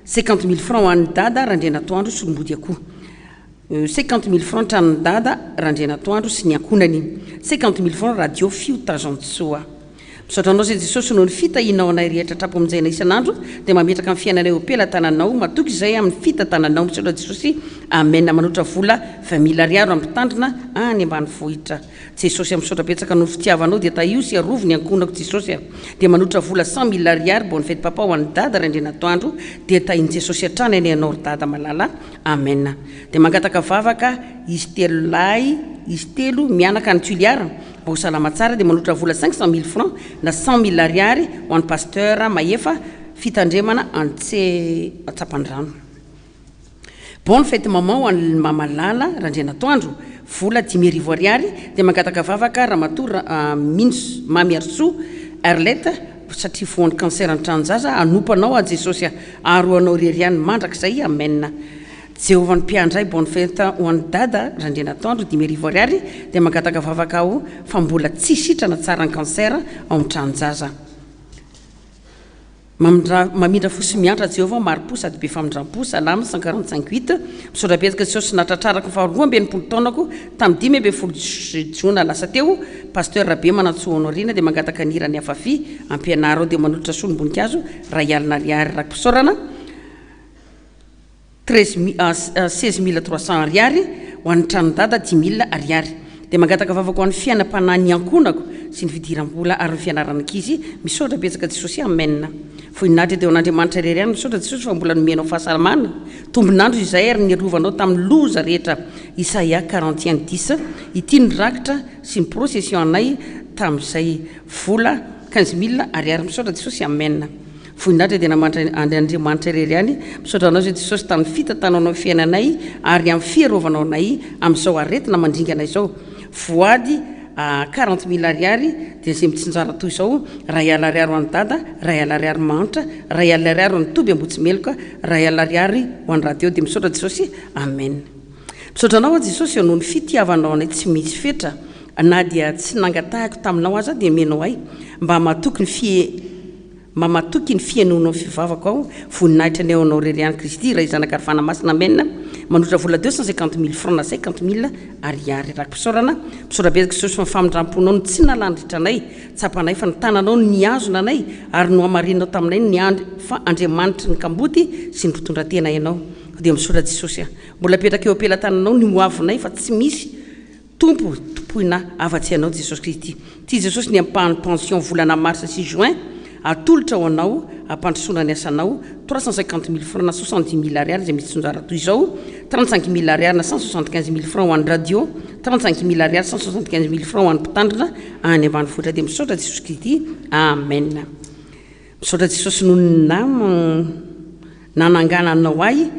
R: 50 mille francs ho an'i Dada Randrianatoandro solombodiakoho, 50 mille francs tranon'i Dada Randrianatoandro sy ny ankohonany, 50 mille francs radio fio Tazantsoa. Misaotra anao zay Jesosy noho ny fitahianao anay rehetra hatrapomonjena isan'andro dia mametraka ny fiainanay eo am-pelatananao matoky izay amin'ny fitantananao misaotra Jesosy Amen manotra vola 20 mille ariary ho an'ny mpitandrina any ambanivohitra Jesosy a misaotra betsaka noho fitiavanao dia tahio sy arovy ny ankohonako Jesosy a dia manotra vola 100 mille ariary bonne fête papa ho an'i dada Randrianatoandro dia tahin'i Jesosy hatrany anie ianao ry dada malala amen dia mangataka vavaka izy telo lahy izy telo mianaka any Tuliar mba ho salama tsara dia manotra vola 500 mille francs na 100 mille ariary ho an'i pasteur Mahefa fitandremana antse Antsapandrano. Bonne fête maman ho an'i Mama Lala Randrianatoandro, vola 5000 ariary, dia mangataka vavaka Ramatoa Mino Mamiarisoa Arlette satria voan'ny cancer ny tranon-jaza, hanompo anao aho Jesosy a, ary ho anao irery ihany mandrakizay, amen. Jehovah ny mpiandry ahy bonne fête ho an'i Dada Randrianatoandro 5000 ariary, dia mangataka vavaka aho fa mbola tsy sitrana tsara ny cancer ao amin'ny tranon-jaza. Mamindra, mamindra fo sy miantra Jehovah, mari-po sady be famindram-po, Salamo 145 huit, Misaotra betsaka Jesosy natratrarako ny faha 62 taonako tamin'ny 15 jona lasa teo, Pasteur Rabemanantsoa Honorine dia mangataka ny hiran'ny Afafi, ampianaro aho dia manolotra solom-boninkazo 1000 ariary raki-pisaorana. Treize mi 16 300 ariary ho an'ny tranon'i dada 5000 ariary. Dia mangataka vavaka ho an'ny fiainam-panahy ny ankohonako sy ny fidiram-bola ary ny fianaran'ny ankizy. Misaotra betsaka Jesosy Amen. Voninahitra dia ho an'Andriamanitra irery ihany. Misaotra Jesosy fa mbola nomenao fahasalamana, tombon'andro izay ary nirovanao tamin'ny loza rehetra. Isaia 41 dix. Ity ny rakitra sy ny procession anay tamin'izay. Vola 15 mille ariary. Misaotra Jesosy Amen. Voninahitra dia namantra an Andriamanitra irery ihany. Misaotra anao izay Jesosy tamin'ny fitantananao ny fiainanay ary amin'ny fiarovanao anay amin'izao aretina mandringana izao. Voady a 40 mille ariary dia izay mitsinjara toy izao, ray alina ariary ho an'i Dada, ray alina ariary mahantra, ray alina ariary ho an'i Toby Ambohitsimeloka, ray alina ariary ho an'i Radio dia misaotra Jesosy. Amen. Misaotra anao aho Jesosy noho ny fitiavanao anay tsy misy fetra na dia tsy nangatahiko taminao aza dia omenao ahy mba matoky ny fie Mba matoky ny fihainoanao ny fivavako aho, voninahitra ny ao anao irery ihany Kristy Ray Zanaka ary Fanahy Masina Amen Manotra vola 250 mille francs na 50 mille ariary Raki-pisaorana Misaotra betsaka Jesosy fa ny famindram-ponao no tsy nalandritra anay Tsapanay fa ny tananao no nihazona anay ary nohamarinao taminay ny andry fa Andriamanitry ny kamboty sy ny mpitondra tena ianao Dia misaotra Jesosy a Mbola apetraka eo am-pelatananao ny ho avinay fa tsy misy Tompo tompoina afa-tsy Ianao Jesosy Kristy. Tia Jesosy ny ampahan'ny pension volana mars sy juin atolotra ho anao hampandrosoana ny asanao, 350 mille francs na 70 mille ariary izay misy tsinjara toy izao, 35 mille ariary na 175 mille francs ho an'ny radio, 35 mille ariary 175 mille francs ho an'ny mpitandrina any ambanivohitra dia misaotra Jesosy Kristy. Amen. Misaotra Jesosy noho ny nanangananao ahy.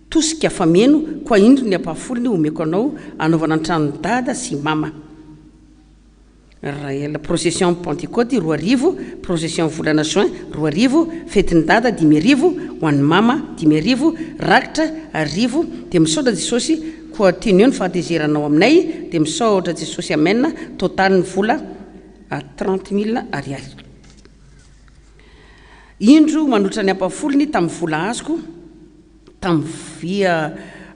R: Tosika fameno, koa indro ny ampahafolony omeko anao anaovana ny tranon'i Dada sy Mama. Rael, procession Pantekoty 2000, procession volana juin 2000, fetin'i Dada 5000, ho an'i Mama 5000, rakitra 1000, dia misaotra Jesosy, koa teneo ny fahatezeranao aminay, dia misaotra Jesosy Amen, totaly ny vola 30 mille ariary. Indro manolotra ny ampahafolony tamin'ny vola azoko tamin'ny via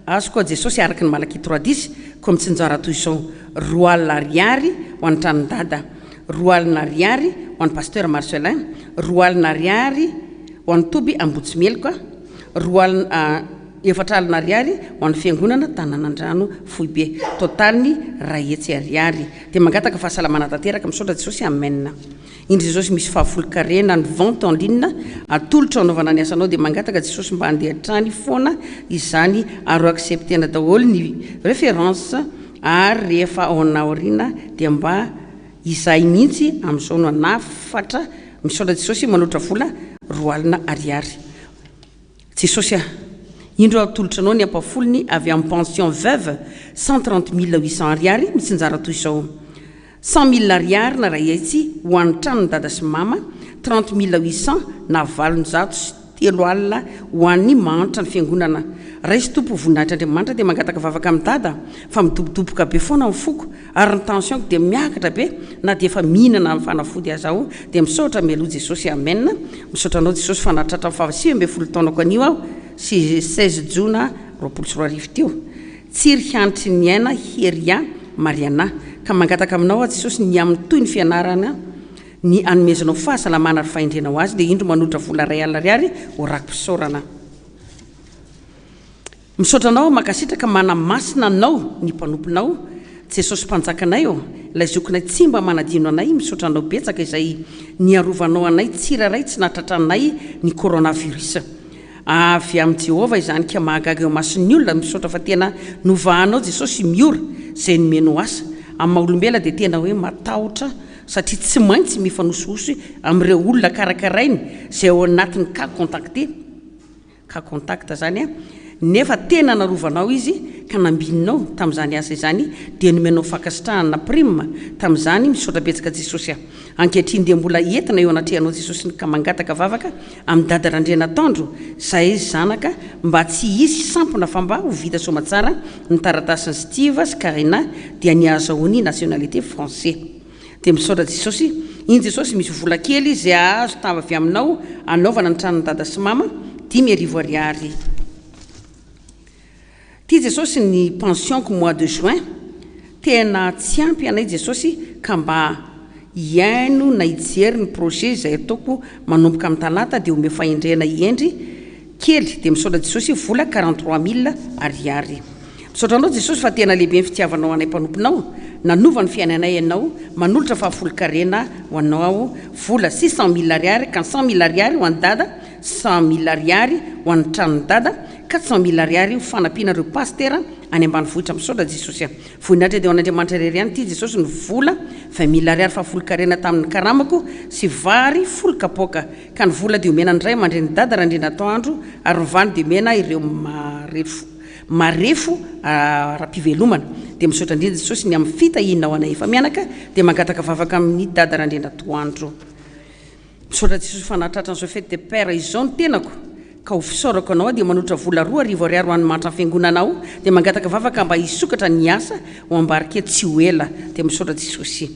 R: azoko aho Jesosy araka ny Malakia trois dix koa mitsinjara toy izao, 20 ariary ho an'ny tranon'i Dada, 20 ariary ho an'i Pasteur Marcelin, 20 ariary ho an'i Toby Ambohitsimeloka, roa alina. 40 ariary ho an'ny fiangonana Tananandrano foibe. Totaliny 100 ariary. Dia mangataka fahasalamana tanteraka. Misaotra Jesosy. Amen. Indry Jesosy misy fahafolonkarena ny vente en ligne atolotra anaovana ny asanao dia mangataka Jesosy mba handeha hatrany foana izany ary ho acceptena daholo ny reference ary rehefa ao aoriana dia mba izahay mihitsy amin'izao no hanafatra misaotra Jesosy manolotra vola 20 ariary Jesosy ah! Indro atolotra anao ny ampafolony avy amin'ny pension veuve 130800 ariary mitsinjara toy izao. 100000 ariary na iray hetsy ho an'ny tranon'i dada sy mama, 30800 na 830 ho an'ny mahantra ny fiangonana. Raiso Tompo ho voninahitr'Andriamanitra dia mangataka vavaka amin'i dada fa midobodoboka be foana ny foko ary ny tension-ko dia miakatra be na dia efa mihinana fanafody aza aho dia misaotra mialoha Jesosy Amen misaotra anao Jesosy fa nahatratra ny faha 19 taonako anio aho sy 16 jona 2020 teo Tsiry hanitry ny aina Heria Mariana ka mangataka aminao aho Jesosy ny amin'ny toy ny fianarana ny anomezanao fahasalamana ary fahendrena ho azy dia indro manolotra vola 1000 ariary ho raki-pisaorana. Misaotra anao aho mankasitraka manamasina anao ny mpanomponao Jesosy mpanjakanay ô ilay zokinay tsy mba manadino anay misaotra anao betsaka izay niarovanao anay tsirairay tsy nahatratra anay ny coronavirus Avy amin'i Jehovah izany ka mahagaga eo imason'ny olona, misaotra fa tena novahanao Jesosy Miora izay nomenao asa. Amin'ny maha olombelona dia tena hoe matahotra satria tsy maintsy mifanosihosy amin'ireo olona karakarainy izay ao anatin'ny cas contacté, cas contact izany an, nefa tena narovanao izy ka nambininao tamin'izany asa izany dia nomenao fankasitrahana na prime tamin'izany, misaotra betsaka Jesosy a. Ankehitriny dia mbola entina eo anatrehanao Jesosy ny ka mangataka vavaka amin'i Dada Randrianatandro zahay zanaka mba tsy hisy sampona fa mba ho vita soamatsara ny taratasin'i Steve sy Karina dia ny ahazahoany nationalité français. Dia misaotra Jesosy. Iny Jesosy misy vola kely izay azo tava avy aminao anaovana ny tranon'i Dada sy Mama, 5000 ariary. Ty Jesosy ny pension-ko mois de juin tena tsy ampy anay Jesosy ka mba hihaino na hijery ny projet izay ataoko manomboka amin'ny talata dia omeo fahendrena i Hendry kely dia misaotra Jesosy vola 43000 ariary. Misaotra anao Jesosy fa tena lehibe ny fitiavanao anay mpanomponao nanova ny fiainanay ianao manolotra fahafolonkarena ho anao aho vola 600000 ariary ka 100000 ariary ho an'i Dada 100000 ariary ho an'ny tranon'i Dada 400000 ariary ho fanampiana ireo pasitera any ambanivohitra misaotra Jesosy a! Voninahitra dia ho an'Andriamanitra irery ihany ity Jesosy ny vola 20000 ariary fahafolonkarena tamin'ny karamako sy vary folo kapoaka ka ny vola dia omena ny ray aman-dreny dada Randrianatoandro ary ny vany dia omena ireo marefo marefo ara-pivelomana dia misaotra indrindra Jesosy ny amin'ny fitahianao anay efa-mianaka dia mangataka vavaka amin'ny dada Randrianatoandro. Misaotra Jesosy fa nahatratra an'izao fête de père izao ny tenako ka ho fisaorako anao aho dia manolotra vola 2000 ariary ho an'ny mahantra fiangonana ao dia mangataka vavaka mba hisokatra ny asa ho ambarike tsy ho ela dia misaotra Jesosy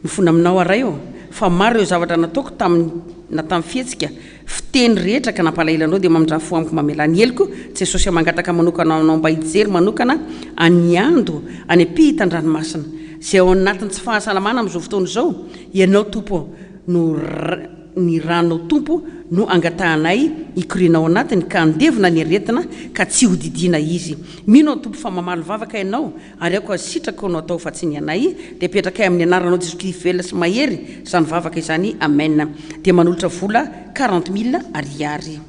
R: mifona aminao aho Ray ô fa maro ireo zavatra nataoko tamin'ny na tamin'ny fihetsika fiteny rehetra ka nampalahelo anao dia mamindrà fo amiko mamelà ny heloko Jesosy aho mangataka manokana anao mba hijery manokana an'i Ando any am-pitan-dranomasina izay ao anatin'ny tsy fahasalamana amin'izao fotoana izao ianao Tompo ô no ny ranao Tompo no angatahanay hikoriana ao anatiny ka handevona ny aretina ka tsy ho didiana izy. Mino aho Tompo fa mamaly vavaka Ianao ary aoka sitrakao no atao fa tsy ny anay dia apetrakay amin'ny anaranao Jesoa Kristy velona sy mahery izany vavaka izany Amen. Dia manolotra vola 40 mille ariary.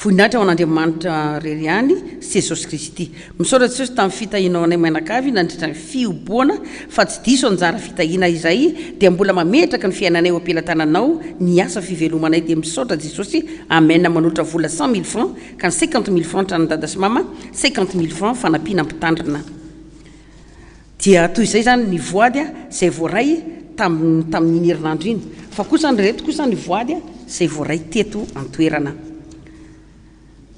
R: Voninahitra ho an'Andriamanitra irery ihany sy Jesosy Kristy. Misaotra Jesosy tamin'ny fitahianao anay mianakavy nandritra ny fihoboana fa tsy diso anjara fitahiana izay dia mbola mametraka ny fiainanay eo am-pelatananao ny asa fivelomanay dia misaotra Jesosy Amen manolotra vola 100000 francs ka ny 50000 francs tranon'i dada sy mama 50000 francs fanampiana mpitandrina Dia toy izay izany ny voady izay voaray tamin'ny tamin'iny herinandro iny. Fa kosa ny ireto kosa ny voady izay voaray teto an-toerana.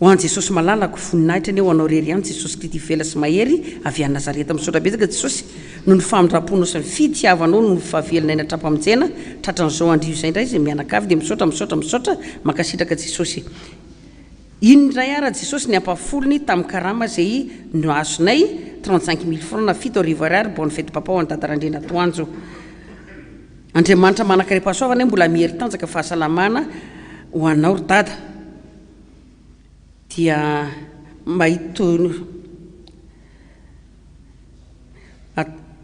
R: Ho an'i Jesosy malalako, voninahitra anie ho anao irery ihany Jesosy Krity velona sy mahery avy any Nazareta. Misaotra betsaka Jesosy noho ny famindram-ponao sy ny fitiavanao noho ny fahavelona aina tra-pamonjena tratran'izao andrio izay indray izay mianakavy dia misaotra misaotra misaotra mankasitraka Jesosy. Iny indray ara Jesosy ny ampahafolony tamin'ny karama izay no azonay, 35 mille francs na 7000 ariary, bonne fête papa ho an'i Dada Randrianatoanjo. Andriamanitra manankarem-pahasoavana anie mbola miery tanjaka fahasalamana ho anao ry Dada. Dia mba hitony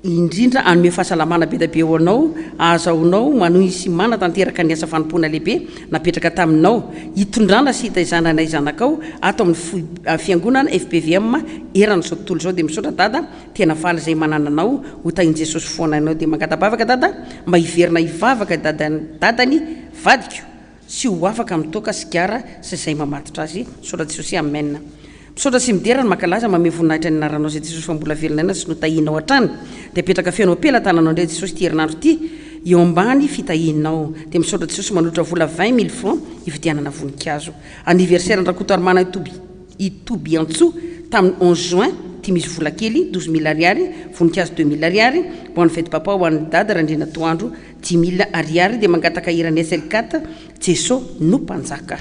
R: indrindra hanome fahasalamana be dia be ho anao, hahazahoanao manohy sy manatanteraka ny asa fanompoana lehibe napetraka taminao, hitondrana sy hitaizana anay zanakao ato amin'ny foib fiangonana fpvm eran'izao tontolo izao. Dia misaotra Dada, tena faly izay manana anao, ho tahin'i Jesosy foana ianao. Dia mangata-bavaka Dada mba hiverina hivavaka dadany vadiko. Tsy ho afaka amin'ny toaka, sigara sy izay mamatotra azy. Misaotra Jesosy Amen. Misaotra sy midera ny mankalaza mamehy voninahitra ny anaranao izay Jesosy fa mbola velona aina sy notahianao hatrany. Dia apetraka feno am-pelatananao indray Jesosy ity herinandro ity eo ambany fitahianao. Dia misaotra Jesosy manolotra vola 20000 francs hividianana voninkazo. Anniversaire an-dRakotoarimanana Itoby Itobiantsoa tamin'ny 11 juin ity misy vola kely 12000 ariary, voninkazo 2000 ariary, bonne fête papa ho an'i Dada Randrianatoandro 5000 ariary dia mangataka hiran'ny SLCat Jeso no mpanjaka.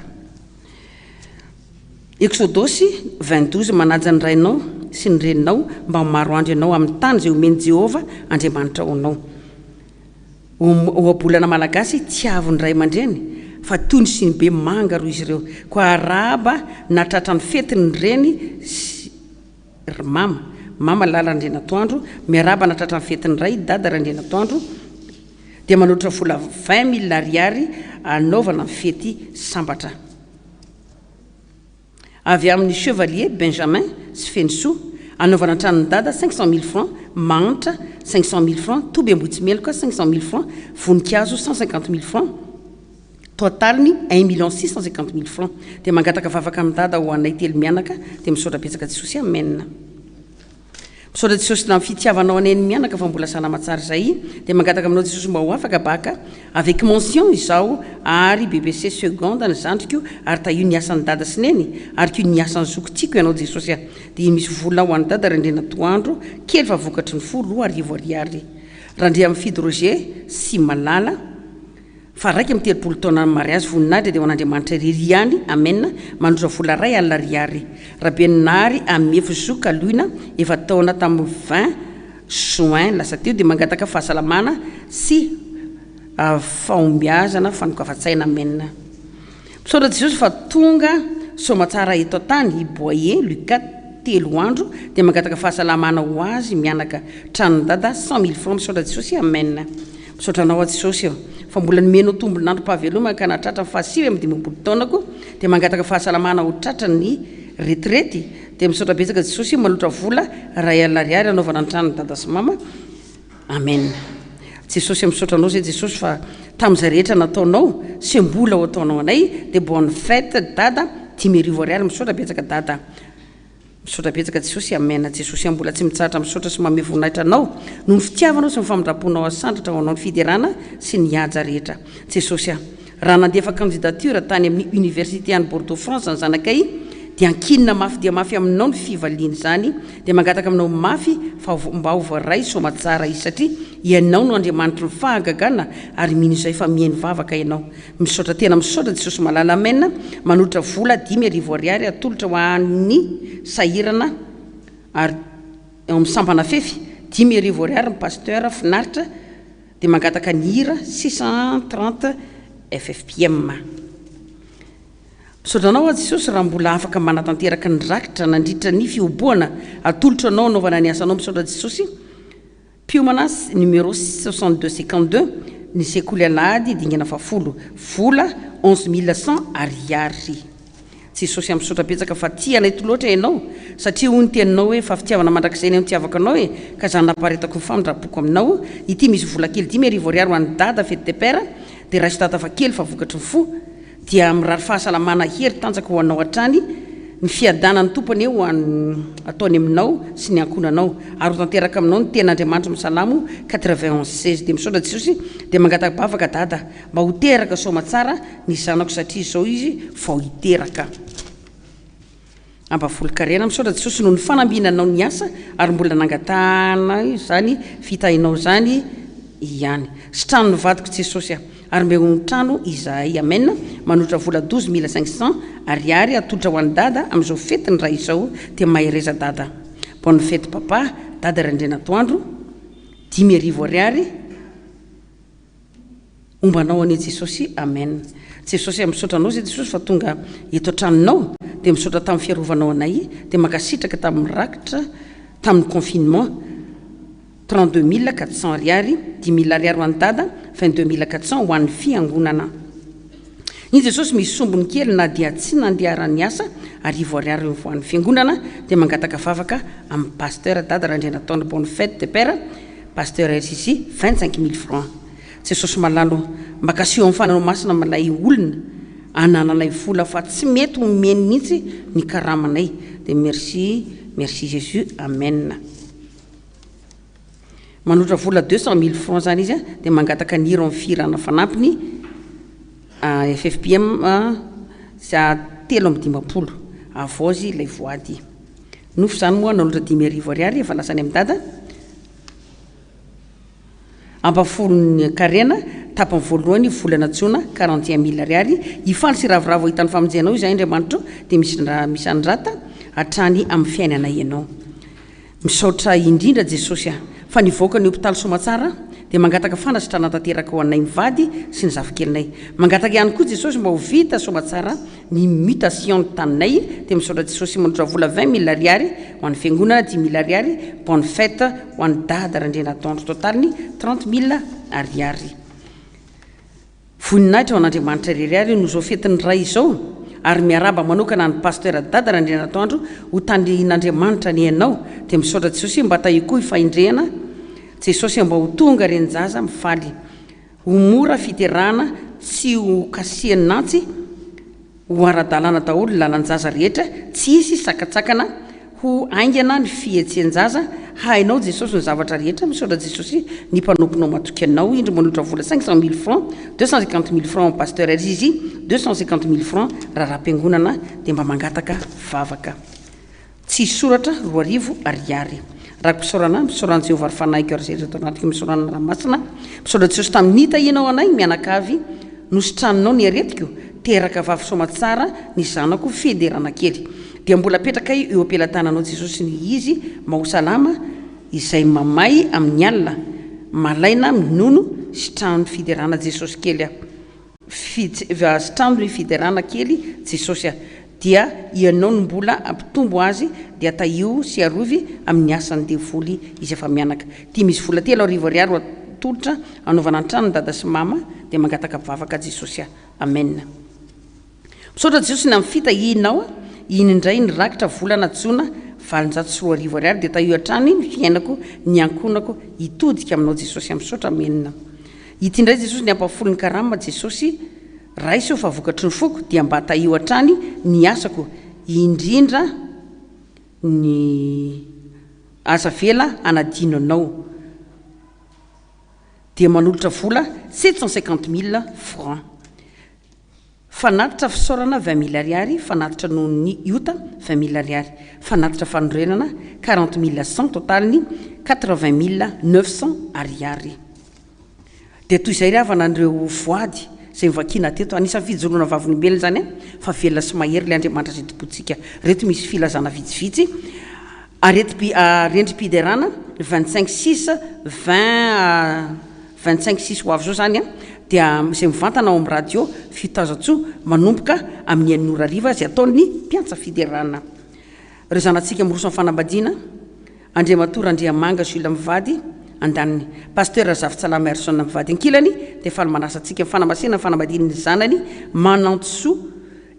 R: Eksodosy 20 12 Manaja ny rainao sy ny reninao mba ho maro andro ianao amin'ny tany izay omen'i Jehovah Andriamanitrao anao. Ohabolana malagasy Tiavo ny ray aman-dreny fa toy ny sinibe manga roa izy ireo. Koa arahaba nahatratra ny fetin'ny reny sy Ry mama. Mama Lala Randrianatoandro, miarahaba nahatratra ny fetin'ny ray, Dada Randrianatoandro dia manolotra vola 20000 ariary hanaovana ny fety sambatra. Avy amin'ny Chevalier Benjamin sy Fenosoa, hanaovana tranon'i Dada 500000 francs, mahantra 500000 francs, toby Ambohitsimeloka 500000 francs, voninkazo 150000 francs. Totaliny 1 650 000 francs. Dia mangataka vavaka amin'i Dada ho anay telo mianaka dia misaotra betsaka Jesosy Amen. Misaotra Jesosy na fitiavanao anay ny mianaka fa mbola salama tsara izay dia mangataka aminao Jesosy mba ho afaka bac avec mention izaho ary BPC seconde ny zandriko ary tahio ny asan'i Dada sy Neny ary koa ny asan'i zoky tiako ianao Jesosy a dia misy vola ho an'i Dada Randrianatoandro kely fa vokatry ny fo 2000 ariary Randriamifidy Roger sy Malala Fa 31 taona ny mariazy voninahitra dia ho an'Andriamanitra irery ihany amen manolotra vola 1000 ariary Rabeninary Amiefo Zo Kaloina efa taona tamin'ny 20 juin lasa teo dia mangataka fahasalamana sy fahombiazana fanokafan-tsaina amen Misaotra Jesosy fa tonga soamatsara eto an-tany i Boyer Lucas telo andro dia mangataka fahasalamana ho azy mianaka tranon'i Dada 100000 francs misaotra Jesosy amen Misaotra anao aho Jesosy ô fa mbola nomenao tombon'androm-pahavelomana ka nahatratra ny faha 59 taonako dia mangataka fahasalamana ho tratra ny retirety dia misaotra betsaka Jesosy manolotra vola 100000 ariary hanaovana ny tranon'i Dada sy Mama Amen Jesosy misaotra anao zay Jesosy fa tamin'izay rehetra nataonao sy mbola ho ataonao anay dia bonne fête dada 1005 ariary misaotra betsaka dada misaotra betsaka Jesosy amen Jesosy mbola tsy mitsahatra misaotra sy mamehy voninahitra anao noho ny fitiavanao sy ny famindramponao asandratra ho anao ny fiderana sy ny haja rehetra Jesosy a Raha nandefa candidature tany amin'ny université any Bordeaux France ny zanakay dia ankinina mafy dia mafy aminao ny fivalian'izany dia mangataka aminao mafy fa mba ho voaray soamatsara izy satria ianao no Andriamanitry ny fahagagana ary mino izay fa mihaino vavaka ianao misaotra tena misaotra Jesosy malala Amen manolotra vola 5000 ariary atolotra ho an'ny sahirana ary ao amin'ny sampana fefy 5000 ariary ny pasteur finaritra Dia mangataka ny hira 630 ffpm. Misaotra anao aho Jesosy raha mbola afaka manatanteraka ny rakitra nandritra ny fihobohana atolotro anao anaovana ny asanao misaotra Jesosy Mpiomana numéro 62 52 ny sekoly alahady dingana fahafolo vola 11100 ariary. Jesosy a misaotra betsaka fa tia anay to loatra ianao satria hoy ny teninao hoe fa fitiavana mandrakizay ny nitiavako anao e ka zany naparitako ny famindrapoko aminao ity misy vola kely 5000 ariary ho an'i dada fety de père de raiso dada fa kely fa vokatry ny fo dia mirary fahasalamana hery tanjaka ho anao hatrany ny fiadanan'ny Tompo anie ho an ataony aminao sy ny ankohonanao ary ho tanteraka aminao ny tenin'Andriamanitra amin'ny salamo 91 16 dia misaotra Jesosy dia mangataka-bavaka dada Mba ho teraka soamatsara ny zanako satria izao izy vao hiteraka. Ampahafolon-karena, Misaotra Jesosy noho ny fanambinanao ny asa ary mbola nangatahana izany fitahinao izany ihany. Sitrano ny vadiko Jesosy a! Ary mba eo trano izahay. Amen. Manolotra vola 12500 ariary atolotra ho an'i Dada amin'izao fetin'ny Ray izao dia mahereza Dada. Bonne fête Papa, Dada Randrianatoandro, 5000 ariary. Homba anao anie Jesosy Amen. Jesosy a misaotra anao zay Jesosy fa tonga eto antranonao. dia misaotra tamin'ny fiarovanao anay dia mankasitraka tamin'ny rakitra tamin'ny confinement 32400 ariary, 5000 ariary ho an'i Dada, 22400 ho an'ny fiangonana. Iny Jesosy misy sombiny kely na dia tsy nandeharan'ny asa, arivo ariary ho an'ny fiangonana, dia mangataka vavaka amin'ny Pasteur Dada Randrianataondro Bonne fête de père, Pasteur RCC 25000 francs. Jesosy malala o, mba kasiho amin'ny fananao masina amin'ilay olona anananay vola fa tsy mety omeny mihitsy ny karamanay dia merci merci Jesus amen. Manolotra vola 200 mille francs zany izy dia mangataka ny hira ao amin'ny fihirana fanampiny ffpm 53 havaozy ilay voady. Nofy izany moa nanolotra 5000 ariary efa lasa any amin'i dada. Ampahafolon'ny karena, tapany voalohany, volana jona, 41 mille ariary. Hifaly sy hiravoravo hahita ny famonjenao izahay Andriamanitro dia misandrata hatrany amin'ny fiainanay Ianao. Misaotra indrindra Jesosy a! Fa nivoaka ny hopitaly soamatsara dia mangataka fanasitrana tanteraka ho anay mivady sy ny zafikelinay. Mangataka ihany koa Jesosy mba ho vita soamatsara ny mutation ny taninay dia misaotra Jesosy manolotra vola 20000 ariary ho an'ny fiangonana 5000 ariary bonne fête ho an'i Dada Randrianatoandro totaliny 30000 ariary. Voninahitra ho an'Andriamanitra irery ary noho izao fetin'ny Ray izao ary miarahaba manokana an'i Pasteur Dada Randrianatoandro ho tandrihin'Andriamanitra anie ianao dia misaotra Jesosy mba tahio koa i Fahendrena Jesosy mba ho tonga renin-jaza mifaly ho mora fiterahana tsy ho kasihan'antsy Ho ara-dalàna daholo ny lalan-jaza rehetra, tsy hisy sakantsakana, ho haingana ny fihetsen-jaza, hainao Jesosy ny zavatra rehetra, misaotra Jesosy ny mpanomponao matoky anao, indro manolotra vola 500 mille francs, 250 mille francs ho pasteur Zizi, 250 mille francs raharaham-piangonana dia mba mangataka vavaka. Tsy hisy soratra, 2000 ariary. Rako-pisaorana, Misaora an'i Jehovah ry fanahiko ary izay rehetra ato anatiko misaora ny Anaranao Masina. Misaotra Jesosy tamin'ny nitahianao anay mianakavy, nositraninao ny aretiko, teraka vavy soamatsara ny zanako fiderana kely. Dia mbola apetrakay eo am-pelatananao Jesosy ny izy mba ho salama izay mamay amin'ny alina, malaina minono, sitrano fiderana Jesosy kely aho. Sitrano ry fiderana kely Jesosy a! Dia ianao no mbola ampitombo azy dia tahio sy arovy amin'ny asan'ny devoly izy efa mianaka. Ty misy vola 3000 ariary ho atolotra anaovana ny tranony dada sy mama dia mangataka vavaka Jesosy a! Amen. Misaotra Jesosy ny amin'ny fitahianao a! Iny indray ny rakitra volana jona 2800 ariary dia tahio hatrany ny fiainako ny ankohonako hitodika aminao Jesosy a! Misaotra Amen. Ity indray Jesosy ny ampahafolon'ny karama Jesosy raiso fa vokatry ny foko dia mba tahio hatrany ny asako indrindra ny aza avela hanadino anao dia manolotra vola 750 mille francs fanatitra fisaorana 20 mille ariary fanatitra noho ny iota 20 mille ariary fanatitra fanorenana 40 mille 100 totaliny 80 900 ariary. Dia toy izay ry havana an'ireo voady izay novakiana teto. Anisan'ny fijoroana vavolombelona izany fa velona sy mahery ilay Andriamanitra izay tompontsika. Ireto misy filazana vitsivitsy. Aretim-pi, rendrim-piderana, 25 six, 20, 25 six ho avy izao izany an, dia izay mivantana ao amin'ny radio Fitazatsoa manomboka amin'ny enina ora hariva izay ataon'ny mpiantsa fiderana. Ireo zanatsika miroso amin'ny fanambadiana. Andriamatoa Randriamanga Jules mivady andaniny, Pasteur Razafintsalama Herson mivady ankilany dia faly manasa antsika amin'ny fanamasina ny fanambadian'ny zanany Manantsoa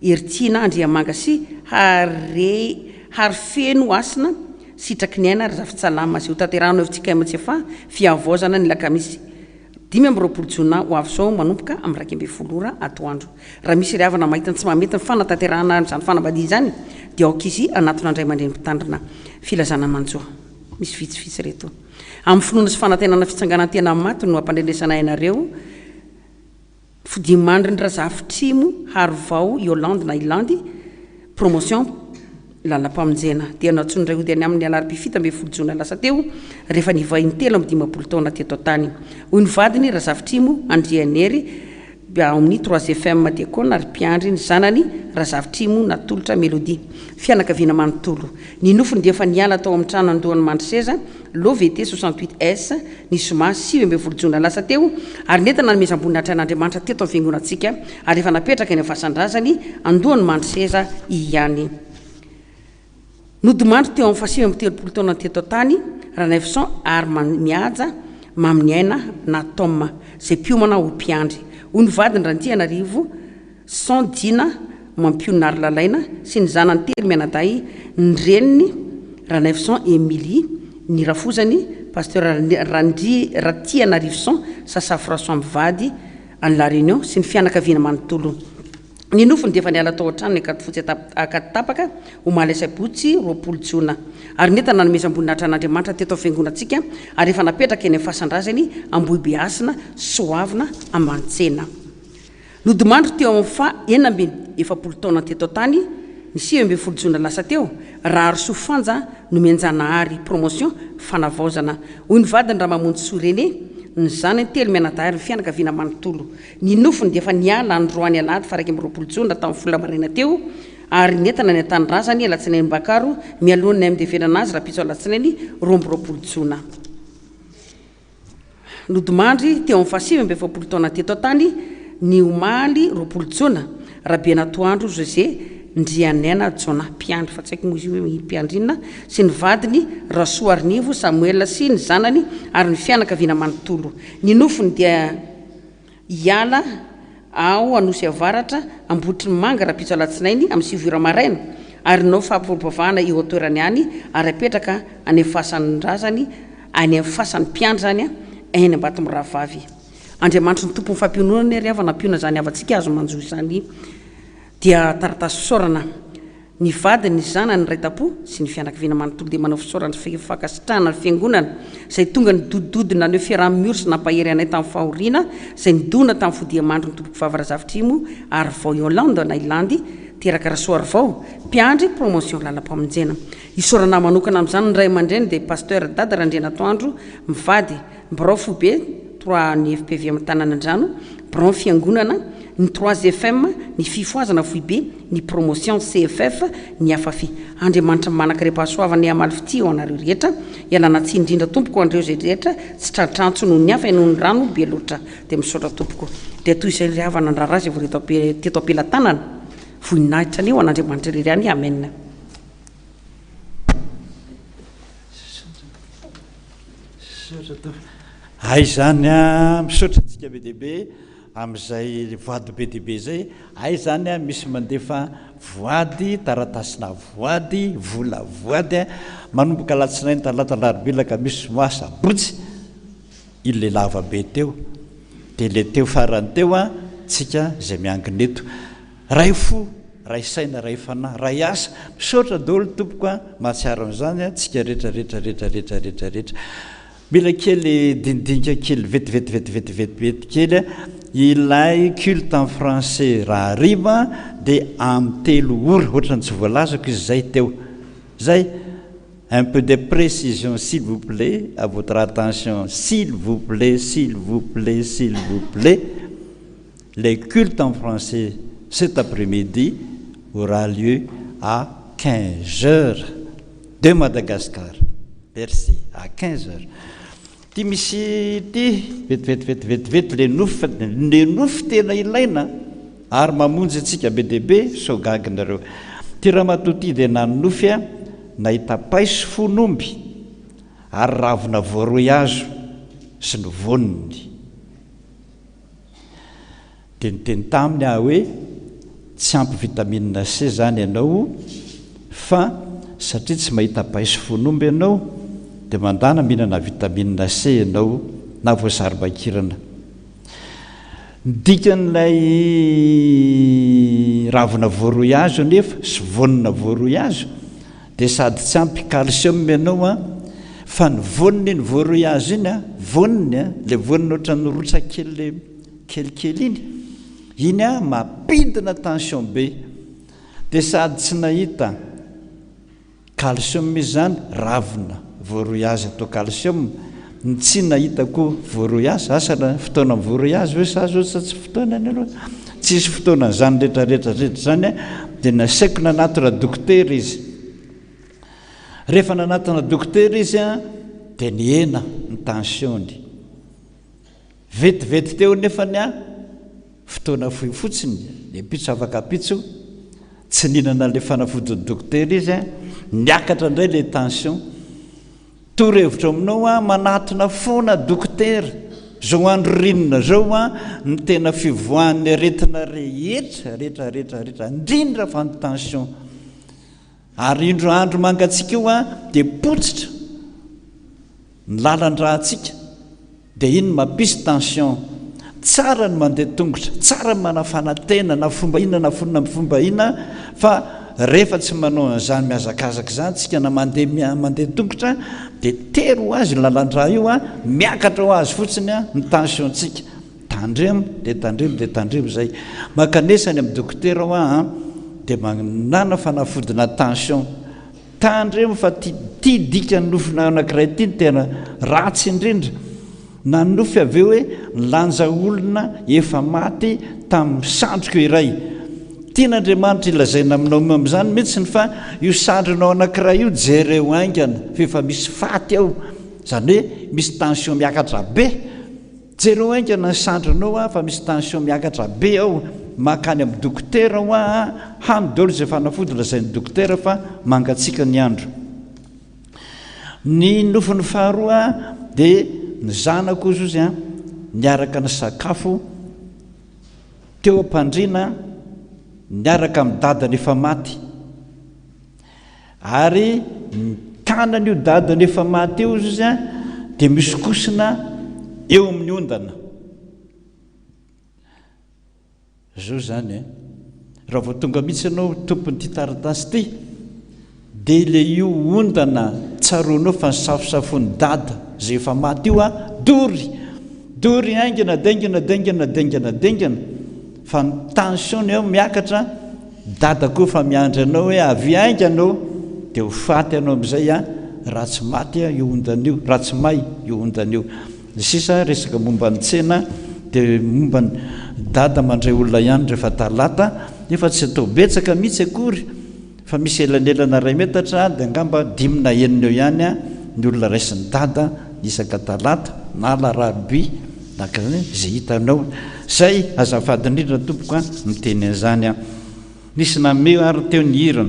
R: Heritiana Andriamanga sy Hare Harifeno Hasina Sitraky ny Aina Razafintsalama izay hotanterahina eo fjkm Tsiafahy Fihavaozana ny alakamisy 25 jona ho avy izao manomboka amin'ny 11 ora atoandro. Raha misy ry havana mahita ny tsy mahamety ny fanatanterahana an'izany fanambadiana izany dia aoka izy hanatona ny ray aman-dreny mpitandrina filazana manjo. Misy vitsivitsy ireto. Amin'ny finoana sy fanantenana fitsanganan-tena amin'ny maty no ampandrenesanay anareo Fodiamandriny Razafitrimo Harovao Yolande na Ilandy, Promotion, Lalam-pamonjena. Dia nantsoin'ny ray hody any aminy ny alarobia 17 jona lasa teo, rehefa nivahiny 53 taona teto an-tany. Hoy ny vadiny, Razafitrimo Andrianery. Ao amin'ny Trois FM Diakona ary mpiandry ny zanany Razafitrimo Natolotra Melodie. Fianakaviana manontolo. Ny nofony dia efa niala tao amin'ny trano andohan'i Mandroseza, Lot VT 68 S, ny zoma 19 jona lasa teo ary nentina nanomezam-boninahitra an'Andriamanitra teto amin'ny fiangonantsika ary efa napetraka eny amin'ny fasan-drazany andohan'i Mandroseza ihany. Nodimandry teo amin'ny fahasivy amby 30 taonany teto an-tany Ranaivoson ary Mihaja Maminiaina na Tom, izay mpiomana ho mpiandry. Hoy ny vadiny Randrianarivo Son Dina Mampionona Harilalaina sy ny zanany telo mianadahy, ny reniny Ranaivoson Emilie, ny rafozany Pasteur Randria Ratianarivoson Sasa François mivady any La Réunion sy ny fianakaviana manontolo. Ny nofony dia efa niala tao an-tranony Ankadifotsy Ankaditapaka omaly asabotsy 20 jona. Ary nentana nanomezam-boninahitra an'Andriamanitra teto amin'ny fiangonantsika ary efa napetraka eny amin'ny fasan-drazany Ambohibehasina Soavina Ambanitsena. Nodimandry teo amin'ny faha 46 taonany teto an-tany ny 19 jona lasa teo Raharisoa Fanja Nomenjanahary Promotion Fanavaozana. Hoy ny vadiny Ramamonjisoa René, ny zanany telo mianadahy ary ny fianakaviana manontolo. Ny nofony dia efa niala androany alahady faha 21 jona tamin'ny folo maraina teo ary nentana any an-tanindrazany alatsinainy Bakaro mialohan'ny hamindevenana azy rahampitso alatsinainy 22 jona. Nodimandry teo amin'ny faha 49 taona teto an-tany ny omaly 20 jona Rabenatoandro José Ndrianaina Jonah mpiandry fa tsy haiko moa izy io hoe mpiandry inona sy ny vadiny Rasoarinivo Samuel sy ny zanany ary ny fianakaviana manontolo. Ny nofony dia hiala ao Anosy Avaratra, Ambohitrimanimanga rahampitso alatsinainy amin'ny sivy ora maraina ary hanao fampivavahana eo an-toerana ihany ary hapetraka any amin'ny fasan'ny razany, any amin'ny fasan'ny mpiandry izany, eny Ambatomirahavavy. Andriamanitry ny Tompon'ny fampiononana anie ry havana hampiona izany havantsika azo manjo izany dia taratasy fisaorana. Ny vadiny, ny zanany, ny ray tam-po, sy ny fianakaviana manontolo dia manao fisaorana sy fankasitrahana ny Fiangonana izay tonga nidodododo naneho fiaraha-miory sy nampahery anay tamin'ny fahoriana izay nidona tamin'ny fodiamandry ny Tompokovavy Razafitrimo ary vao Yolande na Ilandy teraka Rasoarivao, mpiandry promotion lalam-pamonjena. Isaorana manokana amin'izany ny ray aman-dreny dia Pasteur Dada Randrianatoandro mivady, Birao foibe trois ny fpvm Tananandrano, Birao fiangonana, ny trois FM, ny fifohazana foibe, ny promotion CFF, ny Afafi. Andriamanitra manan-karem-pahasoavana hamaly fitia ho anareo rehetra. Ialana tsiny indrindra tompoko ho an'ireo izay rehetra tsy tratr'antso noho ny hafa noho ny rano be loatra. Dia misaotra tompoko. Dia toy izay ry havana ny raharaha izay vao teto am-pelatanana. Voninahitra anie ho an'Andriamanitra irery ihany. Amen.
P: Misaotra tompoko. Hay izany an, misaotra antsika be dia be amin'izay voady be dia be izay. Hay izany an, misy mandefa voady, taratasina voady, vola voady an, manomboka alatsinainy, talata, alarobia, alakamisy, zoma, sabotsy, ilay lava be teo. Dia ilay teo farany teo an, tsika izay miangona eto. Ray fo, ray saina, ray fanahy, ray asa. Misaotra daholo tompoko a, mahatsiaro an'izany a, tsika rehetra rehetra rehetra rehetra rehetra rehetra. Mila kely dinidinika kely vetivety vetivety vetivety kely a, ilay culte en français rahariva dia amin'ny telo ora, ohatran'ny tsy voalazako izy izay teo. Zay, un peu de précision s'il vous plait, à votre attention s'il vous plait, s'il vous plait, s'il vous plait. Les cultes en français cet après-midi aura lieu à 15 heures de Madagascar. Merci, à 15 heures. Ty misy ty vetivety vetivety le nofy le nofy tena ilaina ary mamonjy antsika be dia be sao gaga nareo. Ty ramatoa ty dia nanonofy a nahita paiso fon'omby ary ravina voaroy hazo sy ny voniny. Dia niteny taminy aho hoe, Tsy ampy vitamine C izany ianao fa satria tsy mahita paiso fon'omby ianao dia mandàna mihinana vitamine C ianao na voasarimakirana. Ny dikan'ilay ravina voaroy hazo anefa sy voanina voaroy hazo Dia sady tsy ampy calcium ianao an, fa ny voaniny iny voaroy hazo iny an, voaniny an, ilay voaniny ohatran'ny rotsaka kely ilay kelikely iny, iny an mampidina tension be. Dia sady tsy nahita calcium izy izany, ravina voaroy hazo atao calcium, Ny tsy nahitako voaroy azy, asa na fotoana mivoaroy azy ve sa zao sa tsy fotoanany aloha. Tsisy fotoanan'izany rehetra rehetra rehetra izany an, dia nasaiko nanatona dokotera izy. Rehefa nanatona dokotera izy an, dia nihena ny tension-ny. Vetivety teo nefany an, fotoana fohy fotsiny, ny ampitso afaka ampitso, tsy nihinana ilay fanafodin'ny dokotera izy an, niakatra indray ilay tension. Torohevitra aminao aho, manatona foana dokotera, zao andro ririnina zao an, ny tena fivoahan'ny aretina rehetra, rehetra, rehetra, rehetra, indrindra fa ny tension. Ary indro andro mangatsiaka io an, dia potsitra ny lalan-drantsika. Dia iny mampisy tension. Tsara ny mandeha tongotra, tsara ny manafana tena na fomba inona na fona fomba inona fa rehefa tsy manao an'izany mihazakazaka izany tsika na mandeha mandeha tongotra dia tery ho azy io lalan-drà io an, miakatra ho azy fotsiny an ny tension-tsika. Tandremo dia tandremo dia tandremo izay. Mankanesa any amin'ny dokotera hoa an, dia manana fanafodina tension. Tandremo fa ty ty dikan'ny nofina anakiray ty no tena ratsy indrindra. Nanonofy avy eo hoe nilanja olona efa maty tamin'ny sandriko iray. Tian'Andriamanitra ilazaina aminao amin'izany mihitsiny fa io sandrinao anakiray io jereo haingana fa efa misy faty ao. Izany hoe misy tension miakatra be. Jereo haingana ny sandrinao a fa misy tension miakatra be ao, mankany amin'ny dokotera hoa a, hano daholo izay fanafody lazain'ny dokotera fa mangatsiaka ny andro. Ny nofiny faharoa dia ny zanako ozy ozy a, niaraka nisakafo teo am-pandriana niaraka amin'ny dadany efa maty. Ary ny tanan'io dadany efa maty io izy an, dia misokosina eo amin'ny ondana. Zao izany e, raha vao tonga mihitsy ianao tompon'ity taratasy ity, dia ilay io ondana tsaroanao fa nisafosafon'i dada izay efa maty io an, dory! Dory haingana, dingana, dingana, dingana, dingana, fa ny tension-ny eo miakatra, Dada koa fa miandry anao hoe avia haingana ô, dia ho faty anao amin'izay an, raha tsy maty io ondana io, raha tsy may io ondana io. Ny sisa resaka momba ny tsena dia momba ny Dada mandray olona ihany rehefa talata, nefa tsy atao betsaka mihitsy akory fa misy elanelana iray metatra dia angamba dimy na enina eo ihany ny olona raisin'i Dada isaka talata na alarobia na izay hitanao. Zay azafady indrindra tompoko a, miteny an'izany aho. Nisy nanome ary teo ny hira,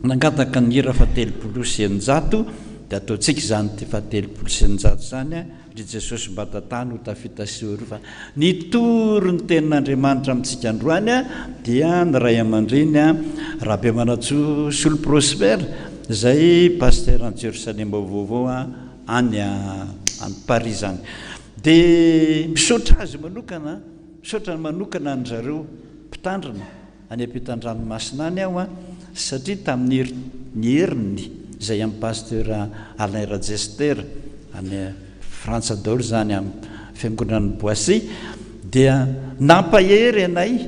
P: nangataka ny hira faha 630, dia ataontsika izany faha 630 izany a, ry Jesosy mba tantano ho tafita sy ho fa nitory ny tenin'Andriamanitra amintsika androany a, dia ny ray aman-dreny a, Rabemanantsoa Solo Prosper, izay pasteur any Jerosalema vaovao a, any any Paris izany. Dia misaotra azy manokana, misaotra manokana an-dry zareo mpitandrina any ampitan-dranomasina any aho an, satria tamin'ny ny heriny izay amin'i Pasteur Alain Rajester any Frantsa daholo izany amin'ny fiangonan'i Boissy dia nampahery anay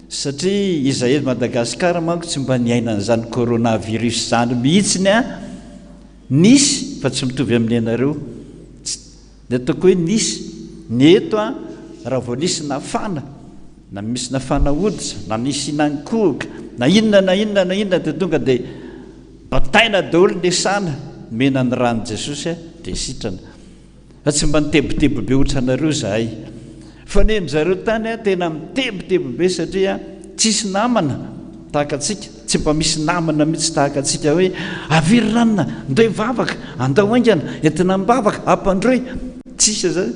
P: satria izahay eto Madagasikara manko tsy mba niaina an'izany coronavirus izany mihitsiny an, nisy fa tsy mitovy amin'ny anareo. Ny ataoko hoe nisy, ny eto an, raha vao nisy nafana, na misy nafana hoditra, na nisy nankohoka, na inona na inona na inona dia tonga dia bataina daholo ny esana, omena ny ran'i Jesosy dia sitrana. Fa tsy mba nitebiteby be ohatranareo izahay. Fa ny an-dry zareo tany tena mitebiteby be satria tsisy namana tahaka antsika, tsy mba misy namana mihitsy tahaka antsika hoe avia ry ranona, ndao hivavaka, andao haingana, entina am-bavaka, ampandroy. Tsisy an'izany.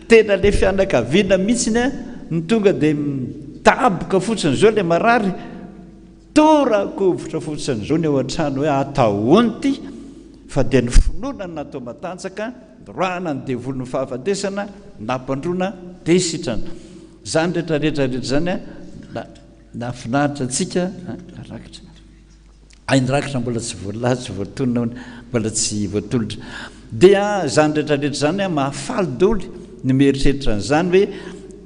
P: Tena ilay fianakaviana mihitsy no tonga dia midaboka fotsiny izao ilay marary. Tora-kovitra fotsiny izao ny ao an-trano hoe atao ahoana ity? Fa dia ny finoana no natao matanjaka, noroahana ny devolin'ny fahafatesana, nampandroana, dia sitrana. Izany rehetra rehetra rehetra izany nahafinaritra antsika rakitra. Hay ny rakitra mbola tsy voalaza, tsy voatonona, mbola tsy voatolotra. Dia izany rehetra rehetra izany mahafaly daholo ny mieritreritra an'izany hoe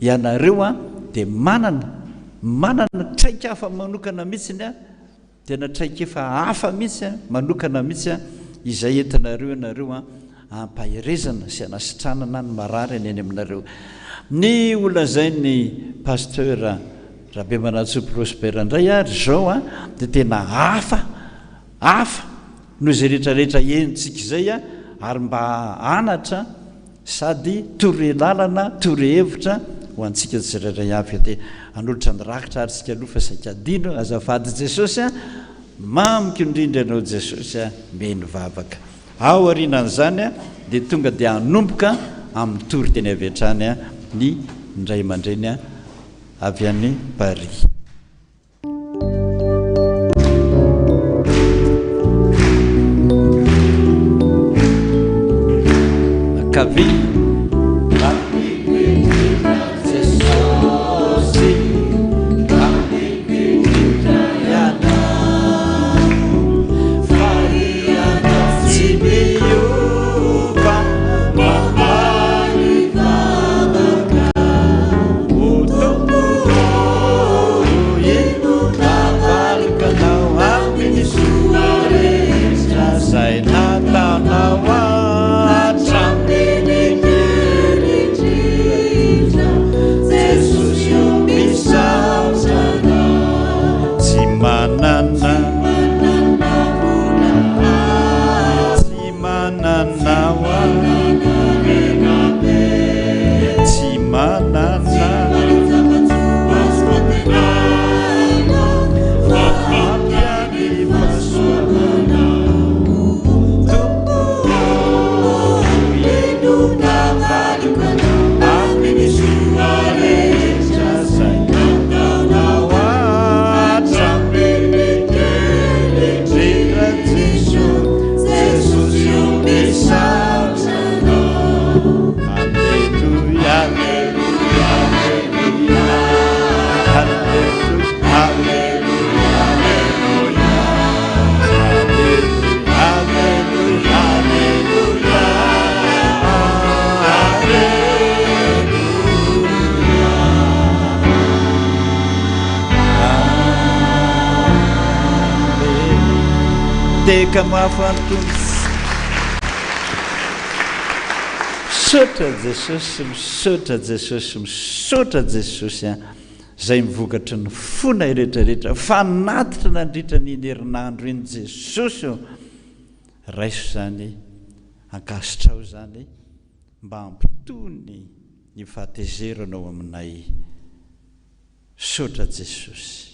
P: ianareo dia manana Manana traikefa manokana mihitsy an, tena traikefa hafa mihitsy an, manokana mihitsy an, izay entinareo ianareo an, Ampaherezana sy anasitranana ny marary any any aminareo. Ny ho lazain'ny Pasteur Rabemanantsoa Prosper indray ary izao an, dia tena hafa, hafa noho izay rehetra rehetra henontsika izay an, ary mba anatra sady torohelalana, torohevitra ho antsika tsirairay avy. Dia hanolotra ny rakitra ary isika aloha fa saika adino, azafady Jesosy an, mamiko indrindra ianao Jesosy an, mihaino vavaka. Ao aorianan'izany dia tonga dia hanomboka amin'ny toriteny avy hatrany ny ray aman-dreny avy any Paris. Ankavia. Tsy manana Tsy manana Tsy manana Teka mafy antombo. Misaotra Jesosy, misaotra Jesosy, misaotra Jesosy an. Izay mivokatry ny fonay rehetra rehetra fanatitra nandritra ny iny herinandro iny Jesosy ô. Raiso izany, ankasitraho izany mba hampitony ny fahatezeranao aminay. Misaotra Jesosy.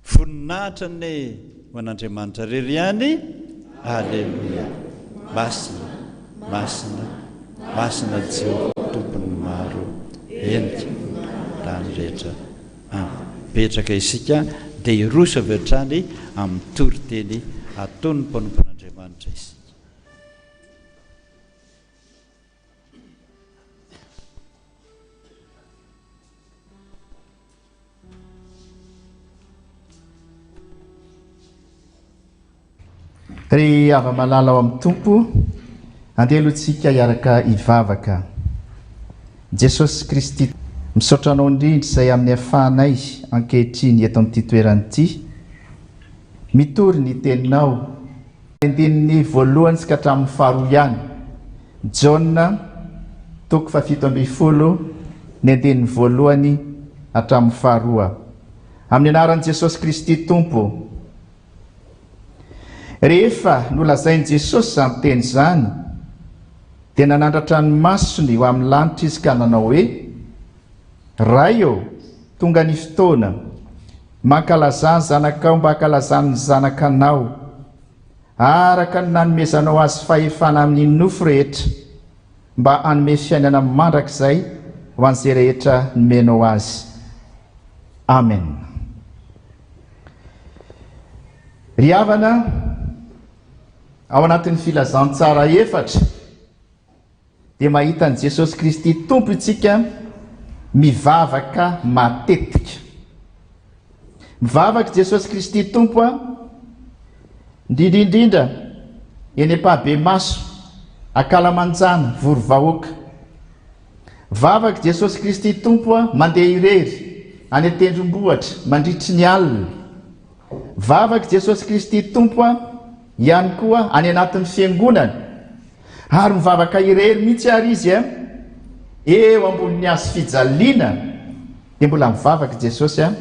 P: Voninahitra anie ho an'Andriamanitra rery ihany. Aleloia. Masina, masina, masina Jehovah Tompon'ny maro, henika ny tany rehetra. Amen. Mipetraka isika dia hiroso avy hatrany amin'ny toriteny ataon'ny mpanompon'Andriamanitra isika.
S: Ry hava-malala ao amin'ny Tompo, andeha aloha tsika hiaraka hivavaka. Jesosy Kristy, misaotra Anao indrindra izay amin'ny afahanay ankehitriny eto amin'ity toerana ity, mitory ny Teninao, Andininy voalohany sy ka hatramin'ny faharoa ihany. Jaona toko fahafito ambinifolo, ny andininy voalohany hatramin'ny faharoa. Amin'ny anaran'i Jesosy Kristy Tompo. Rehefa nolazain'i Jesosy izany teny izany, dia nanandratra ny masony ho amin'ny lanitra izy ka nanao hoe, Ray ô, tonga ny fotoana. Mankalazà ny zanakao mba hankalazany ny zanakanao, araka ny nanomezanao azy fahefana amin'ny nofo rehetra, mba hanome fiainana mandrakizay ho an'izay rehetra nomenao azy. Amen. Ry havana, ao anatin'ny filazantsara efatra, dia mahita an'i Jesosy Kristy Tompo isika mivavaka matetika. Mivavaka i Jesosy Kristy Tompo a, indrindra indrindra eny am-pahabemaso, ankalamanjana, vory vahoaka. Mivavaka i Jesosy Kristy Tompo a, mandeha irery any an-tendrombohitra mandritry ny alina. Mivavaka i Jesosy Kristy Tompo a, ihany koa any anatin'ny fiangonana. Ary mivavaka irery mihitsy ary Izy a, eo ambonin'ny hazo fijaliana dia mbola mivavaka i Jesosy a,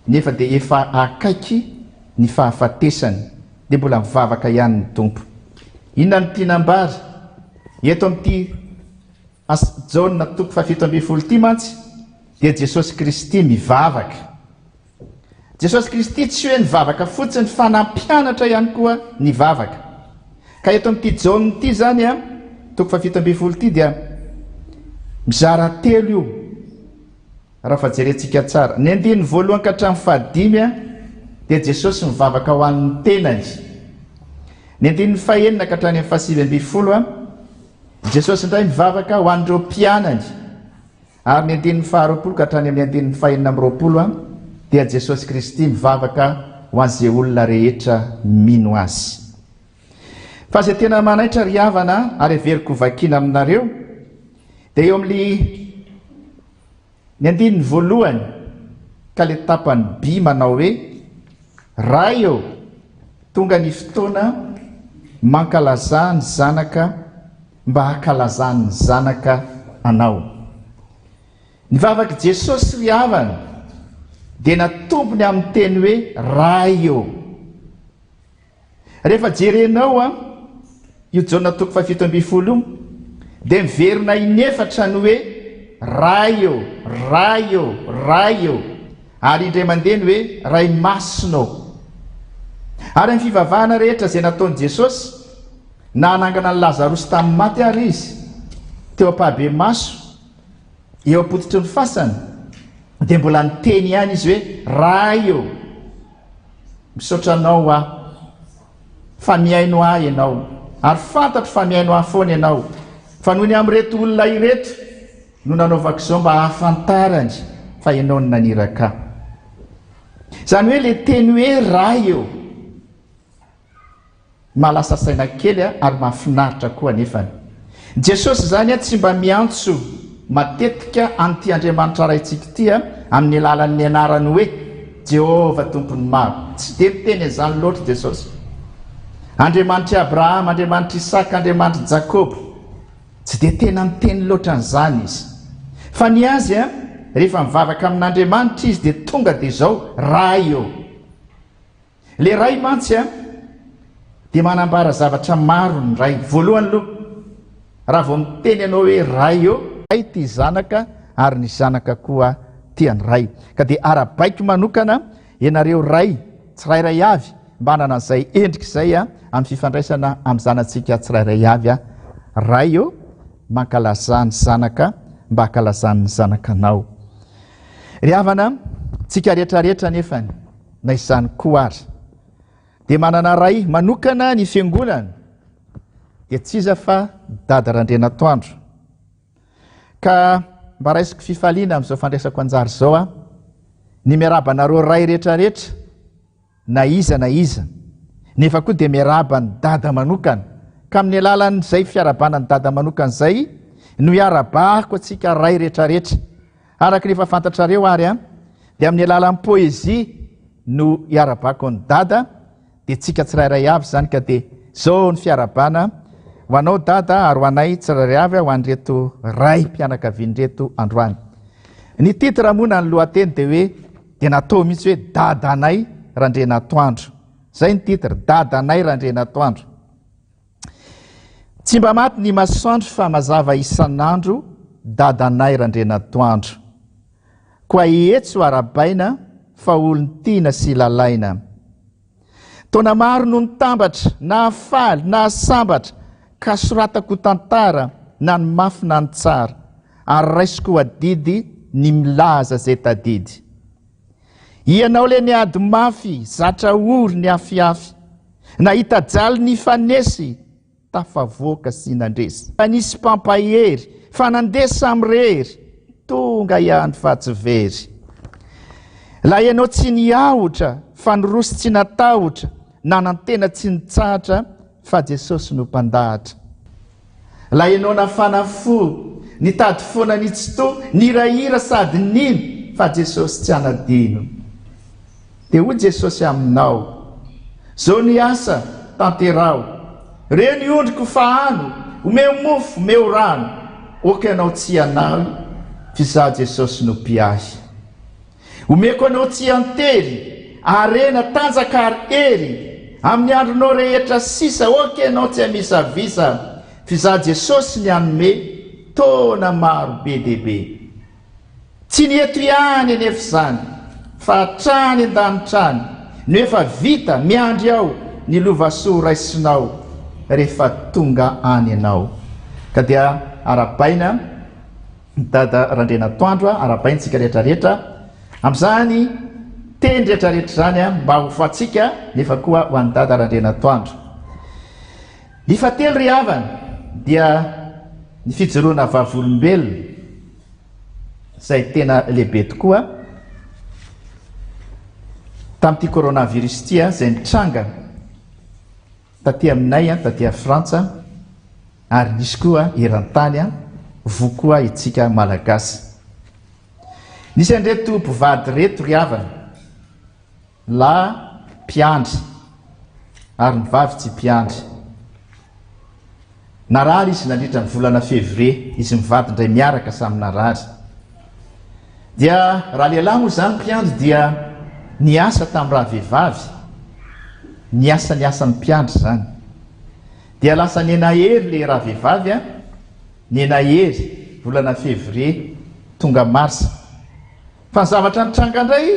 S: nefa dia efa akaiky ny fahafatesany dia mbola mivavaka ihany ny Tompo. Inona no tiana ambara eto amin'ity As Jaona toko fahafito ambin'ny folo ity mantsy dia Jesosy Kristy mivavaka. Jesosy Kristy tsy hoe nivavaka fotsiny fa nampianatra ihany koa nivavaka. Ka eto amin'ity Jaona ity izany a, toko fahafito ambin'ny folo ity dia mizara telo io raha fa jerentsika tsara. Ny andininy voalohany ka hatramin'ny fahadimy a dia Jesosy mivavaka ho an'ny tenany. Ny andininy fahenina ka hatrany amin'ny fahasivy ambin'ny folo a Jesosy indray mivavaka ho an'ireo mpianany. Ary ny andininy faharoapolo ka hatrany amin'ny andininy fahenina amby roapolo dia Jesosy Kristy mivavaka ho an'izay olona rehetra mino Azy. Fa izay tena manaitra ry havana ary heveriko ho vakiana aminareo dia eo amin'ny ny andininy voalohany ka le tapany by manao hoe Ray ô, tonga ny fotoana mankalazà ny Zanaka mba hankalazan'ny Zanaka anao. Ny vavak'i Jesosy ry havana dia natombony amin'ny teny hoe Ray ô. Rehefa jerenao an, io Jaona toko fahafito ambin'ny folo io, dia miverina inefatra ny hoe Ray ô, Ray ô, Ray ô, ary indray mandeha ny hoe Ray Masina ô. Ary amin'ny fivavahana rehetra izay nataon'i Jesosy, na hanangana an'i Lazarosy tamin'ny maty ary Izy, teo am-pahabemaso, eo am-pototry ny fasana, dia mbola niteny ihany Izy hoe, Ray ô! Misaotra Anao aho, fa mihaino ahy Ianao, ary fantatro fa mihaino ahy foana Ianao, fa noho ny amin'ireto olona ireto no nanaovako izao mba hahafantarany fa Ianao no naniraka ahy. Izany hoe ilay teny hoe Ray ô! Mahalasa saina kely ary mahafinaritra koa anefany. Jesosy izany tsy mba miantso matetika an'ity Andriamanitra Raintsika ity amin'ny alalan'ny anarany hoe Jehovah Tompon'ny maro. Tsy dia miteny an'izany loatra Jesosy. Andriamanitr'i Abrahama, Andriamanitr'i Isaka, Andriamanitr'i Jakoba. Tsy dia tena miteny loatra an'izany Izy. Fa ny Azy, rehefa mivavaka amin'Andriamanitra Izy dia tonga dia izao, Ray ô! Le Ray mantsy a, dia manambara zavatra maro ny Ray. Voalohany aloha, raha vao miteny ianao hoe Ray ô, Ray tia zanaka ary ny zanaka koa tia ny Ray. Ka dia ara-baiko manokana ianareo Ray tsirairay avy mba hanana an'izay endrika izay amin'ny fifandraisana amin'ny zanatsika tsirairay avy. Ray ô, mankalazà ny zanaka mba hankalazan'ny zanaka anao. Ry havana, tsika rehetrarehetra anefany, Na izany koa ary, dia manana Ray manokana ny Fiangonana, dia tsy iza fa Dada Randrianatoandro. Ka mba raisiko fifaliana amin'izao fandraisako anjara izao aho, ny miarahaba anareo Ray rehetrarehetra, na iza na iza, nefa koa dia miarahaba an'i Dada manokana, ka amin'ny alalan'izay fiarahabana an'i Dada manokana izay no iarahabako antsika Ray rehetrarehetra. Araka ny efa fantatrareo ary an, dia amin'ny alalan'ny poésie no iarabako an'i Dada, dia tsika tsirairay avy izany ka dia zao ny fiarabana ho anao Dada ary ho anay tsirairay avy ho an'ireto ray mpianakaviana ireto androany. Ny titre moa na ny lohateny dia hoe dia natao mihitsy hoe Dadanay Randrianatoandro. Zay ny titre, Dadanay Randrianatoandro. Tsy mba maty ny masoandro fa mazava isan'andro Dadanay Randrianatoandro. Koa ihetso arabaina fa olon-tiana sy lalaina. Taona maro no nitambatra, nahafaly, nahasambatra, ka soratako ho tantara na ny mafy na ny tsara, ary raisiko ho adidy ny milaza izay tadidy. Ianao le niady mafy, zatra ory niafiafy, nahita jaly nifanesy, tafavoaka sy nandresy. Fa nisy mpampahery, fa nandeha samirery, tonga ihany fa tsy very. Ilay ianao tsy niahotra, fa niroso tsy natahotra, nanantena tsy nitsahatra, fa Jesosy no mpandahatra. Ilay ianao nafana fo, nitady foana ny tsy to, nihirahira sady nino fa Jesosy tsy hanadino. Dia hoy Jesosy aminao, Zao ny asa, tanteraho. Reo ny ondriko fahano, Omeo mofo, omeo rano, ok ianao tsy hanahy, f'izaho Jesosy no mpiahy. Omeko anao tsy an-tery, harena, tanjaka ary hery, amin'ny andronao rehetra sisa, ok ianao tsy hamisavisa, f'izaho Jesosy ny hanome taona maro be dia be. Tsy ny eto ihany anefa izany fa hatrany an-danitra any no efa vita, miandry ao ny lovasoa raisinao rehefa tonga any ianao. Ka dia arahabaina Dada Randrianatoandro a, arahabaina isika rehetra rehetra amin'izany teny rehetra rehetra izany mba ho fantsika nefa koa ho an'i Dada Randrianatoandro. Ny fahatelo ry havana dia ny fijoroana vavolombelona izay tena lehibe tokoa tamin'ity coronavirus ity izay nitranga taty aminay taty Frantsa ary nisy koa eran-tany voa koa itsika Malagasy. Nisy an'ireto mpivady ireto ry havana. Lahy mpiandry ary ny vavy tsy mpiandry. Narary izy nandritra ny volana février, izy mivady indray miaraka samy narary. Dia raha lehilahy moa izany mpiandry dia niasa tamin'ny rahavehivavy, niasa ny asan'ny mpiandry izany. Dia lasa niha-nahery le rahavehivavy an, niha-nahery, volana février tonga mars. Fa ny zavatra nitranga indray,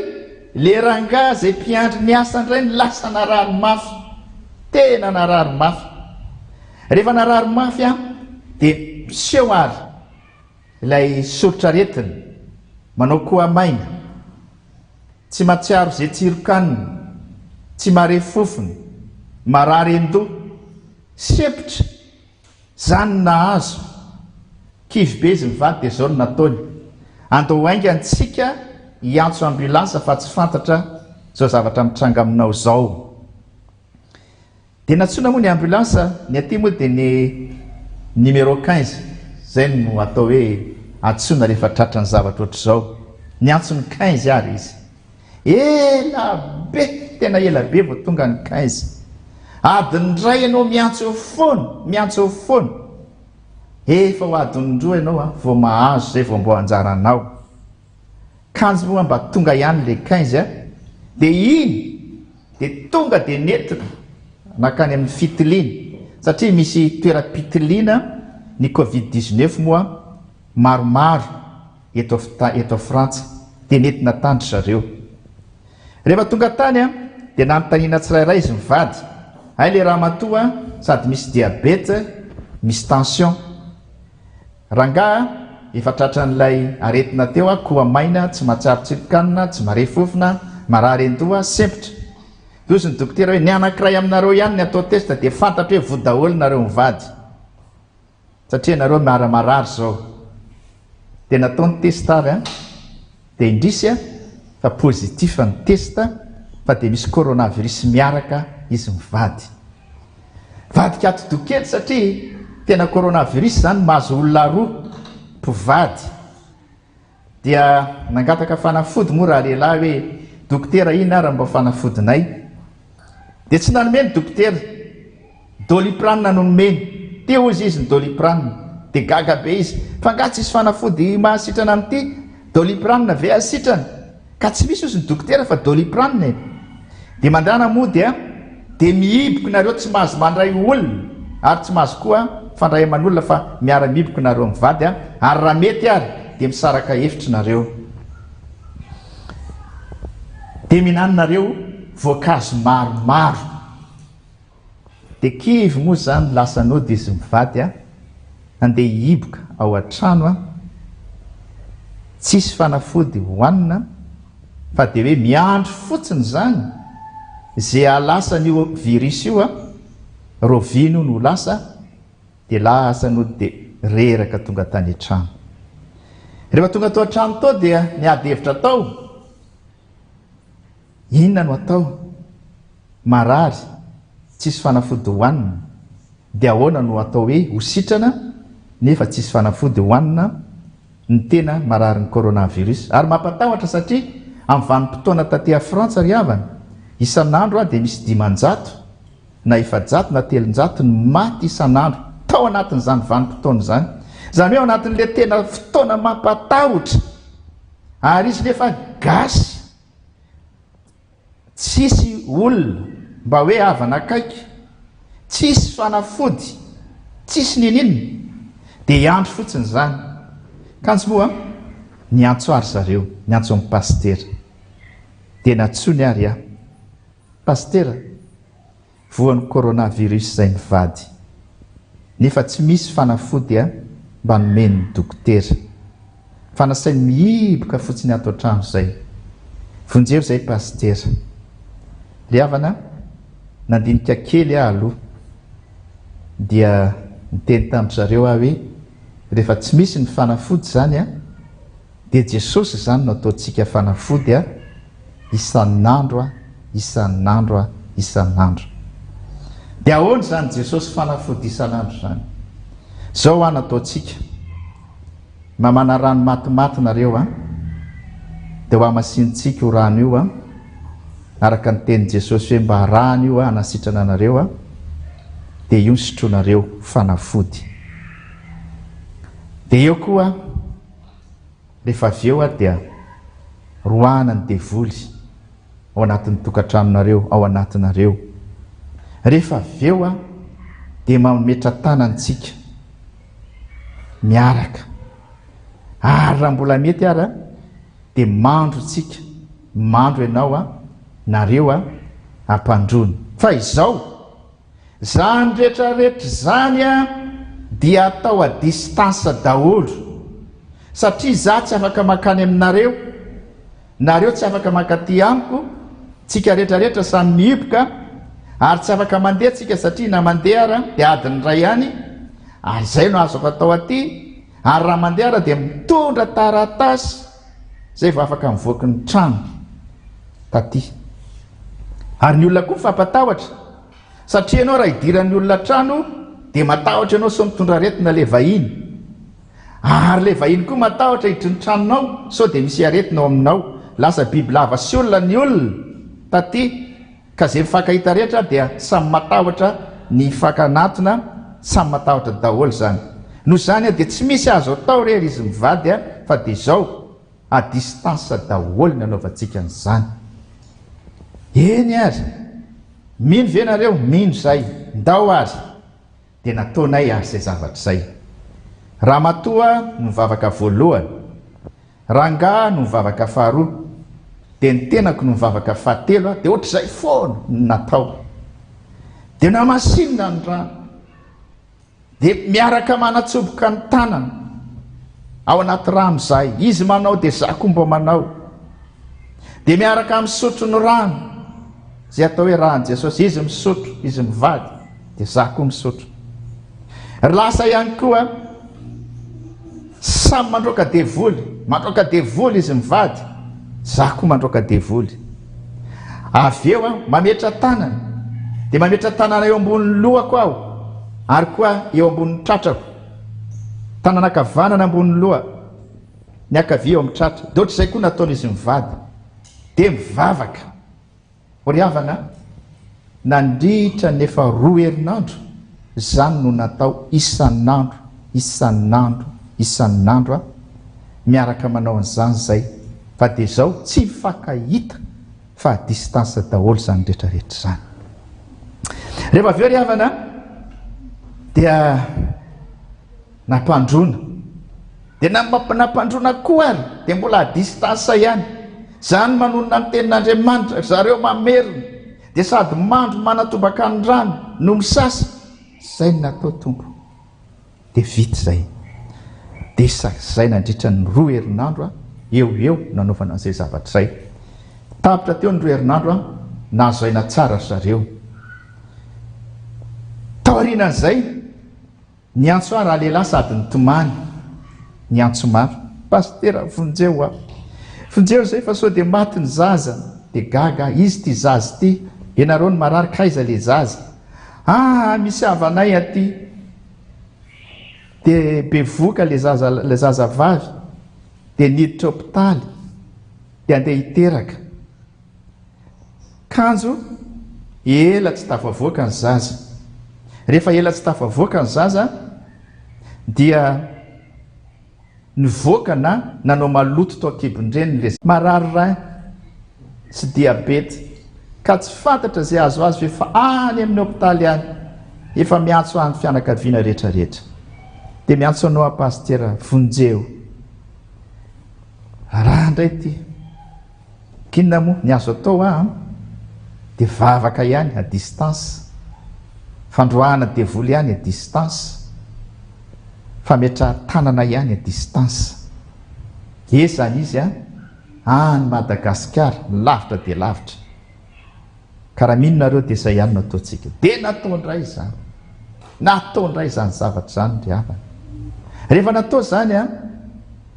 S: le rangahy zay mpiandry ny asa indray no lasa narary mafy, tena narary mafy. Rehefa narary mafy an, dia miseho ary ilay soritr'aretina, manao koa maina, tsy mahatsiaro ze tsiron-kanina, tsy mahare fofona, marary an-doha, sempotra, Zany no nahazo. Kivy be izy mivady dia zao no nataony. Andao haingana tsika hiantso ambulance fa tsy fantatra zao zavatra mitranga aminao zao. Dia nantsoina moa ny ambulance, ny aty moa dia ny numéro 15 zay no atao hoe antsoina rehefa tratran'ny zavatra ohatr'izao. Niantso ny 15 ary izy. Ela be, tena ela be vao tonga ny 15. Adiny iray ianao miantso eo foana, miantso eo foana. Efa ho adiny roa ianao an, vao mahazo izay vao mbo anjaranao. Kanjo moa mba tonga ihany le 15 an, dia iny dia tonga dia nentina nankany amin'ny fitiliana, satria misy toeram-pitiliana ny covid 19 moa maromaro. eto eto Frantsa dia nentina tany ry zareo. Rehefa tonga tany an, dia nanontaniana tsirairay izy mivady, hay le ramatoa sady misy diabete, misy tension. Rangaha efa tratran'ilay aretina teo an, koa maina, tsy mahatsiaro tsiron-kanina, tsy mahare fofona, marary an-doha, sempotra. Dia hozy ny dokotera hoe ny anankiray aminareo ihany ny atao test dia fantatro hoe voa daholo nareo mivady. Satria ianareo miara marary zao. Dia natao ny test ary an, dia indrisy an, fa positif ny test fa dia misy coronavirus miaraka izy mivady. Vadika atidoha kely satria tena coronavirus zany mahazo olona roa mpivady. Dia nangataka fanafody moa ralehilahy hoe dokotera inona ary mba fanafodinay? Dia tsy nanome ny dokotera. Doliprane no nomeny. Ty hozy izy ny doliprane. Dia gaga be izy. Fa angaha tsisy fanafody mahasitrana an'ity? Doliprane ve ahasitrana? Ka tsy misy hozy ny dokotera fa doliprane e! Dia mandana mody a! Dia mihiboka nareo tsy mahazo mandray olona ary tsy mahazo koa mifandray aman'olona fa miara mihiboka nareo mivady a! Ary raha mety ary dia misaraka efitra nareo. Dia mihinana nareo voankazo maromaro. Dia kivy moa izany lasa nody izy mivady a, handeha hihiboka ao an-trano a, tsisy fanafody hohanina fa dia hoe miandry fotsiny izany ze hahalasa an'io virus io a, raoviana io no ho lasa, dia lasa nody dia reraka tonga tany an-trano. Rehefa tonga tao an-trano tao dia niady hevitra tao, Inona no atao? Marary, tsisy fanafody hohanina, dia ahoana no atao hoe ho sitrana nefa tsisy fanafody hohanina ny tena mararin'ny coronavirus? Ary mampatahotra satria amin'ny vanim-potoana taty Frantsa ry havana, isan'andro dia misy 500 na 400 na 300 ny maty isan'andro. Tao anatin'izany vanim-potoana izany. Izany hoe ao anatin'ilay tena fotoana mampatahotra. Ary izy nefa gasy. Tsisy olona mba hoe havana akaiky, tsisy fanafody, tsisy niniana, dia hiandry fotsiny izany. Kanjo moa niantso ahy ry zareo, niantso an'i Pasitera. Dia nantsoiny ary aho. Pasitera, voan'ny coronavirus izay mivady. Nefa tsy misy fanafody a mba nomen'ny dokotera. Fa nasainy mihiboka fotsiny ato an-trano izay. Vonjeo izay Pasitera. Ry havana a, nandinika kely aho aloha. Dia niteny tamin-dry zareo aho hoe rehefa tsy misy ny fanafody izany a, Dia Jesosy izany no ataontsika fanafody a, isan'andro a, isan'andro a, isan'andro. Dia ahoana izany Jesosy fanafody isan'andro izany? Izao an ataontsika, mamana rano matimaty nareo a, dia ho hamasinintsika io rano io a, araka ny tenin'i Jesosy hoe mba rano io a hanasitrana anareo a, dia io no sotroinareo fanafody. Dia eo koa. Rehefa avy eo ary dia roahana ny devoly ao anatin'ny tokantranonareo, ao anatinareo. Rehefa avy eo dia mametra-tanana antsika miaraka. Ary raha mbola mety ara dia mandro tsika, mandro ianao, nareo, ampandroana. Fa izao! Zany retraretra zany a dia atao à distance daholo satria za tsy afaka makany aminareo, nareo tsy afaka mankaty amiko, tsika retraretra samy mihiboka ary tsy afaka mandeha tsika satria na mandeha ara dia adiny iray ihany ary zay no azoko atao aty ary raha mandeha ara dia mitondra taratasy zay vao afaka mivoaky ny trano taty. Ary ny olona koa mifampatahotra satria ianao raha idiran'ny olona trano dia matahotra ianao sao mitondra aretina le vahiny. Ary le vahiny koa matahotra hiditry ny tranonao sao dia misy aretina ao aminao. Lasa bibilava sy olona ny olona taty ka ze mifankahita rehetra dia samy matahotra ny hifankanatona, samy matahotra daholo zany. Noho izany dia tsy misy azo atao re ry izy mivady fa dia izao. À distance daholo ny anaovantsika an'izany. Eny ary! Mino ve nareo? Mino izay. Ndao ary! Dia nataonay ary izay zavatra izay. Ramatoa no nivavaka voalohany. Rangahy no nivavaka faharoa. Dia ny tenako no nivavaka fahatelo dia ohatr'izay foana no natao. Dia namasinina ny rano. Dia miaraka manatsoboka ny tanana ao anaty rano izahay. Izy manao dia za koa mba manao. Dia miaraka misotro ny rano, izay atao hoe ran'i Jesosy. Izy misotro, izy mivady, dia za koa misotro. Ry lasa ihany koa, samy mandroaka devoly. Mandroaka devoly izy mivady, za koa mandroaka devoly. Avy eo aho mametra tanana, dia mametra tanana eo ambonin'ny lohako aho, ary koa eo ambonin'ny tratrako. Tanana ankavanana ambonin'ny loha, ny ankavia eo amin'ny tratra. Dia ohatr'izay koa nataon'izy mivady. Dia mivavaka. O ry havana a, nandritra ny efa roa herinandro, izany no natao isan'andro, isan'andro, isan'andro aho, miaraka manao an'izany izay, fa dia izao tsy mifankahita fa à distance daholo izany rehetra rehetra izany. Rehefa avy eo ry havana dia nampandroana. Dia nampandroana koa ary dia mbola à distance ihany. Izany manonona ny tenin'Andriamanitra, ry zareo mamerina, dia sady mandro manatobaka ny rano no misasa. Izay no natao Tompo. Dia vita izay. Dia izay nandritra ny roa herinandro eo ho eo nanaovana an'izay zavatra izay. Tapitra teo ny roa herinandro, nahazo aina tsara ry zareo. Taorianan'izay, niantso ahy ralehilahy sady nitomany, niantso mafy, Pasitera, vonjeo aho. Vonjeo izay fa sao dia maty ny zaza. Dia gaga aho, iza ity zaza ity? Ianareo no marary, k'aiza ilay zaza? Ah, misy havanay aty. Dia bevohoka ilay zaza, ilay zazavavy, dia niditra hopitaly, dia handeha hiteraka. Kanjo, ela tsy tafavoaka ny zaza. Rehefa ela tsy tafavoaka ny zaza, Dia nivoaka na nanao maloto tao an-kibon-dreniny ilay Marary rein sy diabeta ka tsy fantatra izay azo azy fa efa any amin'ny hopitaly any, efa miantso ahy ny fianakaviana rehetra rehetra. Dia miantso anao aho Pasitera, vonjeo. Raha indray ity. K'inona moa ny azo atao an? Dia vavaka ihany à distance, fandroahana devoly ihany à distance, fametrahan-tanana ihany à distance. Ezany izy an, any Madagasikara, lavitra dia lavitra. Ka raha mino nareo dia izay ihany no ataontsika. Dia natao indray izany. Natao indray izany zavatra izany ry havana. Rehefa natao izany an,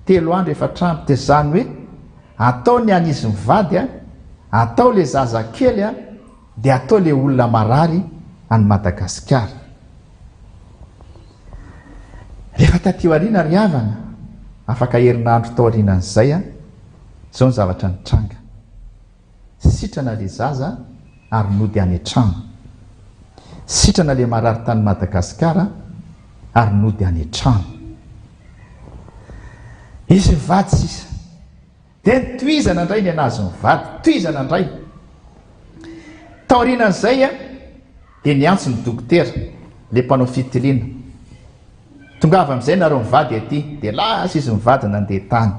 S: telo andro efatra andro dia izany hoe Atao ny an'izy mivady a, atao le zaza kely a, dia atao le olona marary any Madagasikara. Rehefa taty aoriana ry havana, afaka herinandro tao aorianan'izay a, izao ny zavatra nitranga. Sitrana le zaza ary nody any an-trano. Sitrana le marary tany Madagasikara ary nody any an-trano. Izy mivady sisa. Dia nitohizana indray ny an'azy mivady, tohizana indray. Taorianan'izay dia niantso ny dokotera, le mpanao fitiliana. Tongava amin'izay nareo mivady aty. Dia lasa izy mivady nandeha tany.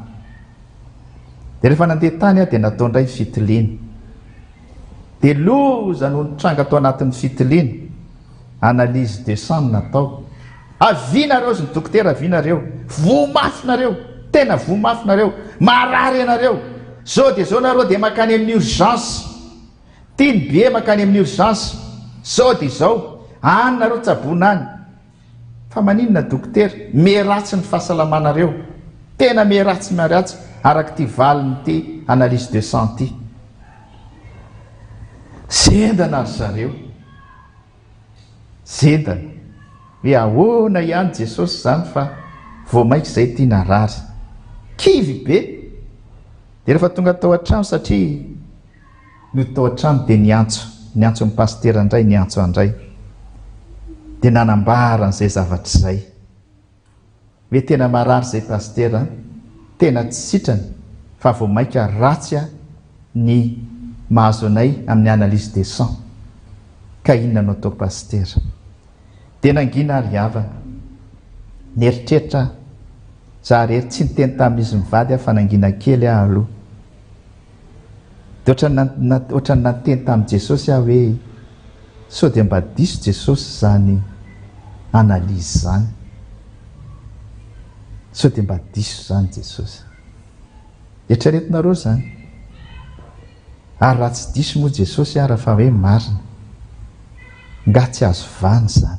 S: Dia rehefa nandeha tany aho dia natao indray ny fitiliana. Dia loza no nitranga tao anatin'ny fitiliana. Analyse de sang no natao. Avia nareo zy ny dokotera avia nareo. Voa mafy nareo. Tena voa mafy nareo. Marary ianareo. Zao dia zao nareo dia makany amin'ny urgence. Tiany be makany amin'ny urgence. Zao dia izao. Any nareo tsaboina any. Fa maninona dokotera? Miha ratsy ny fahasalamanareo. Tena miha ratsy miha ratsy araka ity valin'ity analyse de sang ity. Zendana ry zareo. Zendana. Hoe ahoana ihany Jesosy izany fa vao mainka izay ity narary. Kivy be. Dia rehefa tonga tao an-trano satria Nody tao an-trano dia niantso, niantso ny pasitera indray, niantso ahy indray. Dia nanambara an'izay zavatra izay. Hoe tena marary izay pasitera an, tena tsy sitrana fa vao mainka ratsy ny mahazo anay amin'ny analyse de sang. Ka inona no atao pasitera? Dia nangina aho ry havana. Nieritreritra aho. Za rery tsy niteny tamin'izy mivady aho fa nangina kely aho aloha. Dia ohatran'ny ohatran'ny nanteny tamin'i Jesosy aho hoe sao dia mba diso Jesosy izany analyse izany. Sao dia mba diso izany Jesosy. Eritreretinareo izany. Ary raha tsy diso moa Jesosy ara fa hoe marina. Nga tsy azo vahana izany.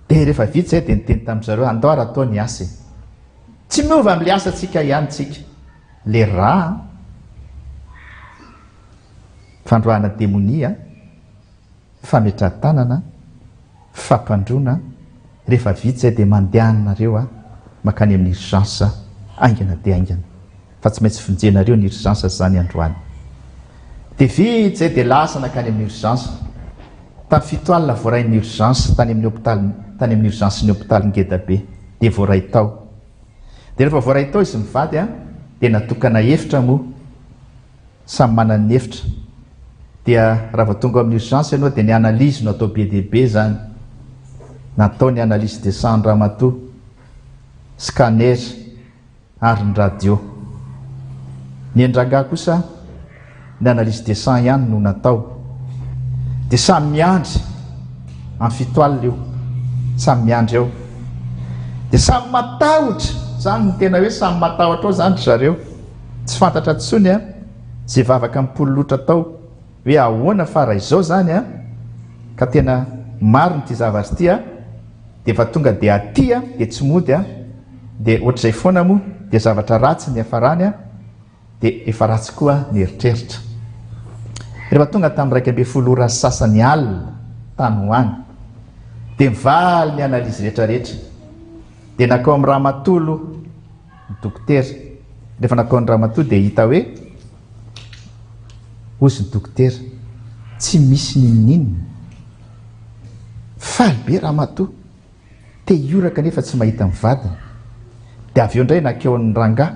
S: Dia rehefa vita izay dia niteny tamin-dry zareo, andao ary atao ny asa e. Tsy miova amin'ilay asantsika ihany tsika. Ilay rà an, fandroahana demonia, fametrahan-tanana, fampandroana, rehefa vita izay dia mandehana nareo an, mankany amin'ny urgence haingana dia haingana. Fa tsy maintsy vonjenareo ny urgence zany androany. Dia vita izay dia lasa nankany amin'ny urgence. Tamin'ny fito alina voaray ny urgence tany amin'ny hopitaly tany amin'ny urgence ny hopitaly ngeda be. Dia voaray tao. Dia rehefa voaray tao izy mivady an, dia natokana efitra moa. Samy manana ny efitra. Dia raha vao tonga ao amin'ny urgence ianao dia ny analyse no atao be dia be zany. Natao ny analyse de sang an-dramatoa. Scanner. ary ny radio. Ny an-drangahy kosa ny analyse de sang ihany no natao. Dia samy miandry amin'ny fito alina io, samy miandry eo. Dia samy matahotra, izany no tena hoe samy matahotra ao izany ry zareo. Tsy fantatra intsony an, izay vavaka mipololotra tao hoe ahoana fa raha izao izany an, ka tena marina ity zavatra ity an, dia efa tonga dia aty an, dia tsy mody an, dia ohatr'izay foana moa, dia zavatra ratsy ny hiafarany an, dia efa ratsy koa ny eritreritra. Rehefa tonga tamin'ny 11 ora sy sasany alina tany ho any, dia mivaly ny analyse rehetra rehetra, dia nakao amin'ny ramatoa aloha ny dokotera, rehefa nakao ny ramatoa dia hita hoe, hozy ny dokotera, tsy misy n'inon'inona. Faly be ramatoa. Te hioraka nefa tsy mahita ny vadiny. Dia avy eo indray nankeo amin'ny rangahy,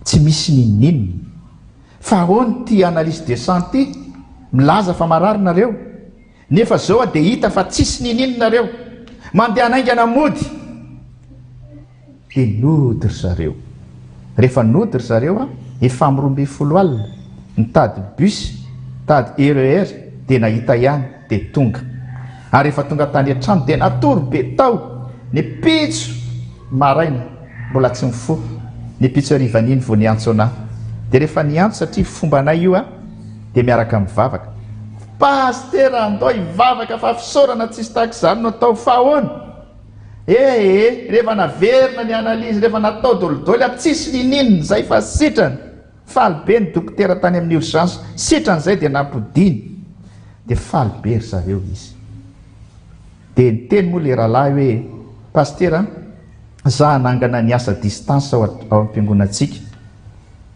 S: tsy misy n'inon'inona. Fa ahoana ity analyse de sang ity? Milaza fa marary nareo, nefa zao a dia hita fa tsisy n'inon'inona nareo. Mandehana haingana mody! Dia nody ry zareo. Rehefa nody ry zareo a, efa amin'ny 12 alina, nitady bus, nitady RER, dia nahita ihany, dia tonga. Ary rehefa tonga tany an-trano dia natory be tao. Ny ampitso maraina, mbola tsy nifoha, ny ampitso harivan'iny vao niantso anà. Dia rehefa niantso, satria fombanay io a, dia miaraka mivavaka. Pasitera andao hivavaka fa fisaorana tsisy tahaka izany no atao, fa ahoana? Ee, rehefa naverina ny analyse, rehefa natao dolidoly ary tsisy ninin zay fa sitrana. Faly be ny dokotera tany amin'ny urgence, sitrana zay dia nampodiany. Dia faly be ry zareo izy. Dia niteny moa le rahalahy hoe, Pasitera a, za hanangana ny asa distance ao ao am-piangonantsika.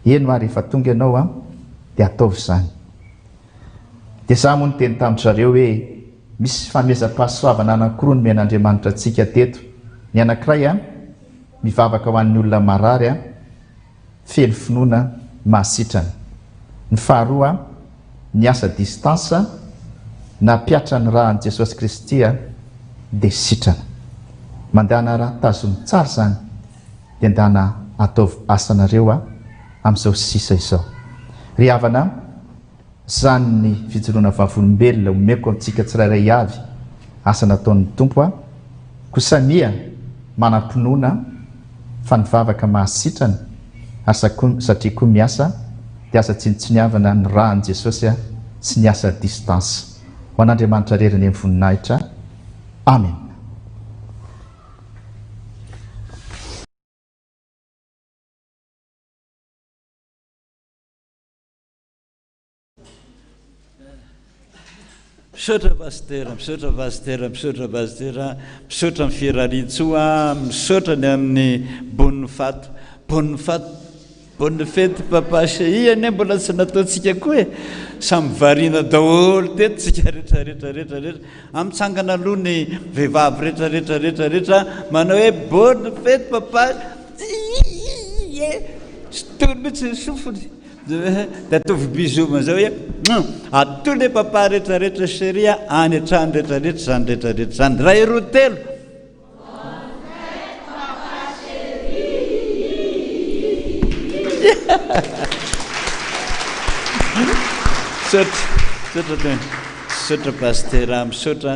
S: Eny hoa rehefa tonga ianao a, dia ataovy izany. Dia za moa niteny tamin-dry zareo hoe, Misy fanomezam-pahasoavana anankiroa nomen'Andriamanitra antsika teto. Ny anankiray, mivavaka ho an'ny olona marary, feno finoana, mahasitrana. Ny faharoa, ny asa distance, nampihatra ny ra an'i Jesosy Kristy dia sitrana. Mandehana ra tazomy tsara izany dia ndana ataovy asanareo amin'izao sisa izao. Ry havana, Izany ny fijoroana vavolombelona omeko antsika tsirairay avy asa nataon'ny Tompo a! Koa samia manam-pinoana fa ny vavaka mahasitrana ary satria koa miasa dia aza tsinontsiniavana ny ra an'i Jesosy a sy ny asa à distance. Ho an'Andriamanitra irery anie ny voninahitra. Amen.
P: Misaotra Pasitera, misaotra Pasitera, misaotra Pasitera, misaotra ny firariantsoa, misaotra ny amin'ny bonne fat, bonne fat, bonne fête Papa Chéri anie mbola tsy nataontsika koa e, samy variana daholo teto tsika rehetra rehetra rehetra rehetra, amitsangana aloha ny vehivavy rehetra rehetra rehetra rehetra manao hoe bonne fête Papa, Tony mihitsy ny sofiny. Dia ataovy bisous amin'izao hoe hum, atony e papa rehetra rehetra chérie a, any an-trano rehetra rehetra izany rehetra rehetra izany. Iray, roa, telo. Misaotra, misaotra tena. Misaotra pasitera, misaotra.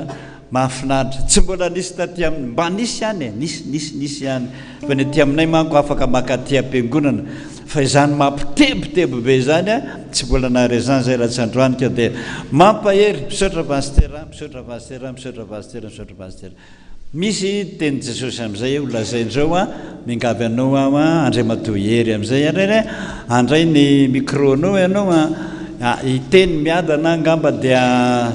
P: Mahafinaritra. Tsy mbola nisy taty aminy. Mba nisy ihany e! Nisy, nisy, nisy ihany. Fa ny aty aminay manko afaka maka aty am-piangonana. Fa izany mampitebiteby be izany an, tsy mbola nahare izany izay raha tsy androany ka dia mampahery. Misaotra Pasitera, misaotra Pasitera, misaotra Pasitera, misaotra Pasitera. Misy tenin'i Jesosy amin'izay ho lazain'izao an, miangavy anao aho an, Andriamatoa Hery amin'izay ary an, handray ny micro-nao ianao an, hiteny miadana angamba dia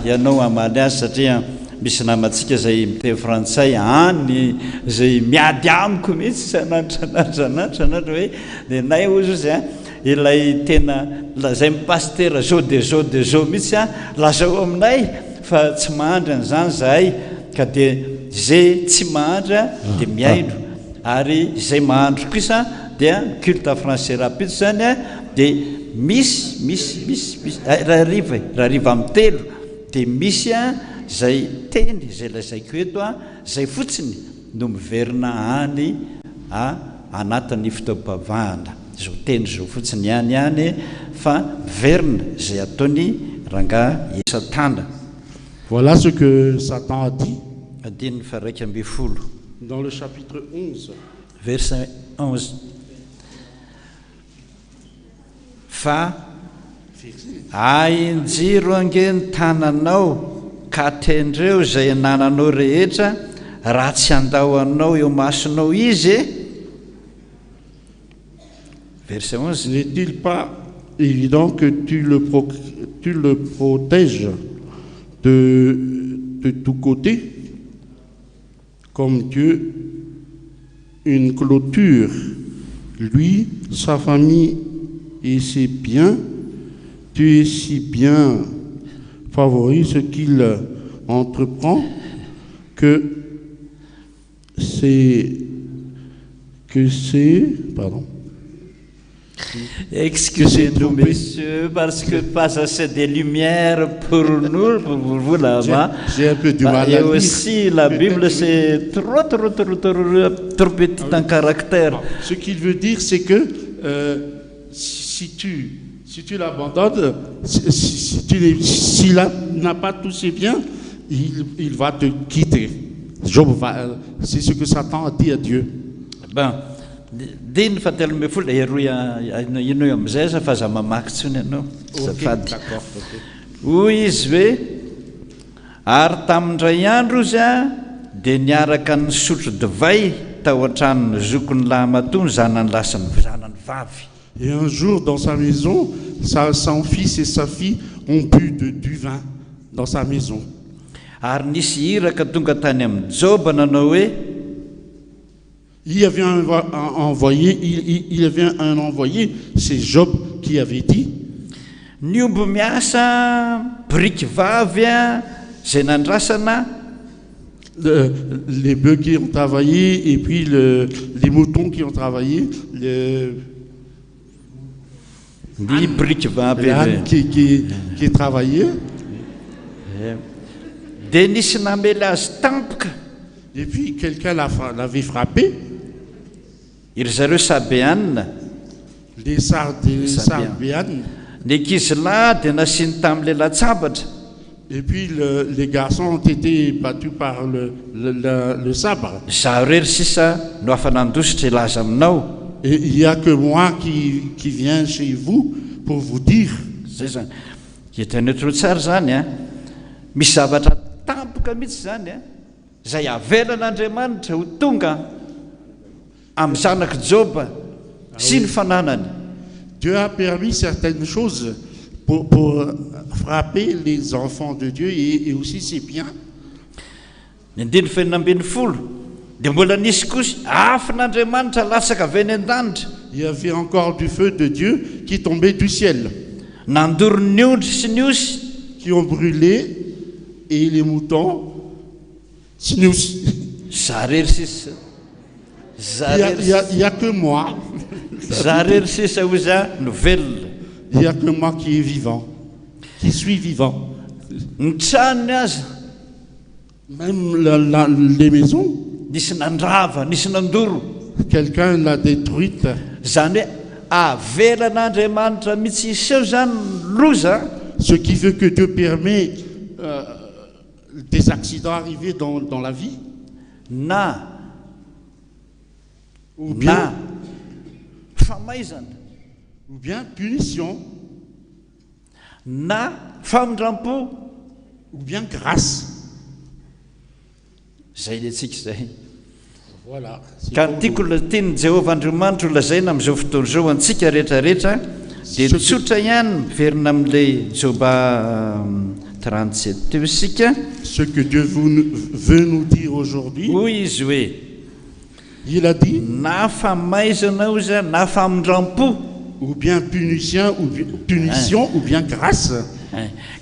P: ianao hamaly azy satria misy namantsika izay miteny frantsay any izay miady amiko mihitsy isan'andro isan'andro isan'andro isan'andro hoe nenay hozy izy an, ilay tena lazain'ny pasitera zao dia zao dia zao mihitsy an, lazao aminay fa tsy mahandry an'izany izahay ka dia izay tsy mahandry dia mihaino ary izay mahandry kosa dia culte français rahampitso izany an dia misy misy misy misy rahariva e rahariva amin'ny telo dia misy an izay teny izay lazaiko eto an izay fotsiny no miverina any a anatin'ny fotoam-pivavahana. Izao teny izao fotsiny ihany ihany fa miverina izay ataony rangahy Satana.
T: Voilà ce que Satan a dit.
P: Andininy faha-11.
T: Dans le chapitre 11.
P: Verset 11. Fa ahinjiro ange ny tananao ka tendreo izay anananao rehetra raha tsy handao anao eo masonao izy e! Verset 11.
T: N'est-il pas évident que tu le, tu le protèges de, de tous côtés, comme Dieu une clôture, lui, sa famille et ses biens, tu es si bien favori ce qu'il entreprend que C'est que c'est pardon.
P: Excusez-nous messieurs parce que pas assez de lumière pour nous pour vous là-bas.
T: J'ai un peu du mal à
P: Et
T: lire.
P: aussi la Bible c'est trop trop trop trop trop petit en caractère.
T: Ce qu'il veut dire, c'est que euh, si tu si tu l'abandonnes, si, si, si tu n'es- s'il a- n'a pas tous ses biens, il, il va te quitter. Job va, euh, c'est ce que Satan a dit à Dieu.
P: Ben, andininy fahatelo ambin'ny folo eroy inoy amin'izay aza fa aza mamaky tsony ianao
T: Ok,
P: azafady.
T: d'accord, ok.
P: Hoy izy hoe ary tamin'indray andro izy a dia niaraka nisotro divay tao an-tranony zokiny lahimatoa ny zanany lahy sy ny zanany vavy.
T: Et un jour, dans sa maison, sa, son fils et sa fille ont bu de, du vin dans sa maison.
P: Ary nisy iraka tonga tany amin'ny Joba nanao hoe
T: Il y avait un, un envoyé, il, il, il y avait un envoyé, c'est Job qui avait dit,
P: ny omby miasa boriky vavy a zay nandrasana
T: le- les bœufs qui ont travaillé et puis le, les moutons qui ont travaillé, le,
P: ny boriky vavy
T: l'âne qui, qui, qui travaillait.
P: dia nisy namely azy tampoka
T: Et puis quelqu'un l'a fra- l'avait frappé,
P: iry zareo Sabeanina
T: les Sardé-
P: Sabéens.
T: Sarbéanes.
P: ny ankizy lahy dia nasiany tamin'ilay latsabatra
T: Et puis le- les garçons ont été battus par le, le, le- le sabre.
P: zaho rery sisa no afa-nandositra hilaza aminao
T: Et il n'y a que moi qui, qui viens chez vous pour vous dire.
P: zay zany hitan'ny otro tsara zany a misy zavatra tampoka mihitsy zany a zay avelan'Andriamanitra ho tonga amin'ny zanak'i Joba sy ny fananany
T: Dieu a permis certaines choses pour, pour frapper les enfants de Dieu et, et aussi ses biens.
P: Ny andininy fahenina ambin'ny folo dia mbola nisy kosa afon'Andriamanitra latsaka avy any an-danitra.
T: Il y avait encore du feu de Dieu qui tombait du ciel.
P: Nandoro ny ondry sy ny osy.
T: Qui ont brûlé et les moutons sy ny osy.
P: Za rery sisa.
T: Il n'y a, il y a- il y a que moi.
P: Za rery sisa ozy a no velona.
T: Il n'y a que moi qui est vivant, qui suis vivant.
P: Ny tranony aza.
T: Même les maisons.
P: Nisy nandrava, nisy nandoro.
T: Quelqu'un l'a détruite.
P: Zany hoe avelan'Andriamanitra mihitsy iseho zany loza.
T: Ce qui veut que Dieu permet des accidents arriver dans la vie.
P: Na
T: Ou bien,
P: na famaizana.
T: Ou bien punition.
P: Na famindram-po.
T: Ou bien grâce.
P: Zay le tsika zay.
T: Voilà.
P: Ka ny tiako la tiany Jehovah Andriamanitra ho lazaina amin'izao fotoana izao antsika rehetrarehetra dia tsotra ihany miverina amin'ilay Joba 37 teo isika.
T: Ce que Dieu veut nous dire aujourd'hui.
P: Hoy izy hoe
T: Il a dit.
P: Na famaizana ozy a na famindram-po.
T: Ou bien punition, ou bien, punition ou bien grâce.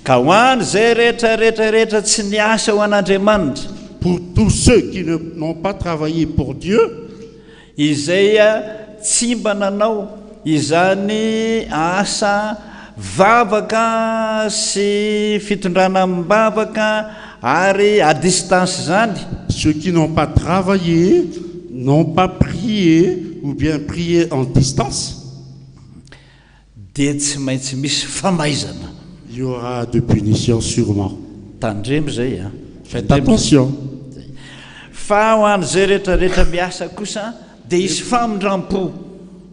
P: Ka ho any zay rehetrarehetrarehetra tsy niasa ho an'Andriamanitra.
T: Pour tous ceux qui n'ont pas travaillé pour Dieu.
P: Izay a tsy mba nanao izany asa vavaka sy fitondrana am-bavaka ary à distance zany.
T: Ceux qui n'ont pas travaillé, n'ont pas prié ou bien prié en distance.
P: Dia tsy maintsy misy famaizana.
T: Il y aura de punition sûrement.
P: Tandremo zay a.
T: Faites attention.
P: Fa ho an'izay rehetrarehetra miasa kosa dia hisy famindram-po.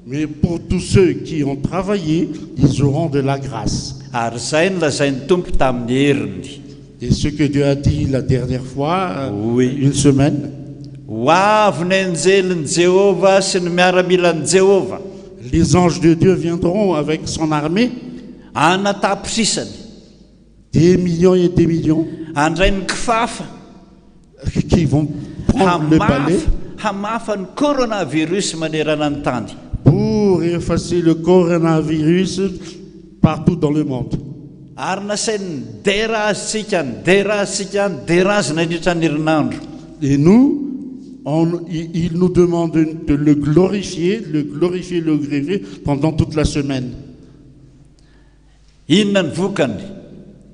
T: Mais pour tous ceux qui ont travaillé, ils auront de la grâce.
P: Ary zay no lazain'ny Tompo tamin'ny heriny.
T: Et ce que Dieu a dit la dernière fois, une semaine,
P: Ho avy ny anjelin'i Jehovah sy ny miaramilan'i Jehovah.
T: Les anges de Dieu viendront avec son armée.
P: An-tapitrisany.
T: Des millions et des millions.
P: Handray ny kifafa.
T: Qui vont prendre le balai.
P: Hamafa ny coronavirus manerana ny tany.
T: Pour effacer le coronavirus partout dans le monde.
P: Ary nasainy nidera azy tsika, nidera azy tsika, nidera azy nandritra ny herinandro.
T: Et nous, On, il nous demande de le glorifier, le glorifier, le glorifier pendant toute la semaine.
P: Inona ny vokany?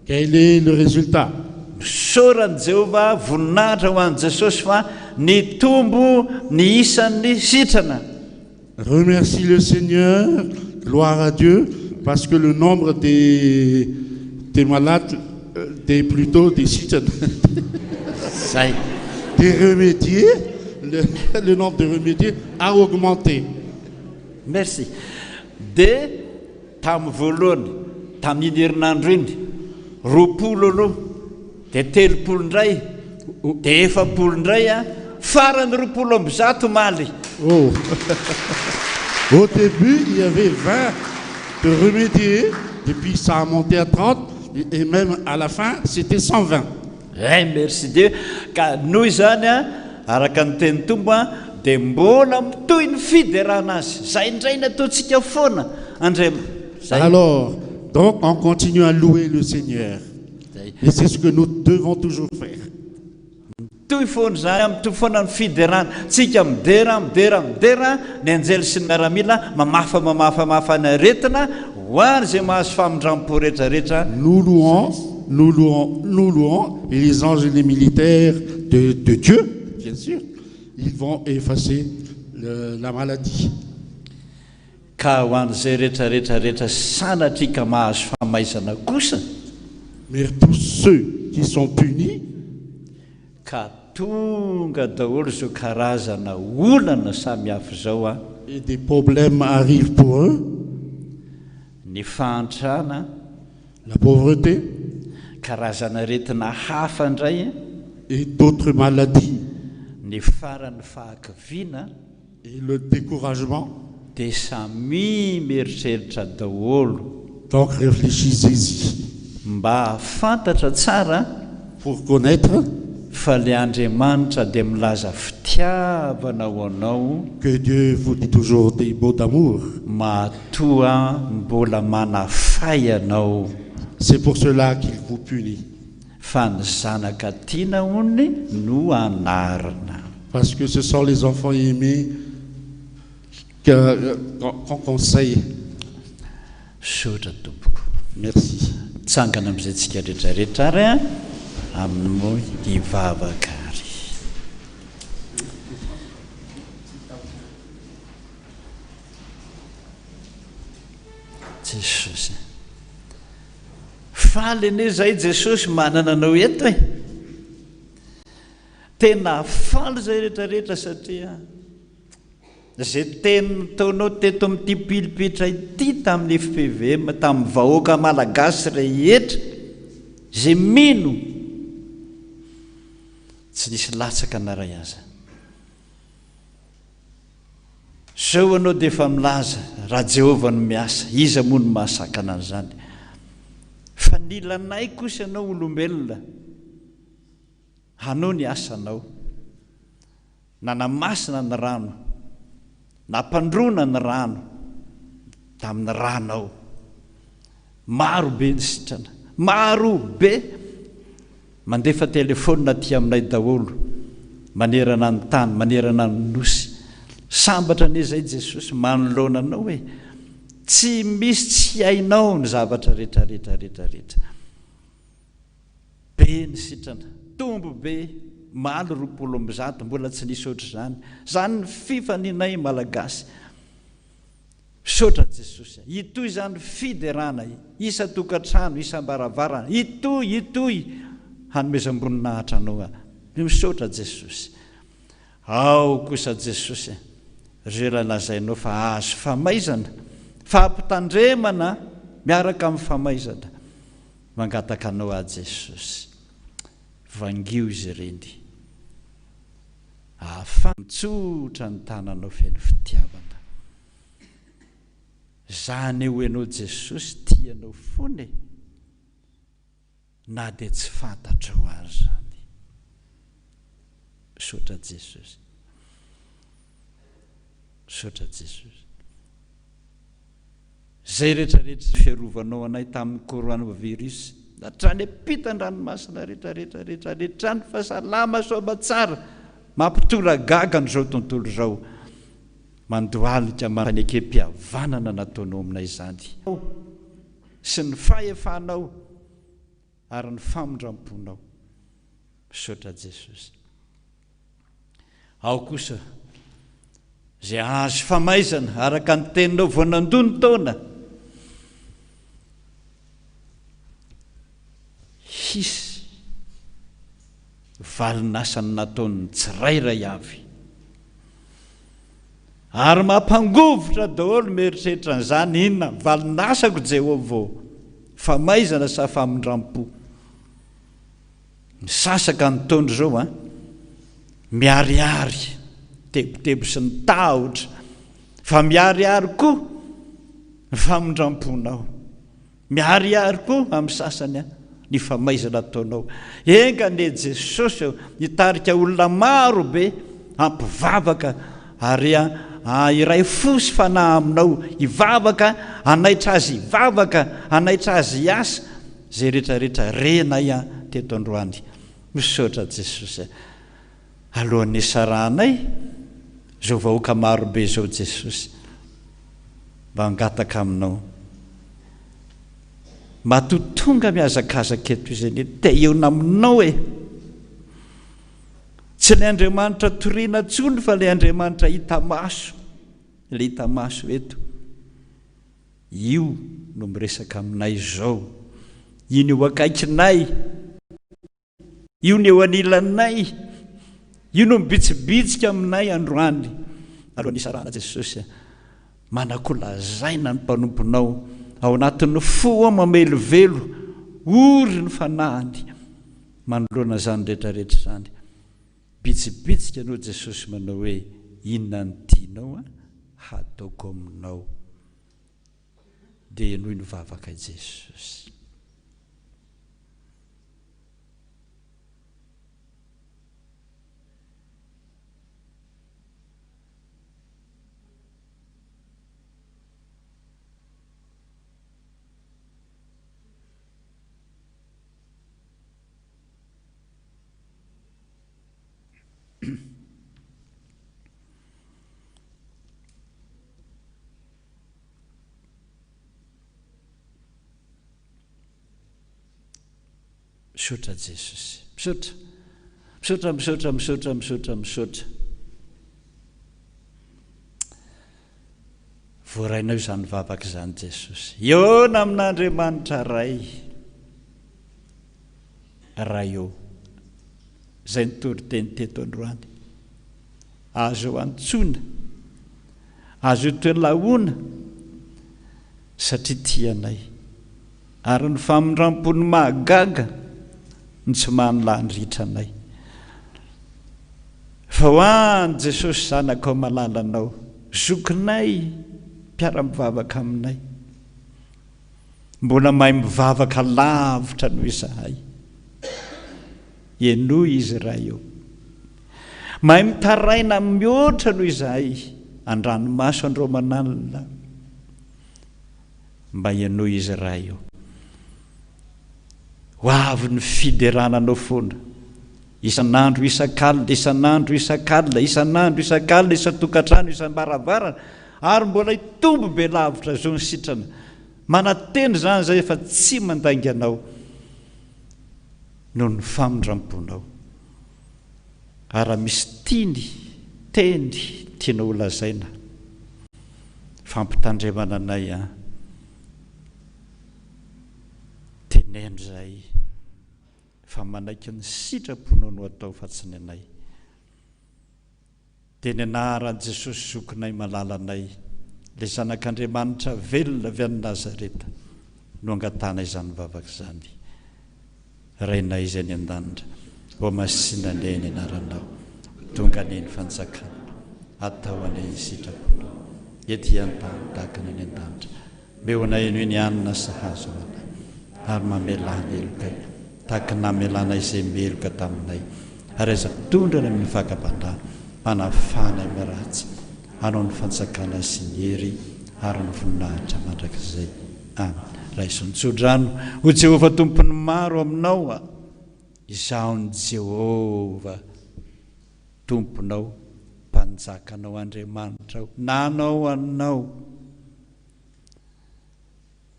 T: Quel est le résultat?
P: Misaora an'i Jehovah, voninahitra ho an'i Jesosy fa nitombo ny isan'ny sitrana.
T: Remercie le Seigneur, gloire à Dieu, parce que le nombre des des malades, des plutôt des sitrana,
P: Zay.
T: des remédiés, le, le nombre de remédiés a augmenté.
P: Merci. Dia tamin'ny voalohany, tamin'iny herinandro iny, 20 aloha, dia 30 indray, dia 40 indray an, farany 120 omaly.
T: Oh. Au début, il y avait 20 de remédiés, et puis ça a monté à 30, et même à la fin, c'était 120.
P: Eh merci Dieu, ka noho izany an, araka ny tenin'ny Tompo an, dia mbola mitohy ny fiderana Azy, izay indray ny ataontsika foana, Andriam. Zay.
T: Alors, donc on continue à louer le Seigneur. Et c'est ce que nous devons toujours faire.
P: Mitohy foana izany, mitohy foana ny fiderana. Tsika midera, midera, midera, ny anjely sy ny miaramila mamafa, mamafa, mamafa ny aretina ho any izay mahazo famindram-po rehetra rehetra.
T: Nous louons, nous louons, nous louons, et les anges et les militaires de, de Dieu, bien sûr, ils vont effacer le, la maladie.
P: Ka ho an'izay rehetra rehetra rehetra sanatria ka mahazo famaizana kosa.
T: Mais tous ceux qui sont punis.
P: Ka tonga daholo izao karazana olana samihafa izao an.
T: Et des problèmes arrivent pour eux.
P: Ny fahantrana.
T: La pauvreté.
P: Karazana aretina hafa indray.
T: Et d'autres maladies.
P: Ny faran'ny fahakiviana.
T: Et le découragement.
P: Dia samia mieritreritra daholo.
T: Donc réfléchissez-y.
P: Mba hahafantatra tsara.
T: Pour connaître.
P: Fa le Andriamanitra dia milaza fitiavana ho anao.
T: Que Dieu vous dit toujours des mots d'amour.
P: Matoa mbola manafay anao.
T: C'est pour cela qu'il vous punit.
P: Fa ny zanaka tiana hony no anarina.
T: Parce que ce sont les enfants aimés que qu'on conseille.
P: Misaotra tompoko.
T: Merci.
P: Mitsangana amin'izay tsika rehetra rehetra ary an, amin'ny moa hivavaka ary. Jesosy. Faly anie zahay Jesosy manana anao eto e! Tena faly zahay rehetra rehetra satria izay teny nataonao teto amin'ity pilipitra ity tamin'ny fpvm tamin'ny vahoaka malagasy rehetra izay mino tsy nisy latsaka na ray aza. Zao ianao dia efa milaza, raha Jehovah no miasa, iza moa no mahasakana an'izany? Fa nila anay kosa ianao olombelona hanao ny asanao. Nanamasina ny rano, nampandroana ny rano tamin'ny ranao. Maro be ny sitrana, maro be! Mandefa telephone aty aminay daholo manerana ny tany, manerana ny nosy. Sambatra anie zay Jesosy manoloana anao e! Tsy misy tsy hainao ny zavatra rehetra rehetra rehetra rehetra. Be ny sitrana, tombo be, omaly 120 mbola tsy nisy ohatr'izany. Zany ny fifanianay Malagasy. Misaotra Jesosy a! Hitohy izany fiderana isan-tokantrano, isam-baravarana, hitohy, hitohy hanomezam-boninahitra Anao aho. Misaotra Jesosy. Ao kosa Jesosy a! Ireo ilay lazainao fa hahazo famaizana, fampitandremana miaraka amin'ny famaizana. Mangataka Anao aho Jesosy. Vangio izy ireny. Ahafaha mitsotra ny tananao feno fitiavana. Za anie ho enao Jesosy tia anao foana e! Na dia tsy fantatrao ary zany. Misaotra Jesosy. Misaotra Jesosy. Zay rehetra rehetra fiarovanao anay tamin'ny coronavirus hatrany ampitan-dranomasina rehetra rehetra rehetra rehetra any fa salama soamatsara. Mampitolagaga an'izao tontolo izao. Mandohalika manekem-pihavanana nataonao aminay izany. Sy ny fahefanao ary ny famindram-ponao. Misaotra Jesosy. Ao kosa izay hahazo famaizana araka ny teninao vao nandoa ny taona. Hisy valin'asany nataon'ny tsirairay avy. Ary mampangovitra daholo mieritreritra an'izany, inona valin'asako Jehovah ô? Famaizana sa famindram-po? Misasaka ny taona izao an! Miharihary tebiteby sy ny tahotra fa miharihary koa ny famindram-ponao. Miharihary koa amin'ny sasany ny famaizana ataonao. Enga anie Jesosy ô hitarika olona maro be hampivavaka ary hiray fo sy fanahy aminao hivavaka, hanaitra azy hivavaka, hanaitra azy hiasa. Zay rehetra rehetra renay an teto androany. Misaotra Jesosy a. Alohan'ny hisarahanay zao vahoaka maro be zao Jesosy mba hangataka aminao matoa tonga mihazakazaka eto izy anie te hihaona aminao e. Tsy ilay Andriamanitra toriana tsony fa ilay Andriamanitra hita maso, ilay hita maso eto. Io no miresaka aminay izao. Iny eo akaikinay. Io ny eo anilanay. Io no mibitsibitsika aminay androany. Alohan'ny hisarahana Jesosy a. Manan-kolazaina ny mpanomponao ao anatin'ny fo ao mamelovelo ory ny fanahiny manoloana izany rehetra rehetra izany. Bitsibitsika anao Jesosy manao hoe inona no tianao a hataoko aminao. Dia henoy ny vavaka i Jesosy. Misaotra Jesosy. Misaotra. Misaotra, misaotra, misaotra, misaotra, misaotra. Voarainao izany vavaka izany Jesosy. Hihaona amin'Andriamanitra Ray. Ray ô. Izay nitory teny teto androany. Azo antsoina. Azo itolahoana satria tia anay. Ary ny famindram-pony mahagaga no tsy mahanilany ritra anay. Fa ho an'i Jesosy Zanakao malalanao, zokinay, mpiara-mivavaka aminay. Mbola mahay mivavaka lavitra noho izahay. Henoy izy Ray ô. Mahay mitaraina mihoatra noho izahay, an-dranomaso andro aman'alina. Mba henoy izy Ray ô. Ho avy ny fiderana Anao foana. Isan'andro, isak'alina, isan'andro, isak'alina, isan'andro, isak'alina, isan-tokantrano, isam-baravarana, ary mbola hitombo be lavitra izao ny sitrana. Manantena izany izahay fa tsy mandainga Anao noho ny famindram-ponao. Ary raha misy tiany, teny tianao holazaina, fampitandremana anay an, teneno izahay fa manaiky ny sitraponao no atao fa tsy ny anay. Dia ny anaran'i Jesosy zokinay malalanay, ilay Zanak'Andriamanitra velona avy any Nazareta no angatahana izany vavaka izany. Rainay izay any an-danitra, hohamasina anie ny anaranao, ho tonga anie ny fanjakanao, atao anie ny sitraponao, ety an-tany tahaka ny any an-danitra. Meo anay anio ny hanina sahaza ho anay, ary mamelà ny helokay, tahaka ny namelanay izay meloka taminay, ary aza mitondra anay amin'ny fakam-panahy, manafaha anay amin'ny ratsy, Anao ny fanjakana sy ny hery ary ny voninahitra mandrakizay. Amena. Raiso ny tsodrano, O Jehovah Tompon'ny maro, aminao aho. Izaho ny Jehovah. Tomponao, Mpanjakanao, Andriamanitrao, nanao anao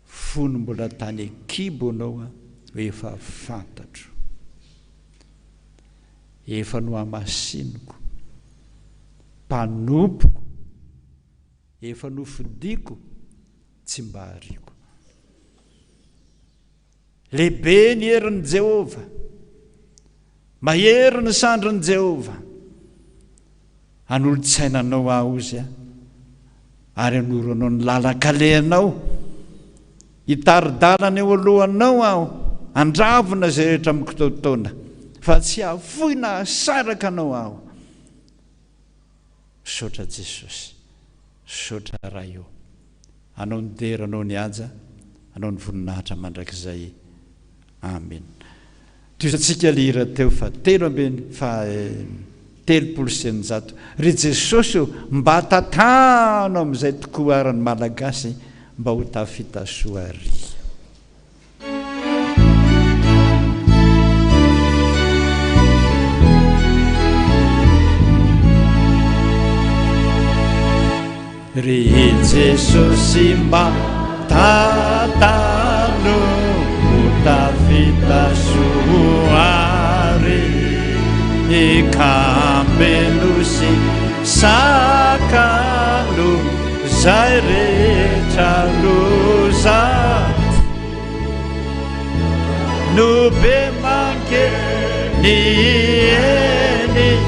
P: fony mbola tany an-kibo anao aho, efa fantatro. Efa nohamasiniko, mpanompoko, efa nofidiko, tsy mba ariako. Lehibe ny herin'i Jehovah. Mahery ny sandrin'i Jehovah. Hanolo-tsaina anao aho, hozy aho, ary hanoro anao ny lalan-kalehanao. Hitari-dalana eo alohanao aho, handravona izay rehetra mikitaotaona, fa tsy hahafoy na hahasaraka anao aho. Misaotra Jesosy. Misaotra Ray o. Anao ny dera, Anao ny haja, Anao ny voninahitra mandrakizay. Amen. Tohizantsika le hira teo fa telo ambin'ny fa 630. Ry Jesosy o, mba tantano amin'izay tokoa ary ny Malagasy mba ho tafita soa ry. Ry Jesosy mba tantano ho tafita soa ary Ikambeno sy sakano zay rehetra loza No be mankeny eny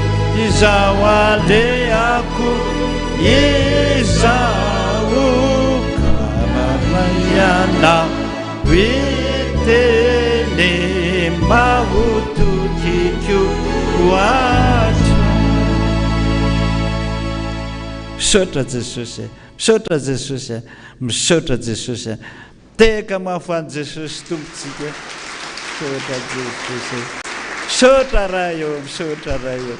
P: Izaho alehako izaho Kararaiana Hiteny mba ho tokiko hatrany. Misaotra Jesosy e! Misaotra Jesosy e! Misaotra Jesosy e! Tehaka mafy ho an'i Jesosy Tompontsika. Misaotra Jesosy e! Misaotra Ray ô! Misaotra Ray ô!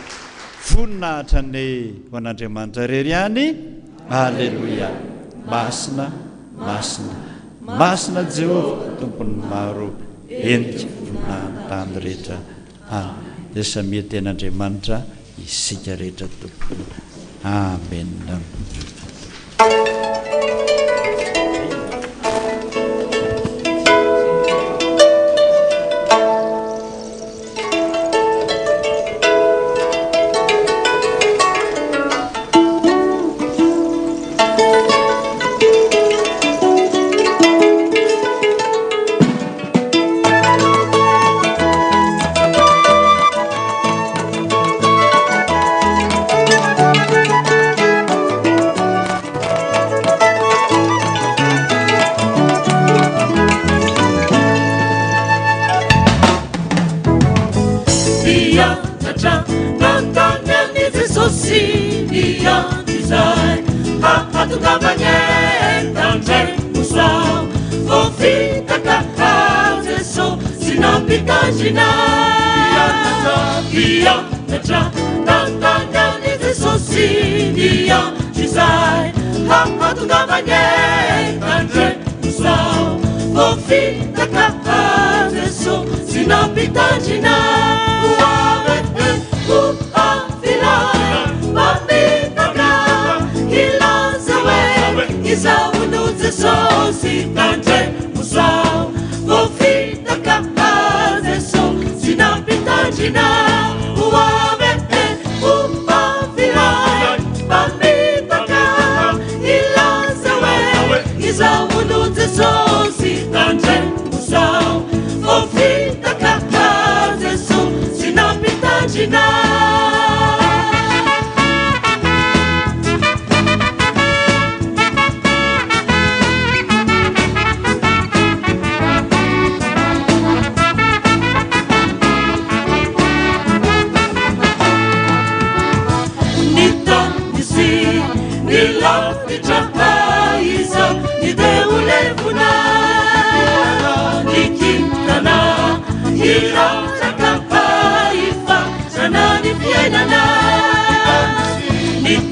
P: Voninahitra anie ho an'Andriamanitra irery ihany. Aleloia! Masina, masina, masina Jehovah Tompon'ny maro, henika voninahin'ny tany rehetra. Amen. Dia samia tena Andriamanitra isika rehetra tompoko. Amen.
G: Ny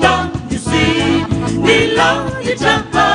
G: tany sy ny lanitra.